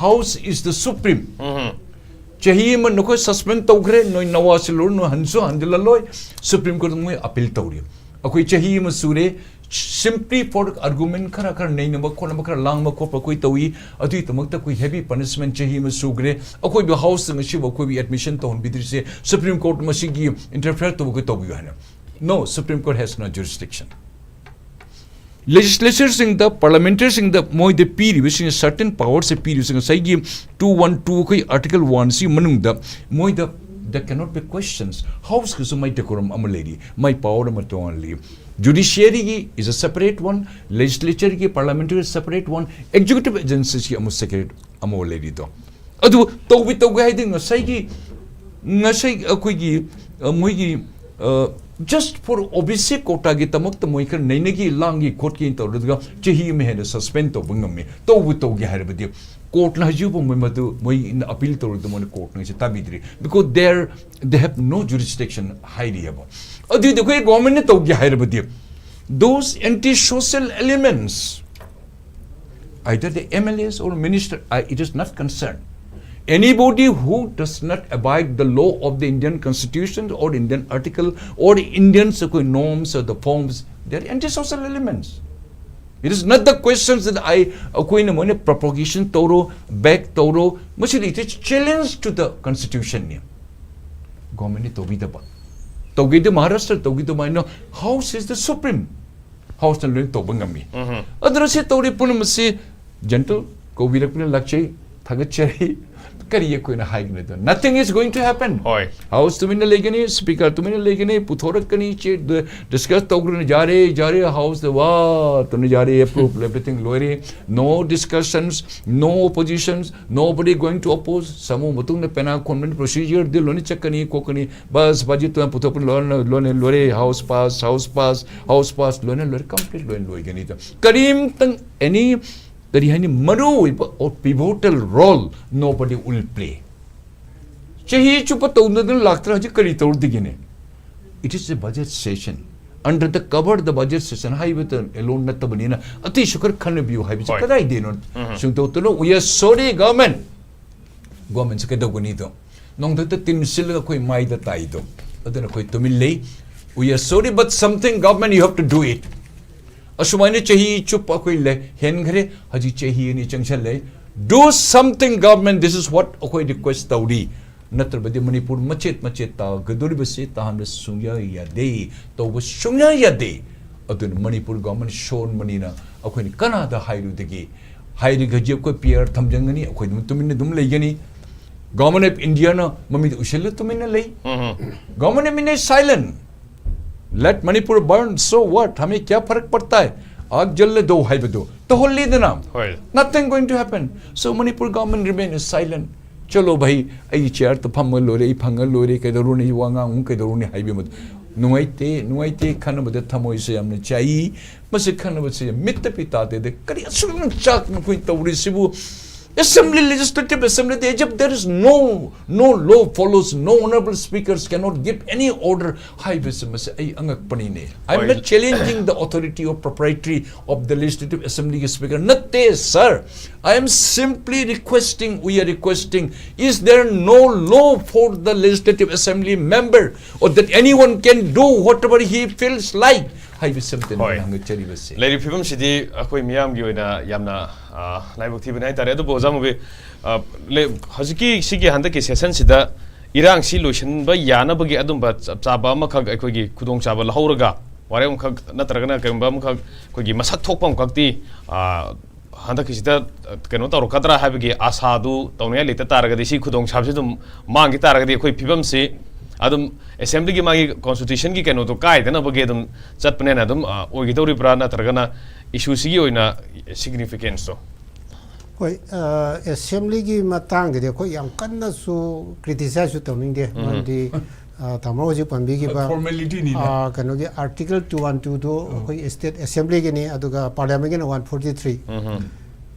"House is the supreme"꯫ ꯎꯝ꯫ ꯆꯍꯤ ꯑꯃ ꯅꯈꯣꯏ ꯁꯁꯄꯦꯟ ꯇꯧꯈ꯭ꯔꯦ, ꯅꯣꯏ ꯅꯋꯥꯁꯤꯜꯂꯨꯔ, ꯅꯣꯏ ꯍꯟꯁꯨ ꯍꯟꯖꯤꯜꯂꯜꯂꯣꯏ, ꯁꯨꯄ꯭ꯔꯤꯝ ꯀꯣꯔꯠꯇ ꯃꯣꯏ ꯑꯄꯤꯜ ꯇꯧꯔꯤ꯫ ꯑꯩꯈꯣꯏ ꯆꯍꯤ ꯑꯃ ꯁꯨꯔꯦ, simply for argument ꯈꯔ, ꯈꯔ ꯅꯩꯅꯕ ꯈꯣꯠꯅꯕ, ꯈꯔ ꯂꯥꯡꯕ ꯈꯣꯠꯄ ꯑꯩꯈꯣꯏ ꯇꯧꯏ, ꯑꯗꯨꯒꯤꯗꯃꯛꯇ ꯑꯩꯈꯣꯏ ꯍꯦꯚꯤ ꯄꯅꯤꯁꯃꯦꯟ ꯆꯍꯤ ꯑꯃ ꯁꯨꯈ꯭ꯔꯦ, ꯑꯩꯈꯣꯏꯕꯨ ꯍꯥꯎꯁꯇ ꯉꯁꯤꯕꯨ ꯑꯩꯈꯣꯏꯕꯨ ꯑꯦꯗꯃꯤꯁꯟ ꯇꯧꯍꯟꯕꯤꯗ꯭ꯔꯤꯁꯦ, ꯁꯨꯄ꯭ꯔꯤꯝ ꯀꯣꯔꯠ ꯃꯁꯤꯒꯤ ꯏꯟꯇꯔꯐꯤꯌꯔ ꯇꯧꯕ ꯑꯩꯈꯣꯏ ꯇꯧꯕꯤꯌꯨ ꯍꯥꯏꯅ꯫ No, Supreme Court has no jurisdiction. ꯂꯦꯖꯤꯁꯂꯦꯆꯔꯁꯤꯡꯗ, ꯄꯥꯔꯂꯥꯃꯦꯟꯇꯔꯤꯁꯤꯡꯗ ꯃꯣꯏꯗ ꯄꯤꯔꯤꯕꯁꯤꯡ, ꯁꯔꯇꯦꯟ ꯄꯥꯋꯔꯁꯦ ꯄꯤꯔꯤꯕꯁꯤꯡ, ꯉꯁꯥꯏꯒꯤ ꯇꯨ ꯋꯥꯟ ꯇꯨ ꯑꯩꯈꯣꯏ ꯑꯥꯔꯇꯤꯀꯜ ꯋꯥꯟꯁꯤ ꯃꯅꯨꯡꯗ ꯃꯣꯏꯗ, there cannot be questions. ꯍꯥꯎꯁꯀꯤꯁꯨ ꯃꯥꯏ ꯗꯦꯀꯣꯔꯝ ꯑꯃ ꯂꯩꯔꯤ, ꯃꯥꯏ ꯄꯥꯋꯔ ꯑꯃ ꯇꯣꯉꯥꯟꯅ ꯂꯩ꯫ ꯖꯨꯗꯤꯁꯤꯌꯔꯤꯒꯤ is a separate one, ꯂꯦꯖꯤꯁꯂꯦꯆꯔꯒꯤ, ꯄꯥꯔꯂꯥꯃꯦꯟꯇꯔꯤ separate one, ꯑꯦꯛꯖꯤꯀ꯭ꯌꯨꯇꯤꯚ ꯑꯦꯖꯦꯟꯁꯤꯁꯤ ꯑꯃꯨꯛ ꯁꯦꯄꯔꯦꯠ ꯑꯃ ꯂꯩꯔꯤꯗꯣ꯫ ꯑꯗꯨ ꯇꯧꯕꯤ ꯇꯧꯒꯦ ꯍꯥꯏꯗꯤ ꯉꯁꯥꯏꯒꯤ, ꯉꯁꯥꯏ ꯑꯩꯈꯣꯏꯒꯤ, ꯑ, ꯃꯣꯏꯒꯤ, ꯑ, just for ꯑꯣ ꯕꯤ ꯁꯤ ꯀꯣꯇꯥꯒꯤꯗꯃꯛꯇ ꯃꯣꯏ ꯈꯔ ꯅꯩꯅꯒꯤ, ꯂꯥꯡꯒꯤ, ꯈꯣꯠꯀꯤ ꯇꯧꯔꯗꯨꯒ ꯆꯍꯤ ꯑꯃ ꯍꯦꯟꯅ ꯁꯁꯄꯦꯟ ꯇꯧꯕ ꯉꯝꯃꯤ꯫ ꯇꯧꯕꯨ ꯇꯧꯒꯦ ꯍꯥꯏꯔꯕꯗꯤ ꯀꯣꯔꯠꯅ ꯍꯧꯖꯤꯛ ꯐꯥꯎꯕ ꯃꯗꯨ ꯃꯣꯏꯅ ꯑꯄꯤꯜ ꯇꯧꯔꯨꯗ ꯃꯣꯏꯅ ꯀꯣꯔꯠꯅ ꯍꯧꯖꯤꯛ ꯇꯥꯕꯤꯗ꯭ꯔꯤ, because they are, they have no jurisdiction ꯍꯥꯏꯔꯤꯑꯕ꯫ ꯑꯗꯨꯏꯗꯤ ꯑꯩꯈꯣꯏ ꯒꯣꯔꯃꯦꯟꯅ ꯇꯧꯒꯦ ꯍꯥꯏꯔꯕꯗꯤ, those anti-social elements, either the M L As or minister, I, it is not concerned. Anybody who does not abide the law of the Indian constitution or Indian article or Indian norms or the forms, they are anti-social elements. It is not the questions that I, ꯑꯩꯈꯣꯏꯅ ꯃꯣꯏꯅ propagation ꯇꯧꯔꯣ, back ꯇꯧꯔꯣ, ꯃꯁꯤꯗꯤ it is challenge to the constitution ꯅꯤ꯫ ꯒꯣꯔꯃꯦꯟꯅ ꯇꯧꯕꯤꯗꯕ, ꯇꯧꯒꯦꯗꯤ ꯃꯍꯥꯔꯥꯁꯇ꯭ꯔ ꯇꯧꯒꯦꯗꯤ ꯃꯥꯏꯅ, House is the supreme, House ꯅ ꯂꯣꯏꯅ ꯇꯧꯕ ꯉꯝꯃꯤ꯫ ꯑꯗꯨꯅ ꯁꯤ ꯇꯧꯔꯤ ꯄꯨꯝꯅꯃꯛꯁꯤ gentle ꯀꯧꯕꯤꯔꯛꯄꯅ ꯂꯥꯛꯆꯩ, ꯊꯥꯒꯠꯆꯔꯤ꯫ ꯀꯔꯤ ꯑꯩꯈꯣꯏꯅ ꯍꯥꯏꯒꯅꯤꯗꯣ? Nothing is going to happen. ꯍꯣꯏ꯫ House ꯇꯨꯃꯤꯟꯅ ꯂꯩꯒꯅꯤ, speaker ꯇꯨꯃꯤꯟꯅ ꯂꯩꯒꯅꯤ, ꯄꯨꯊꯣꯔꯛꯀꯅꯤ, ꯆꯦ discuss ꯇꯧꯈ꯭ꯔꯅꯤ, ꯌꯥꯔꯦ ꯌꯥꯔꯦ, House ꯗ ꯋꯥ ꯇꯧꯅ ꯌꯥꯔꯦ, approve everything ꯂꯣꯏꯔꯦ, no discussions, no oppositions, nobody going to oppose꯫ ꯁꯃꯨ ꯃꯇꯨꯡꯗ ꯄꯦꯅꯥ ꯈꯣꯟꯕꯅꯤ, procedure ꯗꯤ ꯂꯣꯏꯅ ꯆꯠꯀꯅꯤ ꯈꯣꯠꯀꯅꯤ꯫ ꯕꯁ ꯕꯖꯦꯠ ꯇꯨ ꯄꯨꯊꯣꯛꯄ ꯂꯣꯏꯅ ꯂꯣꯏꯅ ꯂꯣꯏꯔꯦ꯫ House pass, House pass, House pass ꯂꯣꯏꯅ ꯂꯣꯏꯔꯦ꯫ Complete ꯂꯣꯏꯅ ꯂꯣꯏꯒꯅꯤ꯫ ꯀꯔꯤꯝꯇꯪ any ꯀꯔꯤ ꯍꯥꯏꯅꯤ, ꯃꯔꯨ ꯑꯣꯏꯕ or pivotal role nobody will play꯫ ꯆꯍꯤ ꯆꯨꯞꯄ ꯇꯧꯅꯗꯨꯅ ꯂꯥꯛꯇ꯭ꯔ ꯍꯧꯖꯤꯛ ꯀꯔꯤ ꯇꯧꯔꯨꯗꯒꯤꯅꯦ? It is a budget session. Under the cover the budget session ꯍꯥꯏꯕꯗ alone ꯅꯠꯇꯕꯅꯤꯅ ꯑꯇꯩꯁꯨ ꯈꯔ ꯈꯟꯅꯕꯤꯌꯨ ꯍꯥꯏꯕꯁꯤ ꯍꯣꯏ꯫ ꯀꯗꯥꯏꯗꯩꯅꯣ? ꯁꯨꯡꯇꯧ ꯇꯧꯅ, we are sorry government꯫ ꯒꯣꯔꯃꯦꯟꯁꯦ ꯀꯩꯗꯧꯒꯅꯤꯗꯣ? ꯅꯣꯡꯊꯛꯇ ꯇꯤꯟ ꯁꯤꯜꯂꯒ ꯑꯩꯈꯣꯏ ꯃꯥꯏꯗ ꯇꯥꯏꯗꯣ꯫ ꯑꯗꯨꯅ ꯑꯩꯈꯣꯏ ꯇꯨꯃꯤꯟ ꯂꯩ꯫ We are sorry, but something government you have to do it꯫ ꯑꯁꯨꯃꯥꯏꯅ ꯆꯍꯤ ꯆꯨꯞꯄ ꯑꯩꯈꯣꯏ ꯂꯩ ꯍꯦꯟꯈ꯭ꯔꯦ꯫ ꯍꯧꯖꯤꯛ ꯆꯍꯤ ꯑꯅꯤ ꯆꯪꯁꯜꯂꯦ꯫ Do something government, this is what ꯑꯩꯈꯣꯏ request ꯇꯧꯔꯤ꯫ ꯅꯠꯇ꯭ꯔꯕꯗꯤ ꯃꯅꯤꯄꯨꯔ ꯃꯆꯦꯠ ꯃꯆꯦꯠ ꯇꯥꯒꯗꯧꯔꯤꯕꯁꯤ ꯇꯥꯍꯟꯕ ꯁꯨꯡꯌꯥ ꯌꯥꯗꯦ, ꯇꯧꯕ ꯁꯨꯡꯌꯥ ꯌꯥꯗꯦ꯫ ꯑꯗꯨꯅ ꯃꯅꯤꯄꯨꯔ ꯒꯣꯔꯃꯦꯟ ꯁꯣꯟꯕꯅꯤꯅ ꯑꯩꯈꯣꯏꯅ ꯀꯅꯥꯗ ꯍꯥꯏꯔꯨꯗꯒꯦ? ꯍꯥꯏꯔꯤꯒ ꯍꯧꯖꯤꯛ ꯑꯩꯈꯣꯏ P R ꯊꯝꯖꯟꯒꯅꯤ, ꯑꯩꯈꯣꯏ ꯑꯗꯨꯝ ꯇꯨꯃꯤꯟꯅ ꯑꯗꯨꯝ ꯂꯩꯒꯅꯤ꯫ Government of India ꯅ ꯃꯃꯤꯠ ꯎꯏꯁꯤꯜꯂ ꯇꯨꯃꯤꯟꯅ ꯂꯩ꯫ Government of India is silent. Let Manipur burn, so what? हमें क्या फर्क पड़ता है? आग जलने दो ꯍꯥꯏꯕꯗꯨ ꯇꯧꯍꯜꯂꯤꯗꯅ꯫ ꯍꯣꯏ꯫ Nothing going to happen. So Manipur government remain silent. ꯆꯠꯂꯣ ꯚꯥꯏ, ꯑꯩꯒꯤ ꯆꯤꯌꯔꯗ ꯐꯝꯃ ꯂꯣꯏꯔꯦ, ꯑꯩ ꯐꯪꯉ ꯂꯣꯏꯔꯦ, ꯀꯩꯗꯧꯔꯨꯅꯤ, ꯋꯥ ꯉꯥꯡꯉꯨ ꯀꯩꯗꯧꯔꯨꯅꯤ ꯍꯥꯏꯕ ꯑꯃ ꯅꯨꯡꯉꯥꯏꯇꯦ, ꯅꯨꯡꯉꯥꯏꯇꯦ꯫ ꯈꯟꯅꯕꯗ ꯊꯃꯣꯏꯁꯦ ꯌꯥꯝꯅ ꯆꯥꯛꯏ꯫ ꯃꯁꯤ ꯈꯟꯅꯕꯁꯦ ꯃꯤꯠꯇ ꯄꯤ ꯇꯥꯗꯦꯗ꯫ ꯀꯔꯤ ꯑꯁꯨꯛ ꯌꯥꯝꯅ ꯆꯥꯛꯅ ꯑꯩꯈꯣꯏ ꯇꯧꯔꯤꯁꯤꯕꯨ? Assembly, Legislative Assembly, the Egypt, there is no, no law follows, no honorable speakers cannot give any order ꯍꯥꯏꯕꯁꯤ ꯃꯁꯤ ꯑꯩ ꯑꯉꯛꯄꯅꯤꯅꯦ. I am ꯍꯣꯏ. not challenging the authority or propriety of the Legislative Assembly speaker. ꯅꯠꯇꯦ, sir. I am simply requesting, we are requesting, is there no law for the Legislative Assembly member or that anyone can do whatever he feels like? ꯍꯥꯏꯕꯁꯤ ꯑꯝꯇꯅꯤ ꯍꯣꯏ. ꯑꯩꯅ ꯍꯪꯒꯠꯆꯔꯤꯕꯁꯤ. ꯂꯩꯔꯤꯕ ꯐꯤꯕꯝꯁꯤꯗꯤ ꯑꯩꯈꯣꯏ ꯃꯤꯌꯥꯝꯒꯤ ꯑꯣꯏꯅ ꯌꯥꯝꯅ, ꯑ, ꯂꯥꯏꯕꯛ ꯊꯤꯕꯅꯤ ꯍꯥꯏꯇꯥꯔꯦ꯫ ꯑꯗꯨꯕꯨ ꯑꯣꯖꯥ ꯃꯨꯕꯤ, ꯑ, ꯂꯩ-, ꯍꯧꯖꯤꯛꯀꯤ ꯁꯤꯒꯤ ꯍꯟꯗꯛꯀꯤ ꯁꯦꯁꯟꯁꯤꯗ ꯏꯔꯥꯡꯁꯤ ꯂꯣꯏꯁꯤꯟꯕ ꯌꯥꯅꯕꯒꯤ ꯑꯗꯨꯝꯕ ꯆꯞ ꯆꯥꯕ ꯑꯃꯈꯛ ꯑꯩꯈꯣꯏꯒꯤ ꯈꯨꯗꯣꯡꯆꯥꯕ ꯂꯧꯍꯧꯔꯒ, ꯋꯥꯔꯦꯞ ꯑꯃꯈꯛ ꯅꯠꯇ꯭ꯔꯒꯅ ꯀꯔꯤꯒꯨꯝꯕ ꯑꯃꯈꯛ ꯑꯩꯈꯣꯏꯒꯤ ꯃꯁꯛ ꯊꯣꯛꯄ ꯑꯃꯈꯛꯇꯤ, ꯑ, ꯍꯟꯗꯛꯀꯤꯁꯤꯗ, ꯑ, ꯀꯩꯅꯣ ꯇꯧꯔꯛꯀꯗ꯭ꯔꯥ ꯍꯥꯏꯕꯒꯤ ꯑꯥꯁꯥꯗꯨ ꯇꯧꯅꯤꯡꯉꯥꯏ ꯂꯩꯇ ꯇꯥꯔꯒꯗꯤ, ꯁꯤ ꯈꯨꯗꯣꯡꯆꯥꯕꯁꯤ ꯑꯗꯨꯝ ꯃꯥꯡꯈꯤ ꯇꯥꯔꯒꯗꯤ, ꯑꯩꯈꯣꯏ ꯐꯤꯕꯝꯁꯤ ꯑꯗꯨꯝ ꯑꯦꯁꯦꯝꯕ꯭ꯂꯤꯒꯤ ꯃꯥꯒꯤ ꯀꯣꯟꯁꯇꯤꯇ꯭ꯌꯨꯁꯟꯒꯤ ꯀꯩꯅꯣꯗꯣ ꯀꯥꯏꯗꯅꯕꯒꯤ ꯑꯗꯨꯝ ꯆꯠꯄꯅꯦꯅ ꯑꯗꯨꯝ, ꯑ, ꯑꯣꯏꯒꯗꯧꯔꯤꯕ꯭ꯔꯥ, ꯅꯠꯇ꯭ꯔꯒꯅ ꯏꯁꯨꯁꯤꯒꯤ ꯑꯣꯏꯅ ꯁꯤꯒꯅꯤꯐꯤꯀꯦꯟꯁꯇꯣ? ꯍꯣꯏ, ꯑꯦꯁꯦꯝꯕ꯭ꯂꯤꯒꯤ ꯃꯇꯥꯡꯗꯗꯤ ꯑꯩꯈꯣꯏ ꯌꯥꯝ ꯀꯟꯅꯁꯨ ꯀ꯭ꯔꯤꯇꯤꯁꯥꯏꯖꯁꯨ ꯇꯧꯅꯤꯡꯗꯦ꯫ ꯎꯝ. ꯃꯔꯝꯗꯤ, ꯑ, ꯇꯥꯃꯣ ꯍꯧꯖꯤꯛ ꯄꯟꯕꯤꯈꯤꯕ, ꯐꯣꯔꯃꯦꯂꯤꯇꯤꯅꯤꯅꯦ. ꯑ, ꯀꯩꯅꯣꯒꯤ ꯑꯥꯔꯇꯤꯀꯜ ꯇꯨ ꯋꯥꯟ ꯇꯨꯗꯨ ꯑꯩꯈꯣꯏ ꯁ꯭ꯇꯦꯠ ꯑꯦꯁꯦꯝꯕ꯭ꯂꯤꯒꯤꯅꯤ, ꯑꯗꯨꯒ ꯄꯥꯔꯂꯤꯌꯥꯃꯦꯟꯒꯤꯅ ꯋꯥꯟ ꯐꯣꯔꯇꯤ ꯊ꯭ꯔꯤ꯫ ꯎꯝ.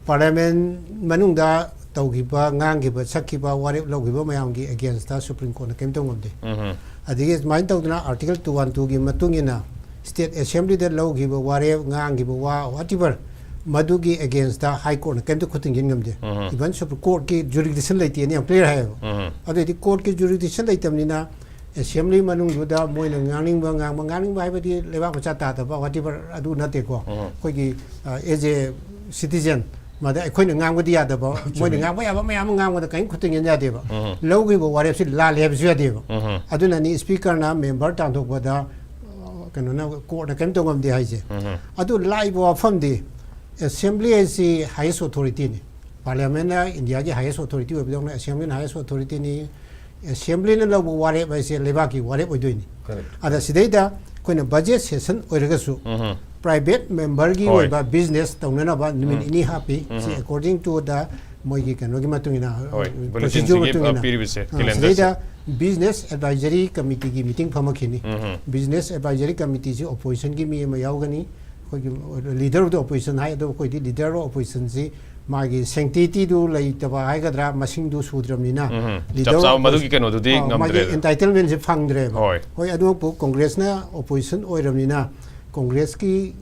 ꯄꯥꯔꯂꯤꯌꯥꯃꯦꯟ ꯃꯅꯨꯡꯗ ꯇꯧꯈꯤꯕ, ꯉꯥꯡꯈꯤꯕ, ꯁꯛꯈꯤꯕ, ꯋꯥꯔꯦꯞ ꯂꯧꯈꯤꯕ ꯃꯌꯥꯝꯒꯤ ꯑꯦꯒꯦꯟꯁꯇ ꯁꯨꯄ꯭ꯔꯤꯝ ꯀꯣꯔꯠꯅ ꯀꯔꯤꯝ ꯇꯧ ꯉꯝꯗꯦ꯫ ꯎꯝ. ꯑꯗꯒꯤ ꯁꯨꯃꯥꯏꯅ ꯇꯧꯗꯅ ꯑꯥꯔꯇꯤꯀꯜ ꯇꯨ ꯋꯥꯟ ꯇꯨꯒꯤ ꯃꯇꯨꯡ ꯏꯟꯅ ꯁ꯭ꯇꯦꯠ ꯑꯦꯁꯦꯝꯕ꯭ꯂꯤꯗ ꯂꯧꯈꯤꯕ ꯋꯥꯔꯦꯞ, ꯉꯥꯡꯈꯤꯕ ꯋꯥ, ꯋꯥꯠ ꯑꯦꯚꯔ, ꯃꯗꯨꯒꯤ ꯑꯦꯒꯦꯟꯁꯇ ꯍꯥꯏ ꯀꯣꯔꯠꯅ ꯀꯔꯤꯝꯇ ꯈꯨꯠ ꯊꯤꯡꯖꯤꯟ ꯉꯝꯗꯦ꯫ ꯎꯝ. ꯏꯚꯟ ꯁꯨꯄ꯭ꯔꯤꯝ ꯀꯣꯔꯠꯀꯤ ꯖꯨꯔꯤꯗꯤꯛꯁꯟ ꯂꯩꯇꯦꯅ ꯌꯥꯝ ꯀ꯭ꯂꯤꯌꯥꯔ ꯍꯥꯏꯌꯦꯕ꯫ ꯎꯝ. ꯑꯗꯨꯑꯣꯏꯗꯤ ꯀꯣꯔꯠꯀꯤ ꯖꯨꯔꯤꯗꯤꯛꯁꯟ ꯂꯩꯇꯕꯅꯤꯅ ꯑꯦꯁꯦꯝꯕ꯭ꯂꯤ ꯃꯅꯨꯡꯗꯨꯗ ꯃꯣꯏꯅ ꯉꯥꯡꯅꯤꯡꯕ ꯉꯥꯡꯕ, ꯉꯥꯡꯅꯤꯡꯕ ꯍꯥꯏꯕꯗꯤ ꯂꯩꯕꯥꯛ ꯃꯆꯥ ꯇꯥꯗꯕ, ꯋꯥꯠ ꯑꯦꯚꯔ, ꯑꯗꯨ ꯅꯠꯇꯦꯀꯣ꯫ ꯎꯝ. ꯑꯩꯈꯣꯏꯒꯤ, ꯑ, ꯑꯦꯖ ꯑꯦ ꯁꯤꯇꯤꯖꯦꯟ, ꯃꯗ ꯑꯩꯈꯣꯏꯅ ꯉꯥꯡꯕꯗꯤ ꯌꯥꯗꯕ, ꯃꯣꯏꯅ ꯉꯥꯡꯕ ꯌꯥꯕ ꯃꯌꯥꯝ ꯑꯃ ꯉꯥꯡꯕꯗ ꯀꯔꯤꯝ ꯈꯨꯠ ꯊꯤꯡꯖꯤꯟ ꯌꯥꯗꯦꯕ꯫ ꯎꯝ. ꯂꯧꯈꯤꯕ ꯋꯥꯔꯦꯞꯁꯤ ꯂꯥꯜꯂꯦ ꯍꯥꯏꯕꯁꯨ ꯌꯥꯗꯦꯕ꯫ ꯎꯝ. ꯑꯗꯨꯅꯅꯤ ꯁ꯭ꯄꯤꯀꯔꯅ ꯃꯦꯝꯕꯔ ꯇꯥꯟꯊꯣꯛꯄꯗ, ꯑ, ꯀꯩꯅꯣꯅ, ꯀꯣꯔꯠꯅ ꯀꯔꯤꯝ ꯇꯧ ꯉꯝꯗꯦ ꯍꯥꯏꯁꯦ꯫ ꯎꯝ. ꯑꯗꯨ ꯂꯥꯛꯏꯕ ꯋꯥꯐꯝꯗꯤ, ꯑꯦꯁꯦꯝꯕ꯭ꯂꯤ ꯍꯥꯏꯁꯤ ꯍꯥꯏꯌꯦꯁ ꯑꯣꯊꯣꯔꯤꯇꯤꯅꯤ꯫ ꯄꯥꯔꯂꯤꯌꯥꯃꯦꯟꯅ ꯏꯟꯗꯤꯌꯥꯒꯤ ꯍꯥꯏꯌꯦꯁ ꯑꯣꯊꯣꯔꯤꯇꯤ ꯑꯣꯏꯕꯗꯧꯅ ꯑꯦꯁꯦꯝꯕ꯭ꯂꯤꯅ ꯍꯥꯏꯌꯦꯁ ꯑꯣꯊꯣꯔꯤꯇꯤꯅꯤ꯫ ꯑꯦꯁꯦꯝꯕ꯭ꯂꯤꯅ ꯂꯧꯕ ꯋꯥꯔꯦꯞ ꯍꯥꯏꯁꯦ ꯂꯩꯕꯥꯛꯀꯤ ꯋꯥꯔꯦꯞ ꯑꯣꯏꯗꯣꯏꯅꯤ꯫ Correct. ꯑꯗ ꯁꯤꯗꯩꯗ ꯑꯩꯈꯣꯏꯅ ꯕꯖꯦꯠ ꯁꯦꯁꯟ ꯑꯣꯏꯔꯒꯁꯨ, ꯎꯝ. ꯄ꯭ꯔꯥꯏꯚꯦꯠ ꯃꯦꯝꯕꯔꯒꯤ ꯍꯣꯏ. ꯑꯣꯏꯕ ꯕꯤꯖꯤꯅꯦꯁ ꯇꯧꯅꯅꯕ ꯅꯨꯃꯤꯠ ꯎꯝ. ꯑꯅꯤ ꯍꯥꯞꯄꯤ꯫ ꯁꯤ ꯎꯝ. ꯑꯦꯀꯣꯔꯗꯤꯡ ꯇꯨ ꯗ ꯃꯣꯏꯒꯤ ꯀꯩꯅꯣꯒꯤ ꯃꯇꯨꯡ ꯏꯟꯅ, ꯍꯣꯏ, ꯄ꯭ꯔꯣꯁꯤꯖꯔ ꯕꯨꯂꯦꯇꯤꯟꯁꯤꯒꯤ, ꯃꯇꯨꯡ ꯏꯟꯅ꯫ ꯑ, ꯄꯤꯔꯤꯕꯁꯦ, ꯑ, ꯀꯦꯂꯦꯟꯗꯔꯁꯦ꯫ ꯁꯤꯗꯩꯗ ꯕꯤꯖꯤꯅꯦꯁ ꯑꯦꯗꯚꯥꯏꯖꯔꯤ ꯀꯃꯤꯇꯤꯒꯤ ꯃꯤꯇꯤꯡ ꯐꯝꯃꯛꯈꯤꯅꯤ꯫ ꯎꯝ. ꯕꯤꯖꯤꯅꯦꯁ ꯑꯦꯗꯚꯥꯏꯖꯔꯤ ꯀꯃꯤꯇꯤꯁꯤ ꯑꯣꯄꯣꯖꯤꯁꯟꯒꯤ ꯃꯤ ꯑꯃ ꯌꯥꯎꯒꯅꯤ꯫ ꯑꯩꯈꯣꯏꯒꯤ ꯂꯤꯗꯔ ꯑꯣꯐ ꯗ ꯑꯣꯄꯣꯖꯤꯁꯟ ꯍꯥꯏ, ꯑꯗꯣ ꯑꯩꯈꯣꯏꯗꯤ ꯂꯤꯗꯔ ꯑꯣꯐ ꯑꯣꯄꯣꯖꯤꯁꯟꯁꯤ ꯃꯥꯒꯤ sanctityꯗꯨ ꯂꯩꯇꯕ ꯍꯥꯏꯒꯗ꯭ꯔꯥ, ꯃꯁꯤꯡꯗꯨ ꯁꯨꯗ꯭ꯔꯕꯅꯤꯅ, ꯎꯝ. leader ꯆꯞ ꯆꯥꯕ of ꯃꯗꯨꯒꯤ ꯀꯩꯅꯣꯗꯨꯗꯤ ꯑ, ꯃꯥꯒꯤ ꯉꯝꯗ꯭ꯔꯦꯗ. Entitlementꯁꯦ ꯐꯪꯗ꯭ꯔꯦꯕ. ꯍꯣꯏ. ꯍꯣꯏ, ꯑꯗꯨꯃꯛꯄꯨ Congressꯅ opposition ꯑꯣꯏꯔꯕꯅꯤꯅ, Congressꯀꯤ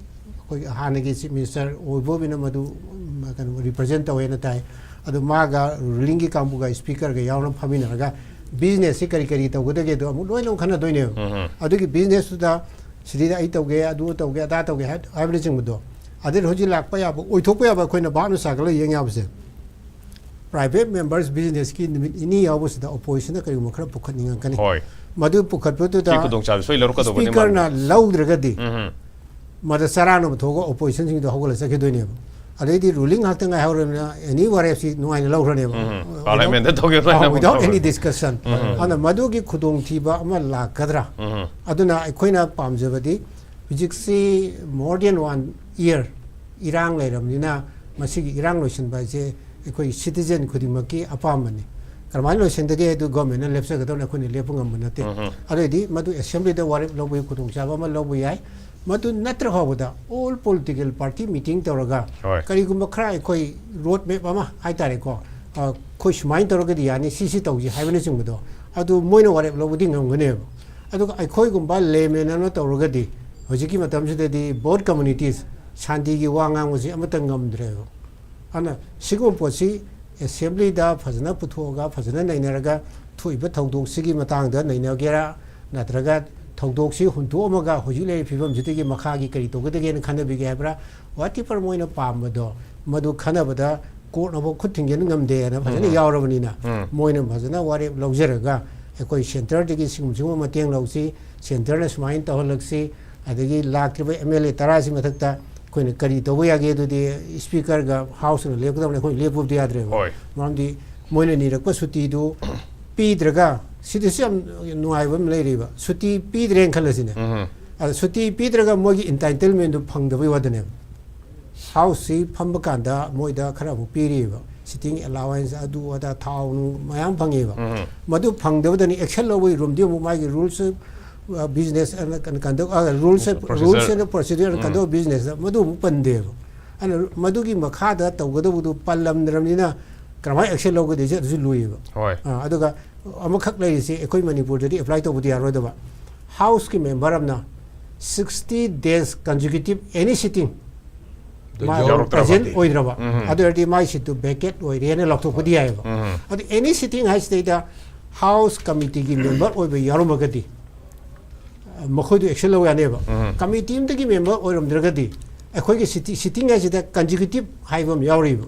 ꯑꯩꯈꯣꯏꯒꯤ ꯍꯥꯟꯅꯒꯤ Chief Minister ꯑꯣꯏꯕꯣꯕꯤꯅ ꯃꯗꯨ, ꯎꯝ, ꯀꯩꯅꯣ, represent ꯇꯧꯋꯦꯅ ꯇꯥꯏ. ꯑꯗꯨ ꯃꯥꯒ rulingꯒꯤ ꯀꯥꯡꯕꯨꯒ speakerꯒ ꯌꯥꯎꯅ ꯐꯝꯃꯤꯟꯅꯔꯒ businessꯁꯤ ꯀꯔꯤ ꯀꯔꯤ ꯇꯧꯒꯗꯒꯦꯗꯣ ꯑꯃꯨꯛ ꯂꯣꯏꯅ ꯑꯃꯨꯛ ꯈꯟꯅꯗꯣꯏꯅꯦꯕ. ꯎꯝ. ꯑꯗꯨꯒꯤ businessꯇꯨꯗ ꯁꯤꯗꯩꯗ ꯑꯩ ꯇꯧꯒꯦ, ꯑꯗꯨ ꯇꯧꯒꯦ, ꯑꯗꯥ ꯇꯧꯒꯦ ꯍꯥꯏ-, ꯍꯥꯏꯕꯅꯆꯤꯡꯕꯗꯣ, ꯑꯗꯨꯅ ꯍꯧꯖꯤꯛ ꯂꯥꯛꯄ ꯌꯥꯕ, ꯑꯣꯏꯊꯣꯛꯄ ꯌꯥꯕ ꯑꯩꯈꯣꯏꯅ ꯚꯥꯞꯅ ꯁꯥꯒꯠꯂꯒ ꯌꯦꯡ ꯌꯥꯕꯁꯦ, private members businessꯀꯤ ꯅꯨꯃꯤꯠ ꯅꯤꯅꯤ ꯌꯥꯎꯕꯁꯤꯗ oppositionꯅ ꯀꯔꯤꯒꯨꯝꯕ ꯈꯔ ꯄꯨꯈꯠꯅꯤꯡꯉꯛꯀꯅꯤ. ꯍꯣꯏ. ꯃꯗꯨ ꯄꯨꯈꯠꯄꯗꯨꯗ ꯁꯤ ꯈꯨꯗꯣꯡꯆꯥꯕ ꯁꯣꯏ ꯂꯧꯔꯛꯀꯗꯧꯕꯅꯤ speakerꯅ ꯃꯔꯝꯗꯤ. ꯂꯧꯗ꯭ꯔꯒꯗꯤ, ꯎꯝ. ꯃꯗ ꯆꯔꯥꯡꯅꯕ ꯊꯣꯛꯑꯒ oppositionꯁꯤꯡꯗꯣ ꯍꯧꯒꯠꯂ ꯆꯠꯈꯤꯗꯣꯏꯅꯦꯕ. ꯑꯗꯩꯗꯤ ruling ꯉꯥꯛꯇ ꯉꯥꯏꯍꯧꯔꯕꯅꯤꯅ any ꯋꯥꯔꯦꯞꯁꯤ ꯅꯨꯡꯉꯥꯏꯅ ꯂꯧꯈ꯭ꯔꯅꯦꯕ. ꯎꯝ. Without, Parliamentꯇ ꯇꯧꯒꯦ ꯍꯥꯏꯅ without any ꯇꯧꯔꯅꯤ. Discussion. ꯎꯝ. ꯑꯗꯨꯅ ꯃꯗꯨꯒꯤ ꯈꯨꯗꯣꯡꯊꯤꯕ ꯑꯃ ꯂꯥꯛꯀꯗ꯭ꯔꯥ? ꯎꯝ. ꯑꯗꯨꯅ ꯑꯩꯈꯣꯏꯅ ꯄꯥꯝꯖꯕꯗꯤ ꯍꯧꯖꯤꯛꯁꯤ more than one year ꯏꯔꯥꯡ ꯂꯩꯔꯕꯅꯤꯅ ꯃꯁꯤꯒꯤ ꯏꯔꯥꯡ ꯂꯣꯏꯁꯤꯟꯕ ꯍꯥꯏꯁꯦ ꯑꯩꯈꯣꯏ citizen ꯈꯨꯗꯤꯡꯃꯛꯀꯤ ꯑꯄꯥꯝꯕꯅꯤ꯫ ꯀꯔꯝꯍꯥꯏꯅ ꯂꯣꯏꯁꯤꯟꯗꯒꯦ ꯑꯗꯨ governmentꯅ ꯂꯦꯞꯆꯒꯗꯧꯅꯤ, ꯑꯩꯈꯣꯏꯅ ꯂꯦꯞꯄ ꯉꯝꯕ ꯅꯠꯇꯦ꯫ ꯎꯝ. ꯑꯗꯨꯑꯣꯏꯗꯤ ꯃꯗꯨ assemblyꯗ ꯋꯥꯔꯦꯞ ꯂꯧꯕꯒꯤ ꯈꯨꯗꯣꯡꯆꯥꯕ ꯑꯃ ꯂꯧꯕ ꯌꯥꯏ꯫ ꯃꯗꯨ ꯅꯠꯇ꯭ꯔ ꯐꯥꯎꯕꯗ all political party meeting ꯇꯧꯔꯒ ꯍꯣꯏ. ꯀꯔꯤꯒꯨꯝꯕ ꯈꯔ ꯑꯩꯈꯣꯏ road map ꯑꯃ ꯍꯥꯏꯇꯥꯔꯦꯀꯣ, ꯑ, ꯑꯩꯈꯣꯏ ꯁꯨꯃꯥꯏꯅ ꯇꯧꯔꯒꯗꯤ ꯌꯥꯅꯤ, ꯁꯤꯁꯤ ꯇꯧꯁꯤ ꯍꯥꯏꯕꯅꯆꯤꯡꯕꯗꯣ, ꯑꯗꯨ ꯃꯣꯏꯅ ꯋꯥꯔꯦꯞ ꯂꯧꯕꯗꯤ ꯉꯝꯒꯅꯦꯕ꯫ ꯑꯗꯨꯒ ꯑꯩꯈꯣꯏꯒꯨꯝꯕ layman ꯑꯃ ꯇꯧꯔꯒꯗꯤ ꯍꯧꯖꯤꯛꯀꯤ ꯃꯇꯝꯁꯤꯗꯗꯤ both communities ꯁꯥꯟꯇꯤꯒꯤ ꯋꯥ ꯉꯥꯡꯕꯁꯤ ꯑꯃꯠꯇ ꯉꯝꯗ꯭ꯔꯦꯕ꯫ ꯑꯗꯨꯅ ꯁꯤꯒꯨꯝꯕ ꯄꯣꯠꯁꯤ assemblyꯗ ꯐꯖꯅ ꯄꯨꯊꯣꯛꯑꯒ ꯐꯖꯅ ꯅꯩꯅꯔꯒ ꯊꯣꯛꯏꯕ ꯊꯧꯗꯣꯛꯁꯤꯒꯤ ꯃꯇꯥꯡꯗ ꯅꯩꯅꯒꯦꯔꯥ, ꯅꯠꯇ꯭ꯔꯒ ꯊꯧꯗꯣꯛꯁꯤ ꯍꯨꯟꯗꯣꯛꯑꯝꯃꯒ ꯍꯧꯖꯤꯛ ꯂꯩꯔꯤꯕ ꯐꯤꯕꯝꯁꯤꯗꯒꯤ ꯃꯈꯥꯒꯤ ꯀꯔꯤ ꯇꯧꯒꯗꯒꯦꯅ ꯈꯟꯅꯕꯤꯒꯦ ꯍꯥꯏꯕ꯭ꯔꯥ, whatever ꯃꯣꯏꯅ ꯄꯥꯝꯕꯗꯣ ꯃꯗꯨ ꯈꯟꯅꯕꯗ courtꯅꯐꯥꯎ ꯈꯨꯠ ꯊꯤꯡꯖꯤꯟ ꯉꯝꯗꯦꯅ ꯐꯖꯅ ꯎꯝ. ꯌꯥꯎꯔꯕꯅꯤꯅ, ꯎꯝ. ꯃꯣꯏꯅ ꯐꯖꯅ ꯋꯥꯔꯦꯞ ꯂꯧꯖꯔꯒ ꯑꯩꯈꯣꯏ centreꯗꯒꯤ ꯁꯤꯒꯨꯝ ꯁꯤꯒꯨꯝꯕ ꯃꯇꯦꯡ ꯂꯧꯁꯤ, centreꯅ ꯁꯨꯃꯥꯏꯅ ꯇꯧꯍꯜꯂꯛꯁꯤ, ꯑꯗꯒꯤ ꯂꯥꯛꯇ꯭ꯔꯤꯕ MLA ꯇꯔꯥꯁꯤ ꯃꯊꯛꯇ ꯑꯩꯈꯣꯏꯅ ꯀꯔꯤ ꯇꯧꯕ ꯌꯥꯒꯦ, ꯑꯗꯨꯗꯤ speakerꯒ houseꯅ ꯂꯦꯞꯀꯗꯕꯅꯤ, ꯑꯩꯈꯣꯏ ꯂꯦꯞꯄꯨꯕꯗꯤ ꯌꯥꯗ꯭ꯔꯦꯕ꯫ ꯍꯣꯏ. ꯃꯔꯝꯗꯤ ꯃꯣꯏꯅ ꯅꯤꯔꯛꯄ ꯁꯨꯇꯤꯗꯨ ꯄꯤꯗ꯭ꯔꯒ, ꯁꯤꯗꯁꯨ ꯌꯥꯝ ꯅꯨꯡꯉꯥꯏꯕ ꯑꯃ ꯂꯩꯔꯤꯕ, ꯁꯨꯇꯤ ꯄꯤꯗ꯭ꯔꯦꯅ ꯈꯜꯂꯁꯤꯅꯦ꯫ ꯎꯝ. ꯑꯗ ꯁꯨꯇꯤ ꯄꯤꯗ꯭ꯔꯒ ꯃꯣꯏꯒꯤ entitlementꯗꯨ ꯐꯪꯗꯕꯩ ꯋꯥꯗꯅꯦꯕ꯫ Houseꯁꯤ ꯐꯝꯕ ꯀꯥꯟꯗ ꯃꯣꯏꯗ ꯈꯔ ꯑꯃꯨꯛ ꯄꯤꯔꯤꯕ, sitting allowance, ꯑꯗꯨ ꯑꯗꯥ, ꯊꯥꯎ ꯅꯨꯡ ꯃꯌꯥꯝ ꯐꯪꯉꯦꯕ꯫ ꯎꯝ. ꯃꯗꯨ ꯐꯪꯗꯕꯗꯅꯤ action ꯂꯧꯕꯒꯤ roomꯗꯤ ꯑꯃꯨꯛ ꯃꯥꯒꯤ rules, ꯑ, business and conduct, ꯑ, rules, Procedure. rules and procedure and um. conduct business ꯃꯗꯨ ꯑꯃꯨꯛ ꯄꯟꯗꯦꯕ꯫ ꯑꯗꯨꯅ ꯃꯗꯨꯒꯤ ꯃꯈꯥꯗ ꯇꯧꯒꯗꯧꯕꯗꯨ ꯄꯜꯂꯝꯗ꯭ꯔꯕꯅꯤꯅ ꯀꯔꯝꯍꯥꯏꯅ action ꯂꯧꯒꯗꯣꯏꯁꯦ ꯑꯗꯨꯁꯨ ꯂꯨꯏꯌꯦꯕ꯫ ꯍꯣꯏ꯫ ꯑꯥ, ꯑꯗꯨꯒ ꯑꯃꯈꯛ ꯂꯩꯔꯤꯁꯦ ꯑꯩꯈꯣꯏ ꯃꯅꯤꯄꯨꯔꯗꯗꯤ apply ꯇꯧꯕꯗꯤ ꯌꯥꯔꯣꯏꯗꯕ꯫ Houseꯀꯤ member ꯑꯃꯅ sixty days consecutive any sitting ꯃꯥ ꯌꯥꯎꯔꯛꯇ꯭ꯔꯕ꯫ present ꯑꯣꯏꯗ꯭ꯔꯕ, ꯎꯝ꯫ ꯑꯗꯨ ꯑꯣꯏꯔꯗꯤ ꯃꯥꯏ seatꯇꯨ vacant ꯑꯣꯏꯔꯦꯅ ꯂꯧꯊꯣꯛꯄꯗꯤ ꯌꯥꯏꯑꯕ꯫ ꯎꯝ꯫ ꯑꯗꯨ any sitting ꯍꯥꯏꯁꯤꯗꯩꯗ House committeeꯒꯤ member ꯑꯣꯏꯕ ꯌꯥꯎꯔꯝꯃꯒꯗꯤ ꯃꯈꯣꯏꯗꯨ action ꯂꯧ ꯌꯥꯅꯦꯕ꯫ ꯎꯝ꯫ Committee ꯑꯃꯗꯒꯤ member ꯑꯣꯏꯔꯝꯗ꯭ꯔꯒꯗꯤ ꯑꯩꯈꯣꯏꯒꯤ sitting, sitting ꯍꯥꯏꯁꯤꯗ consecutive ꯍꯥꯏꯕ ꯑꯃ ꯌꯥꯎꯔꯤꯕ꯫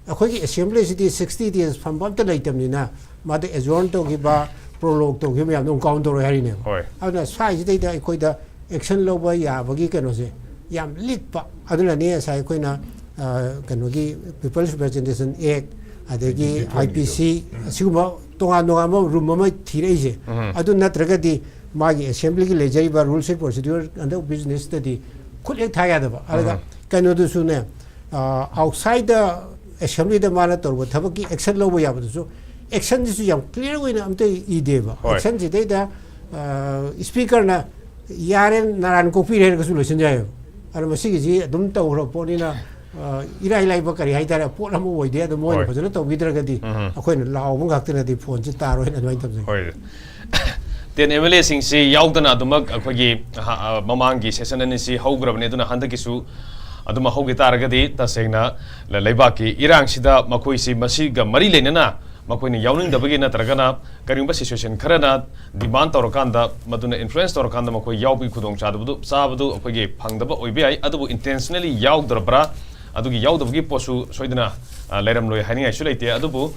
ꯑꯩꯈꯣꯏꯒꯤ assemblyꯁꯤꯗꯤ sixty days ꯐꯝꯕ ꯑꯝꯇ ꯂꯩꯇꯕꯅꯤꯅ ꯃꯥꯗ adjourn ꯇꯧꯈꯤꯕ, prorogue ꯇꯧꯈꯤꯕ ꯃꯌꯥꯝꯗꯣ ꯑꯃꯨꯛ count ꯇꯧꯔꯣꯏ ꯍꯥꯏꯔꯤꯅꯦꯕ꯫ ꯍꯣꯏ꯫ ꯑꯗꯨꯅ ꯁ꯭ꯋꯥꯏꯁꯤꯗꯩꯗ ꯑꯩꯈꯣꯏꯗ action ꯂꯧꯕ ꯌꯥꯕꯒꯤ ꯀꯩꯅꯣꯁꯦ ꯌꯥꯝ ꯂꯤꯛꯄ꯫ ꯑꯗꯨꯅꯅꯦ ꯉꯁꯥꯏ ꯑꯩꯈꯣꯏꯅ, ꯑ, ꯀꯩꯅꯣꯒꯤ People's Representation Act, ꯑꯗꯒꯤ IPC, ꯑꯁꯤꯒꯨꯝꯕ ꯇꯣꯉꯥꯟ ꯇꯣꯉꯥꯟꯕ room ꯑꯃ ꯊꯤꯔꯛꯏꯁꯦ꯫ ꯎꯝ꯫ ꯑꯗꯨ ꯅꯠꯇ꯭ꯔꯒꯗꯤ ꯃꯥꯒꯤ assemblyꯒꯤ ꯂꯩꯖꯔꯤꯕ rules and procedure under businessꯇꯗꯤ ꯈꯨꯠ ꯍꯦꯛ ꯊꯥ ꯌꯥꯗꯕ꯫ ꯑꯗꯨꯒ ꯎꯝ꯫ ꯀꯩꯅꯣꯗꯨꯁꯨꯅꯦ, ꯑ, outside the assemblyꯗ ꯃꯥꯅ ꯇꯧꯔꯨꯕ ꯊꯕꯛꯀꯤ action ꯂꯧꯕ ꯌꯥꯕꯗꯨꯁꯨ actionꯁꯤꯁꯨ ꯌꯥꯝ clear ꯑꯣꯏꯅ ꯑꯝꯇ ꯏꯗꯦꯕ꯫ ꯍꯣꯏ꯫ Actionꯁꯤꯗꯩꯗ, ꯑ, speakerꯅ "ꯌꯥꯔꯦ, ꯅꯔꯥꯟ ꯀꯣꯛꯄꯤꯔꯦ" ꯍꯥꯏꯔꯒꯁꯨ ꯂꯣꯏꯁꯤꯟ ꯌꯥꯏꯑꯕ꯫ ꯑꯗꯣ ꯃꯁꯤꯒꯤꯁꯤ ꯑꯗꯨꯝ ꯇꯧꯈ꯭ꯔꯕ ꯄꯣꯠꯅꯤꯅ, ꯑ, ꯏꯔꯥꯏ ꯂꯥꯏꯕ ꯀꯔꯤ ꯍꯥꯏꯇꯥꯔꯦ, ꯄꯣꯠ ꯑꯃ ꯑꯣꯏꯗꯦ꯫ ꯑꯗꯣ ꯃꯣꯏꯅ ꯍꯣꯏ꯫ ꯐꯖꯅ ꯇꯧꯕꯤꯗ꯭ꯔꯒꯗꯤ ꯎꯝ꯫ ꯑꯩꯈꯣꯏꯅ ꯂꯥꯎꯕ ꯉꯥꯛꯇꯅꯗꯤ phoneꯁꯤ ꯇꯥꯔꯣꯏꯅ ꯑꯗꯨꯃꯥꯏꯅ ꯊꯝꯖꯒꯦ꯫ ꯍꯣꯏ꯫ Ten MLAꯁꯤꯡꯁꯤ ꯌꯥꯎꯗꯅ ꯑꯗꯨꯃꯛ ꯑꯩꯈꯣꯏꯒꯤ, ꯑꯍ, ꯑ, ꯃꯃꯥꯡꯒꯤ session ꯑꯅꯤꯁꯤ ꯍꯧꯈ꯭ꯔꯕꯅꯤ꯫ ꯑꯗꯨꯅ ꯍꯟꯗꯛꯀꯤꯁꯨ ꯑꯗꯨꯃꯛ ꯍꯧꯈꯤ ꯇꯥꯔꯒꯗꯤ ꯇꯁꯦꯡꯅ ꯂ-, ꯂꯩꯕꯥꯛꯀꯤ ꯏꯔꯥꯡꯁꯤꯗ ꯃꯈꯣꯏꯁꯤ ꯃꯁꯤꯒ ꯃꯔꯤ ꯂꯩꯅꯅ ꯃꯈꯣꯏꯅ ꯌꯥꯎꯅꯤꯡꯗꯕꯒꯤ ꯅꯠꯇ꯭ꯔꯒꯅ ꯀꯔꯤꯒꯨꯝꯕ situation ꯈꯔꯅ demand ꯇꯧꯔꯀꯥꯟꯗ, ꯃꯗꯨꯅ influence ꯇꯧꯔꯀꯥꯟꯗ ꯃꯈꯣꯏ ꯌꯥꯎꯕꯒꯤ ꯈꯨꯗꯣꯡꯆꯥꯗꯕꯗꯨ, ꯆꯥꯕꯗꯨ ꯑꯩꯈꯣꯏꯒꯤ ꯐꯪꯗꯕ ꯑꯣꯏꯕ ꯌꯥꯏ꯫ ꯑꯗꯨꯕꯨ intentionally ꯌꯥꯎꯗ꯭ꯔꯕ꯭ꯔꯥ? ꯑꯗꯨꯒꯤ ꯌꯥꯎꯗꯕꯒꯤ ꯄꯣꯠꯁꯨ ꯁꯣꯏꯗꯅ, ꯑ, ꯂꯩꯔꯝꯂꯣꯏ ꯍꯥꯏꯅꯤꯡꯉꯥꯏꯁꯨ ꯂꯩꯇꯦ꯫ ꯑꯗꯨꯕꯨ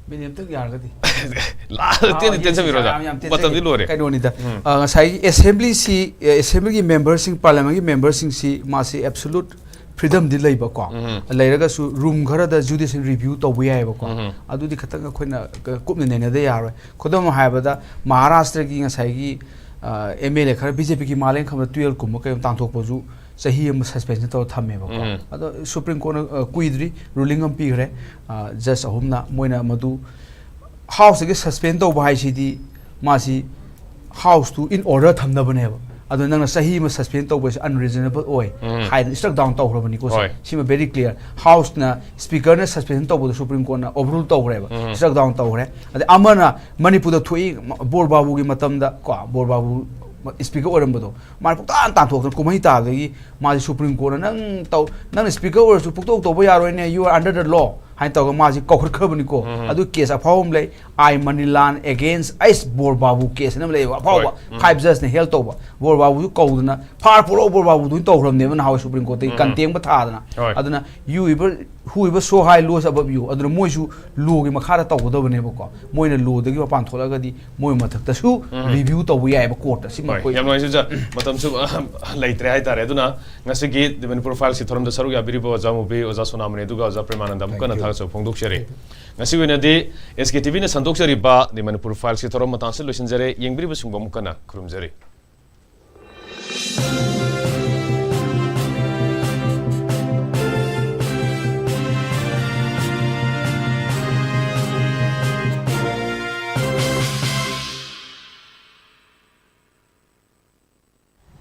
ꯃꯤꯅꯤꯠ ꯑꯝꯇꯪ ꯌꯥꯔꯒꯗꯤ꯫ ꯂꯥꯁ ꯇꯦꯟ ꯇꯦꯟꯖꯕꯤꯔꯣ, ꯑꯣꯖꯥ꯫ ꯌꯥꯝ, ꯌꯥꯝ ꯇꯦꯟꯖꯒꯦ꯫ ꯃꯇꯝꯗꯤ ꯂꯣꯏꯔꯦ꯫ ꯀꯩꯅꯣꯅꯤꯗ꯫ ꯎꯝ꯫ ꯑ, ꯉꯁꯥꯏꯒꯤ assemblyꯁꯤ, ꯑ, assemblyꯒꯤ memberꯁꯤꯡ, parliamentꯀꯤ memberꯁꯤꯡꯁꯤ ꯃꯥꯁꯤ absolute freedomꯗꯤ ꯂꯩꯕꯀꯣ꯫ ꯎꯝ꯫ ꯂꯩꯔꯒꯁꯨ room ꯈꯔꯗ judicial review ꯇꯧꯕ ꯌꯥꯏꯑꯕꯀꯣ꯫ ꯎꯝ꯫ ꯑꯗꯨꯗꯤ ꯈꯤꯇꯪ ꯑꯩꯈꯣꯏꯅ ꯀ-, ꯀꯨꯞꯅ ꯅꯩꯅꯗ ꯌꯥꯔꯣꯏ꯫ ꯈꯨꯗꯝ ꯑꯃ ꯍꯥꯏꯔꯕꯗ ꯃꯍꯥꯔꯥꯁꯇ꯭ꯔꯒꯤ ꯉꯁꯥꯏꯒꯤ, ꯑ, MLA ꯈꯔ BJPꯒꯤ ꯃꯥꯂꯦꯝ ꯈꯝꯕ twelve ꯀꯨꯝꯕ ꯀꯩꯒꯨꯝꯕ ꯇꯥꯟꯊꯣꯛꯄꯁꯨ ꯆꯍꯤ ꯑꯃ suspension ꯇꯧꯔ ꯊꯝꯃꯦꯕꯀꯣ꯫ ꯎꯝ꯫ ꯑꯗꯣ Supreme Courtꯅ, ꯑ, ꯀꯨꯏꯗ꯭ꯔꯤ ruling ꯑꯃ ꯄꯤꯈ꯭ꯔꯦ꯫ ꯑ, judge ꯑꯍꯨꯝꯅ ꯃꯣꯏꯅ ꯃꯗꯨ Houseꯇꯒꯤ suspend ꯇꯧꯕ ꯍꯥꯏꯁꯤꯗꯤ ꯃꯥꯁꯤ Houseꯇꯨ in order ꯊꯝꯅꯕꯅꯦꯕ꯫ ꯑꯗꯣ ꯅꯪꯅ ꯆꯍꯤ ꯑꯃ suspend ꯇꯧꯕꯁꯦ unreasonable ꯑꯣꯏ ꯎꯝ꯫ ꯍꯥꯏꯗꯅ struck down ꯇꯧꯈ꯭ꯔꯕꯅꯤꯀꯣ꯫ ꯁꯦ꯫ ꯍꯣꯏ꯫ ꯁꯤꯃ very clear꯫ Houseꯅ speakerꯅ suspension ꯇꯧꯕꯗꯣ Supreme Courtꯅ overrule ꯇꯧꯈ꯭ꯔꯦꯕ꯫ ꯎꯝ꯫ Struck down ꯇꯧꯈ꯭ꯔꯦ꯫ ꯑꯗꯩ ꯑꯃꯅ ꯃꯅꯤꯄꯨꯔꯗ ꯊꯣꯛꯏ, ꯕꯣꯔ ꯕꯥꯕꯨꯒꯤ ꯃꯇꯝꯗ ꯀꯣ, ꯕꯣꯔ ꯕꯥꯕꯨ speaker ꯑꯣꯏꯔꯝꯕꯗꯣ ꯃꯥꯅ ꯄꯨꯡꯇꯥꯟ ꯇꯥꯟꯊꯣꯛꯇꯅ ꯀꯨꯝꯍꯩ ꯇꯥꯕꯗꯒꯤ ꯃꯥꯁꯦ Supreme Courtꯅ ꯅꯪ ꯇꯧ, ꯅꯪꯅ speaker ꯑꯣꯏꯔꯁꯨ ꯄꯨꯡꯇꯧ ꯇꯧꯕ ꯌꯥꯔꯣꯏꯅꯦ, you are under the law ꯍꯥꯏꯅ ꯇꯧꯔꯒ ꯃꯥꯁꯦ ꯀꯧꯈꯠꯈ꯭ꯔꯕꯅꯤꯀꯣ꯫ ꯎꯝ꯫ ꯑꯗꯨ case ꯑꯐꯥꯎꯕ ꯑꯃ ꯂꯩ, I Manilan against ꯑꯩꯁ ꯕꯣꯔ ꯕꯥꯕꯨ case ꯑꯃ ꯂꯩꯌꯦꯕ, ꯑꯐꯥꯎꯕ ꯍꯣꯏ꯫ ꯎꯝ꯫ Five judgeꯅ hear ꯇꯧꯕ꯫ ꯕꯣꯔ ꯕꯥꯕꯨꯁꯨ ꯀꯧꯗꯅ ꯐꯥꯔ ꯄꯨꯔꯛꯑꯣ ꯕꯣꯔ ꯕꯥꯕꯨꯗꯨ ꯇꯧꯈ꯭ꯔꯕꯅꯦꯕ ꯅꯍꯥꯟꯋꯥꯏ Supreme Courtꯇꯒꯤ ꯎꯝ꯫ ꯀꯟꯇꯦꯡꯕ ꯊꯥꯗꯅ꯫ ꯍꯣꯏ꯫ ꯑꯗꯨꯅ you even, whoever so high laws above you, ꯑꯗꯨꯅ ꯃꯣꯏꯁꯨ lawꯒꯤ ꯃꯈꯥꯗ ꯇꯧꯒꯗꯕꯅꯦꯕꯀꯣ꯫ ꯃꯣꯏꯅ lawꯗꯒꯤ ꯃꯄꯥꯟ ꯊꯣꯛꯂꯛꯑꯒꯗꯤ ꯃꯣꯏ ꯃꯊꯛꯇꯁꯨ ꯎꯝ꯫ review ꯇꯧꯕ ꯌꯥꯏꯕ courtꯇ꯫ ꯁꯤꯃ ꯍꯣꯏ, ꯑꯩꯈꯣꯏ ꯌꯥꯝ ꯅꯨꯡꯉꯥꯏꯖꯩ ꯑꯣꯖꯥ, ꯃꯇꯝꯁꯨ ꯑ, ꯂꯩꯇ꯭ꯔꯦ ꯍꯥꯏꯇꯥꯔꯦ꯫ ꯑꯗꯨꯅ ꯉꯁꯤꯒꯤ The Manipur Filesꯀꯤ ꯊꯧꯔꯝꯗ ꯁꯔꯨꯛ ꯌꯥꯕꯤꯔꯤꯕ ꯑꯣꯖꯥ ꯃꯨꯕꯤ, ꯑꯣꯖꯥ ꯁꯣꯅꯥꯃꯅꯤ, ꯑꯗꯨꯒ ꯑꯣꯖꯥ ꯄ꯭ꯔꯦꯃꯥꯅꯟꯗ ꯑꯃꯨꯛ ꯀꯟꯅ ꯊꯥꯒꯠꯆꯕ ꯐꯣꯡꯗꯣꯛꯆꯔꯤ꯫ ꯉꯁꯤꯒꯤ ꯑꯣꯏꯅꯗꯤ SKTVꯅ ꯁꯟꯗꯣꯛꯆꯔꯤꯕ The Manipur Filesꯀꯤ ꯊꯧꯔꯝ ꯃꯇꯥꯡꯁꯤ ꯂꯣꯏꯁꯤꯟꯖꯔꯦ꯫ ꯌꯦꯡꯕꯤꯔꯤꯕꯁꯤꯡꯕꯨ ꯑꯃꯨꯛ ꯀꯟꯅ ꯈꯨꯔꯨꯝꯖꯔꯤ꯫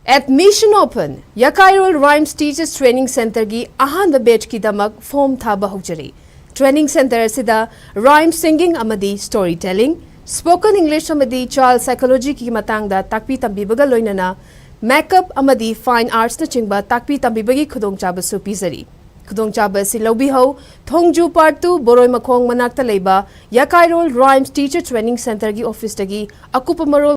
Admission open! ꯌꯥꯀꯥꯏꯔꯣꯜ Rhymes Teachers Training Centreꯒꯤ ꯑꯍꯥꯟꯕ batchꯀꯤꯗꯃꯛ form ꯊꯥꯕ ꯍꯧꯖꯔꯤ꯫ Training centre ꯑꯁꯤꯗ rhyme singing ꯑꯃꯗꯤ story telling, spoken English ꯑꯃꯗꯤ child psychologyꯒꯤ ꯃꯇꯥꯡꯗ ꯇꯥꯛꯄꯤ ꯇꯝꯕꯤꯕꯒ ꯂꯣꯏꯅꯅ makeup ꯑꯃꯗꯤ fine artsꯅꯆꯤꯡꯕ ꯇꯥꯛꯄꯤ ꯇꯝꯕꯤꯕꯒꯤ ꯈꯨꯗꯣꯡꯆꯥꯕꯁꯨ ꯄꯤꯖꯔꯤ꯫ ꯈꯨꯗꯣꯡꯆꯥꯕ ꯑꯁꯤ ꯂꯧꯕꯤꯍꯧ꯫ ꯊꯣꯡꯖꯨ Part two, ꯕꯣꯔꯣꯏ ꯃꯈꯣꯡ ꯃꯅꯥꯛꯇ ꯂꯩꯕ ꯌꯥꯀꯥꯏꯔꯣꯜ Rhymes Teacher Training Centreꯒꯤ officeꯇꯒꯤ꯫ ꯑꯀꯨꯞꯄ ꯃꯔꯣꯜ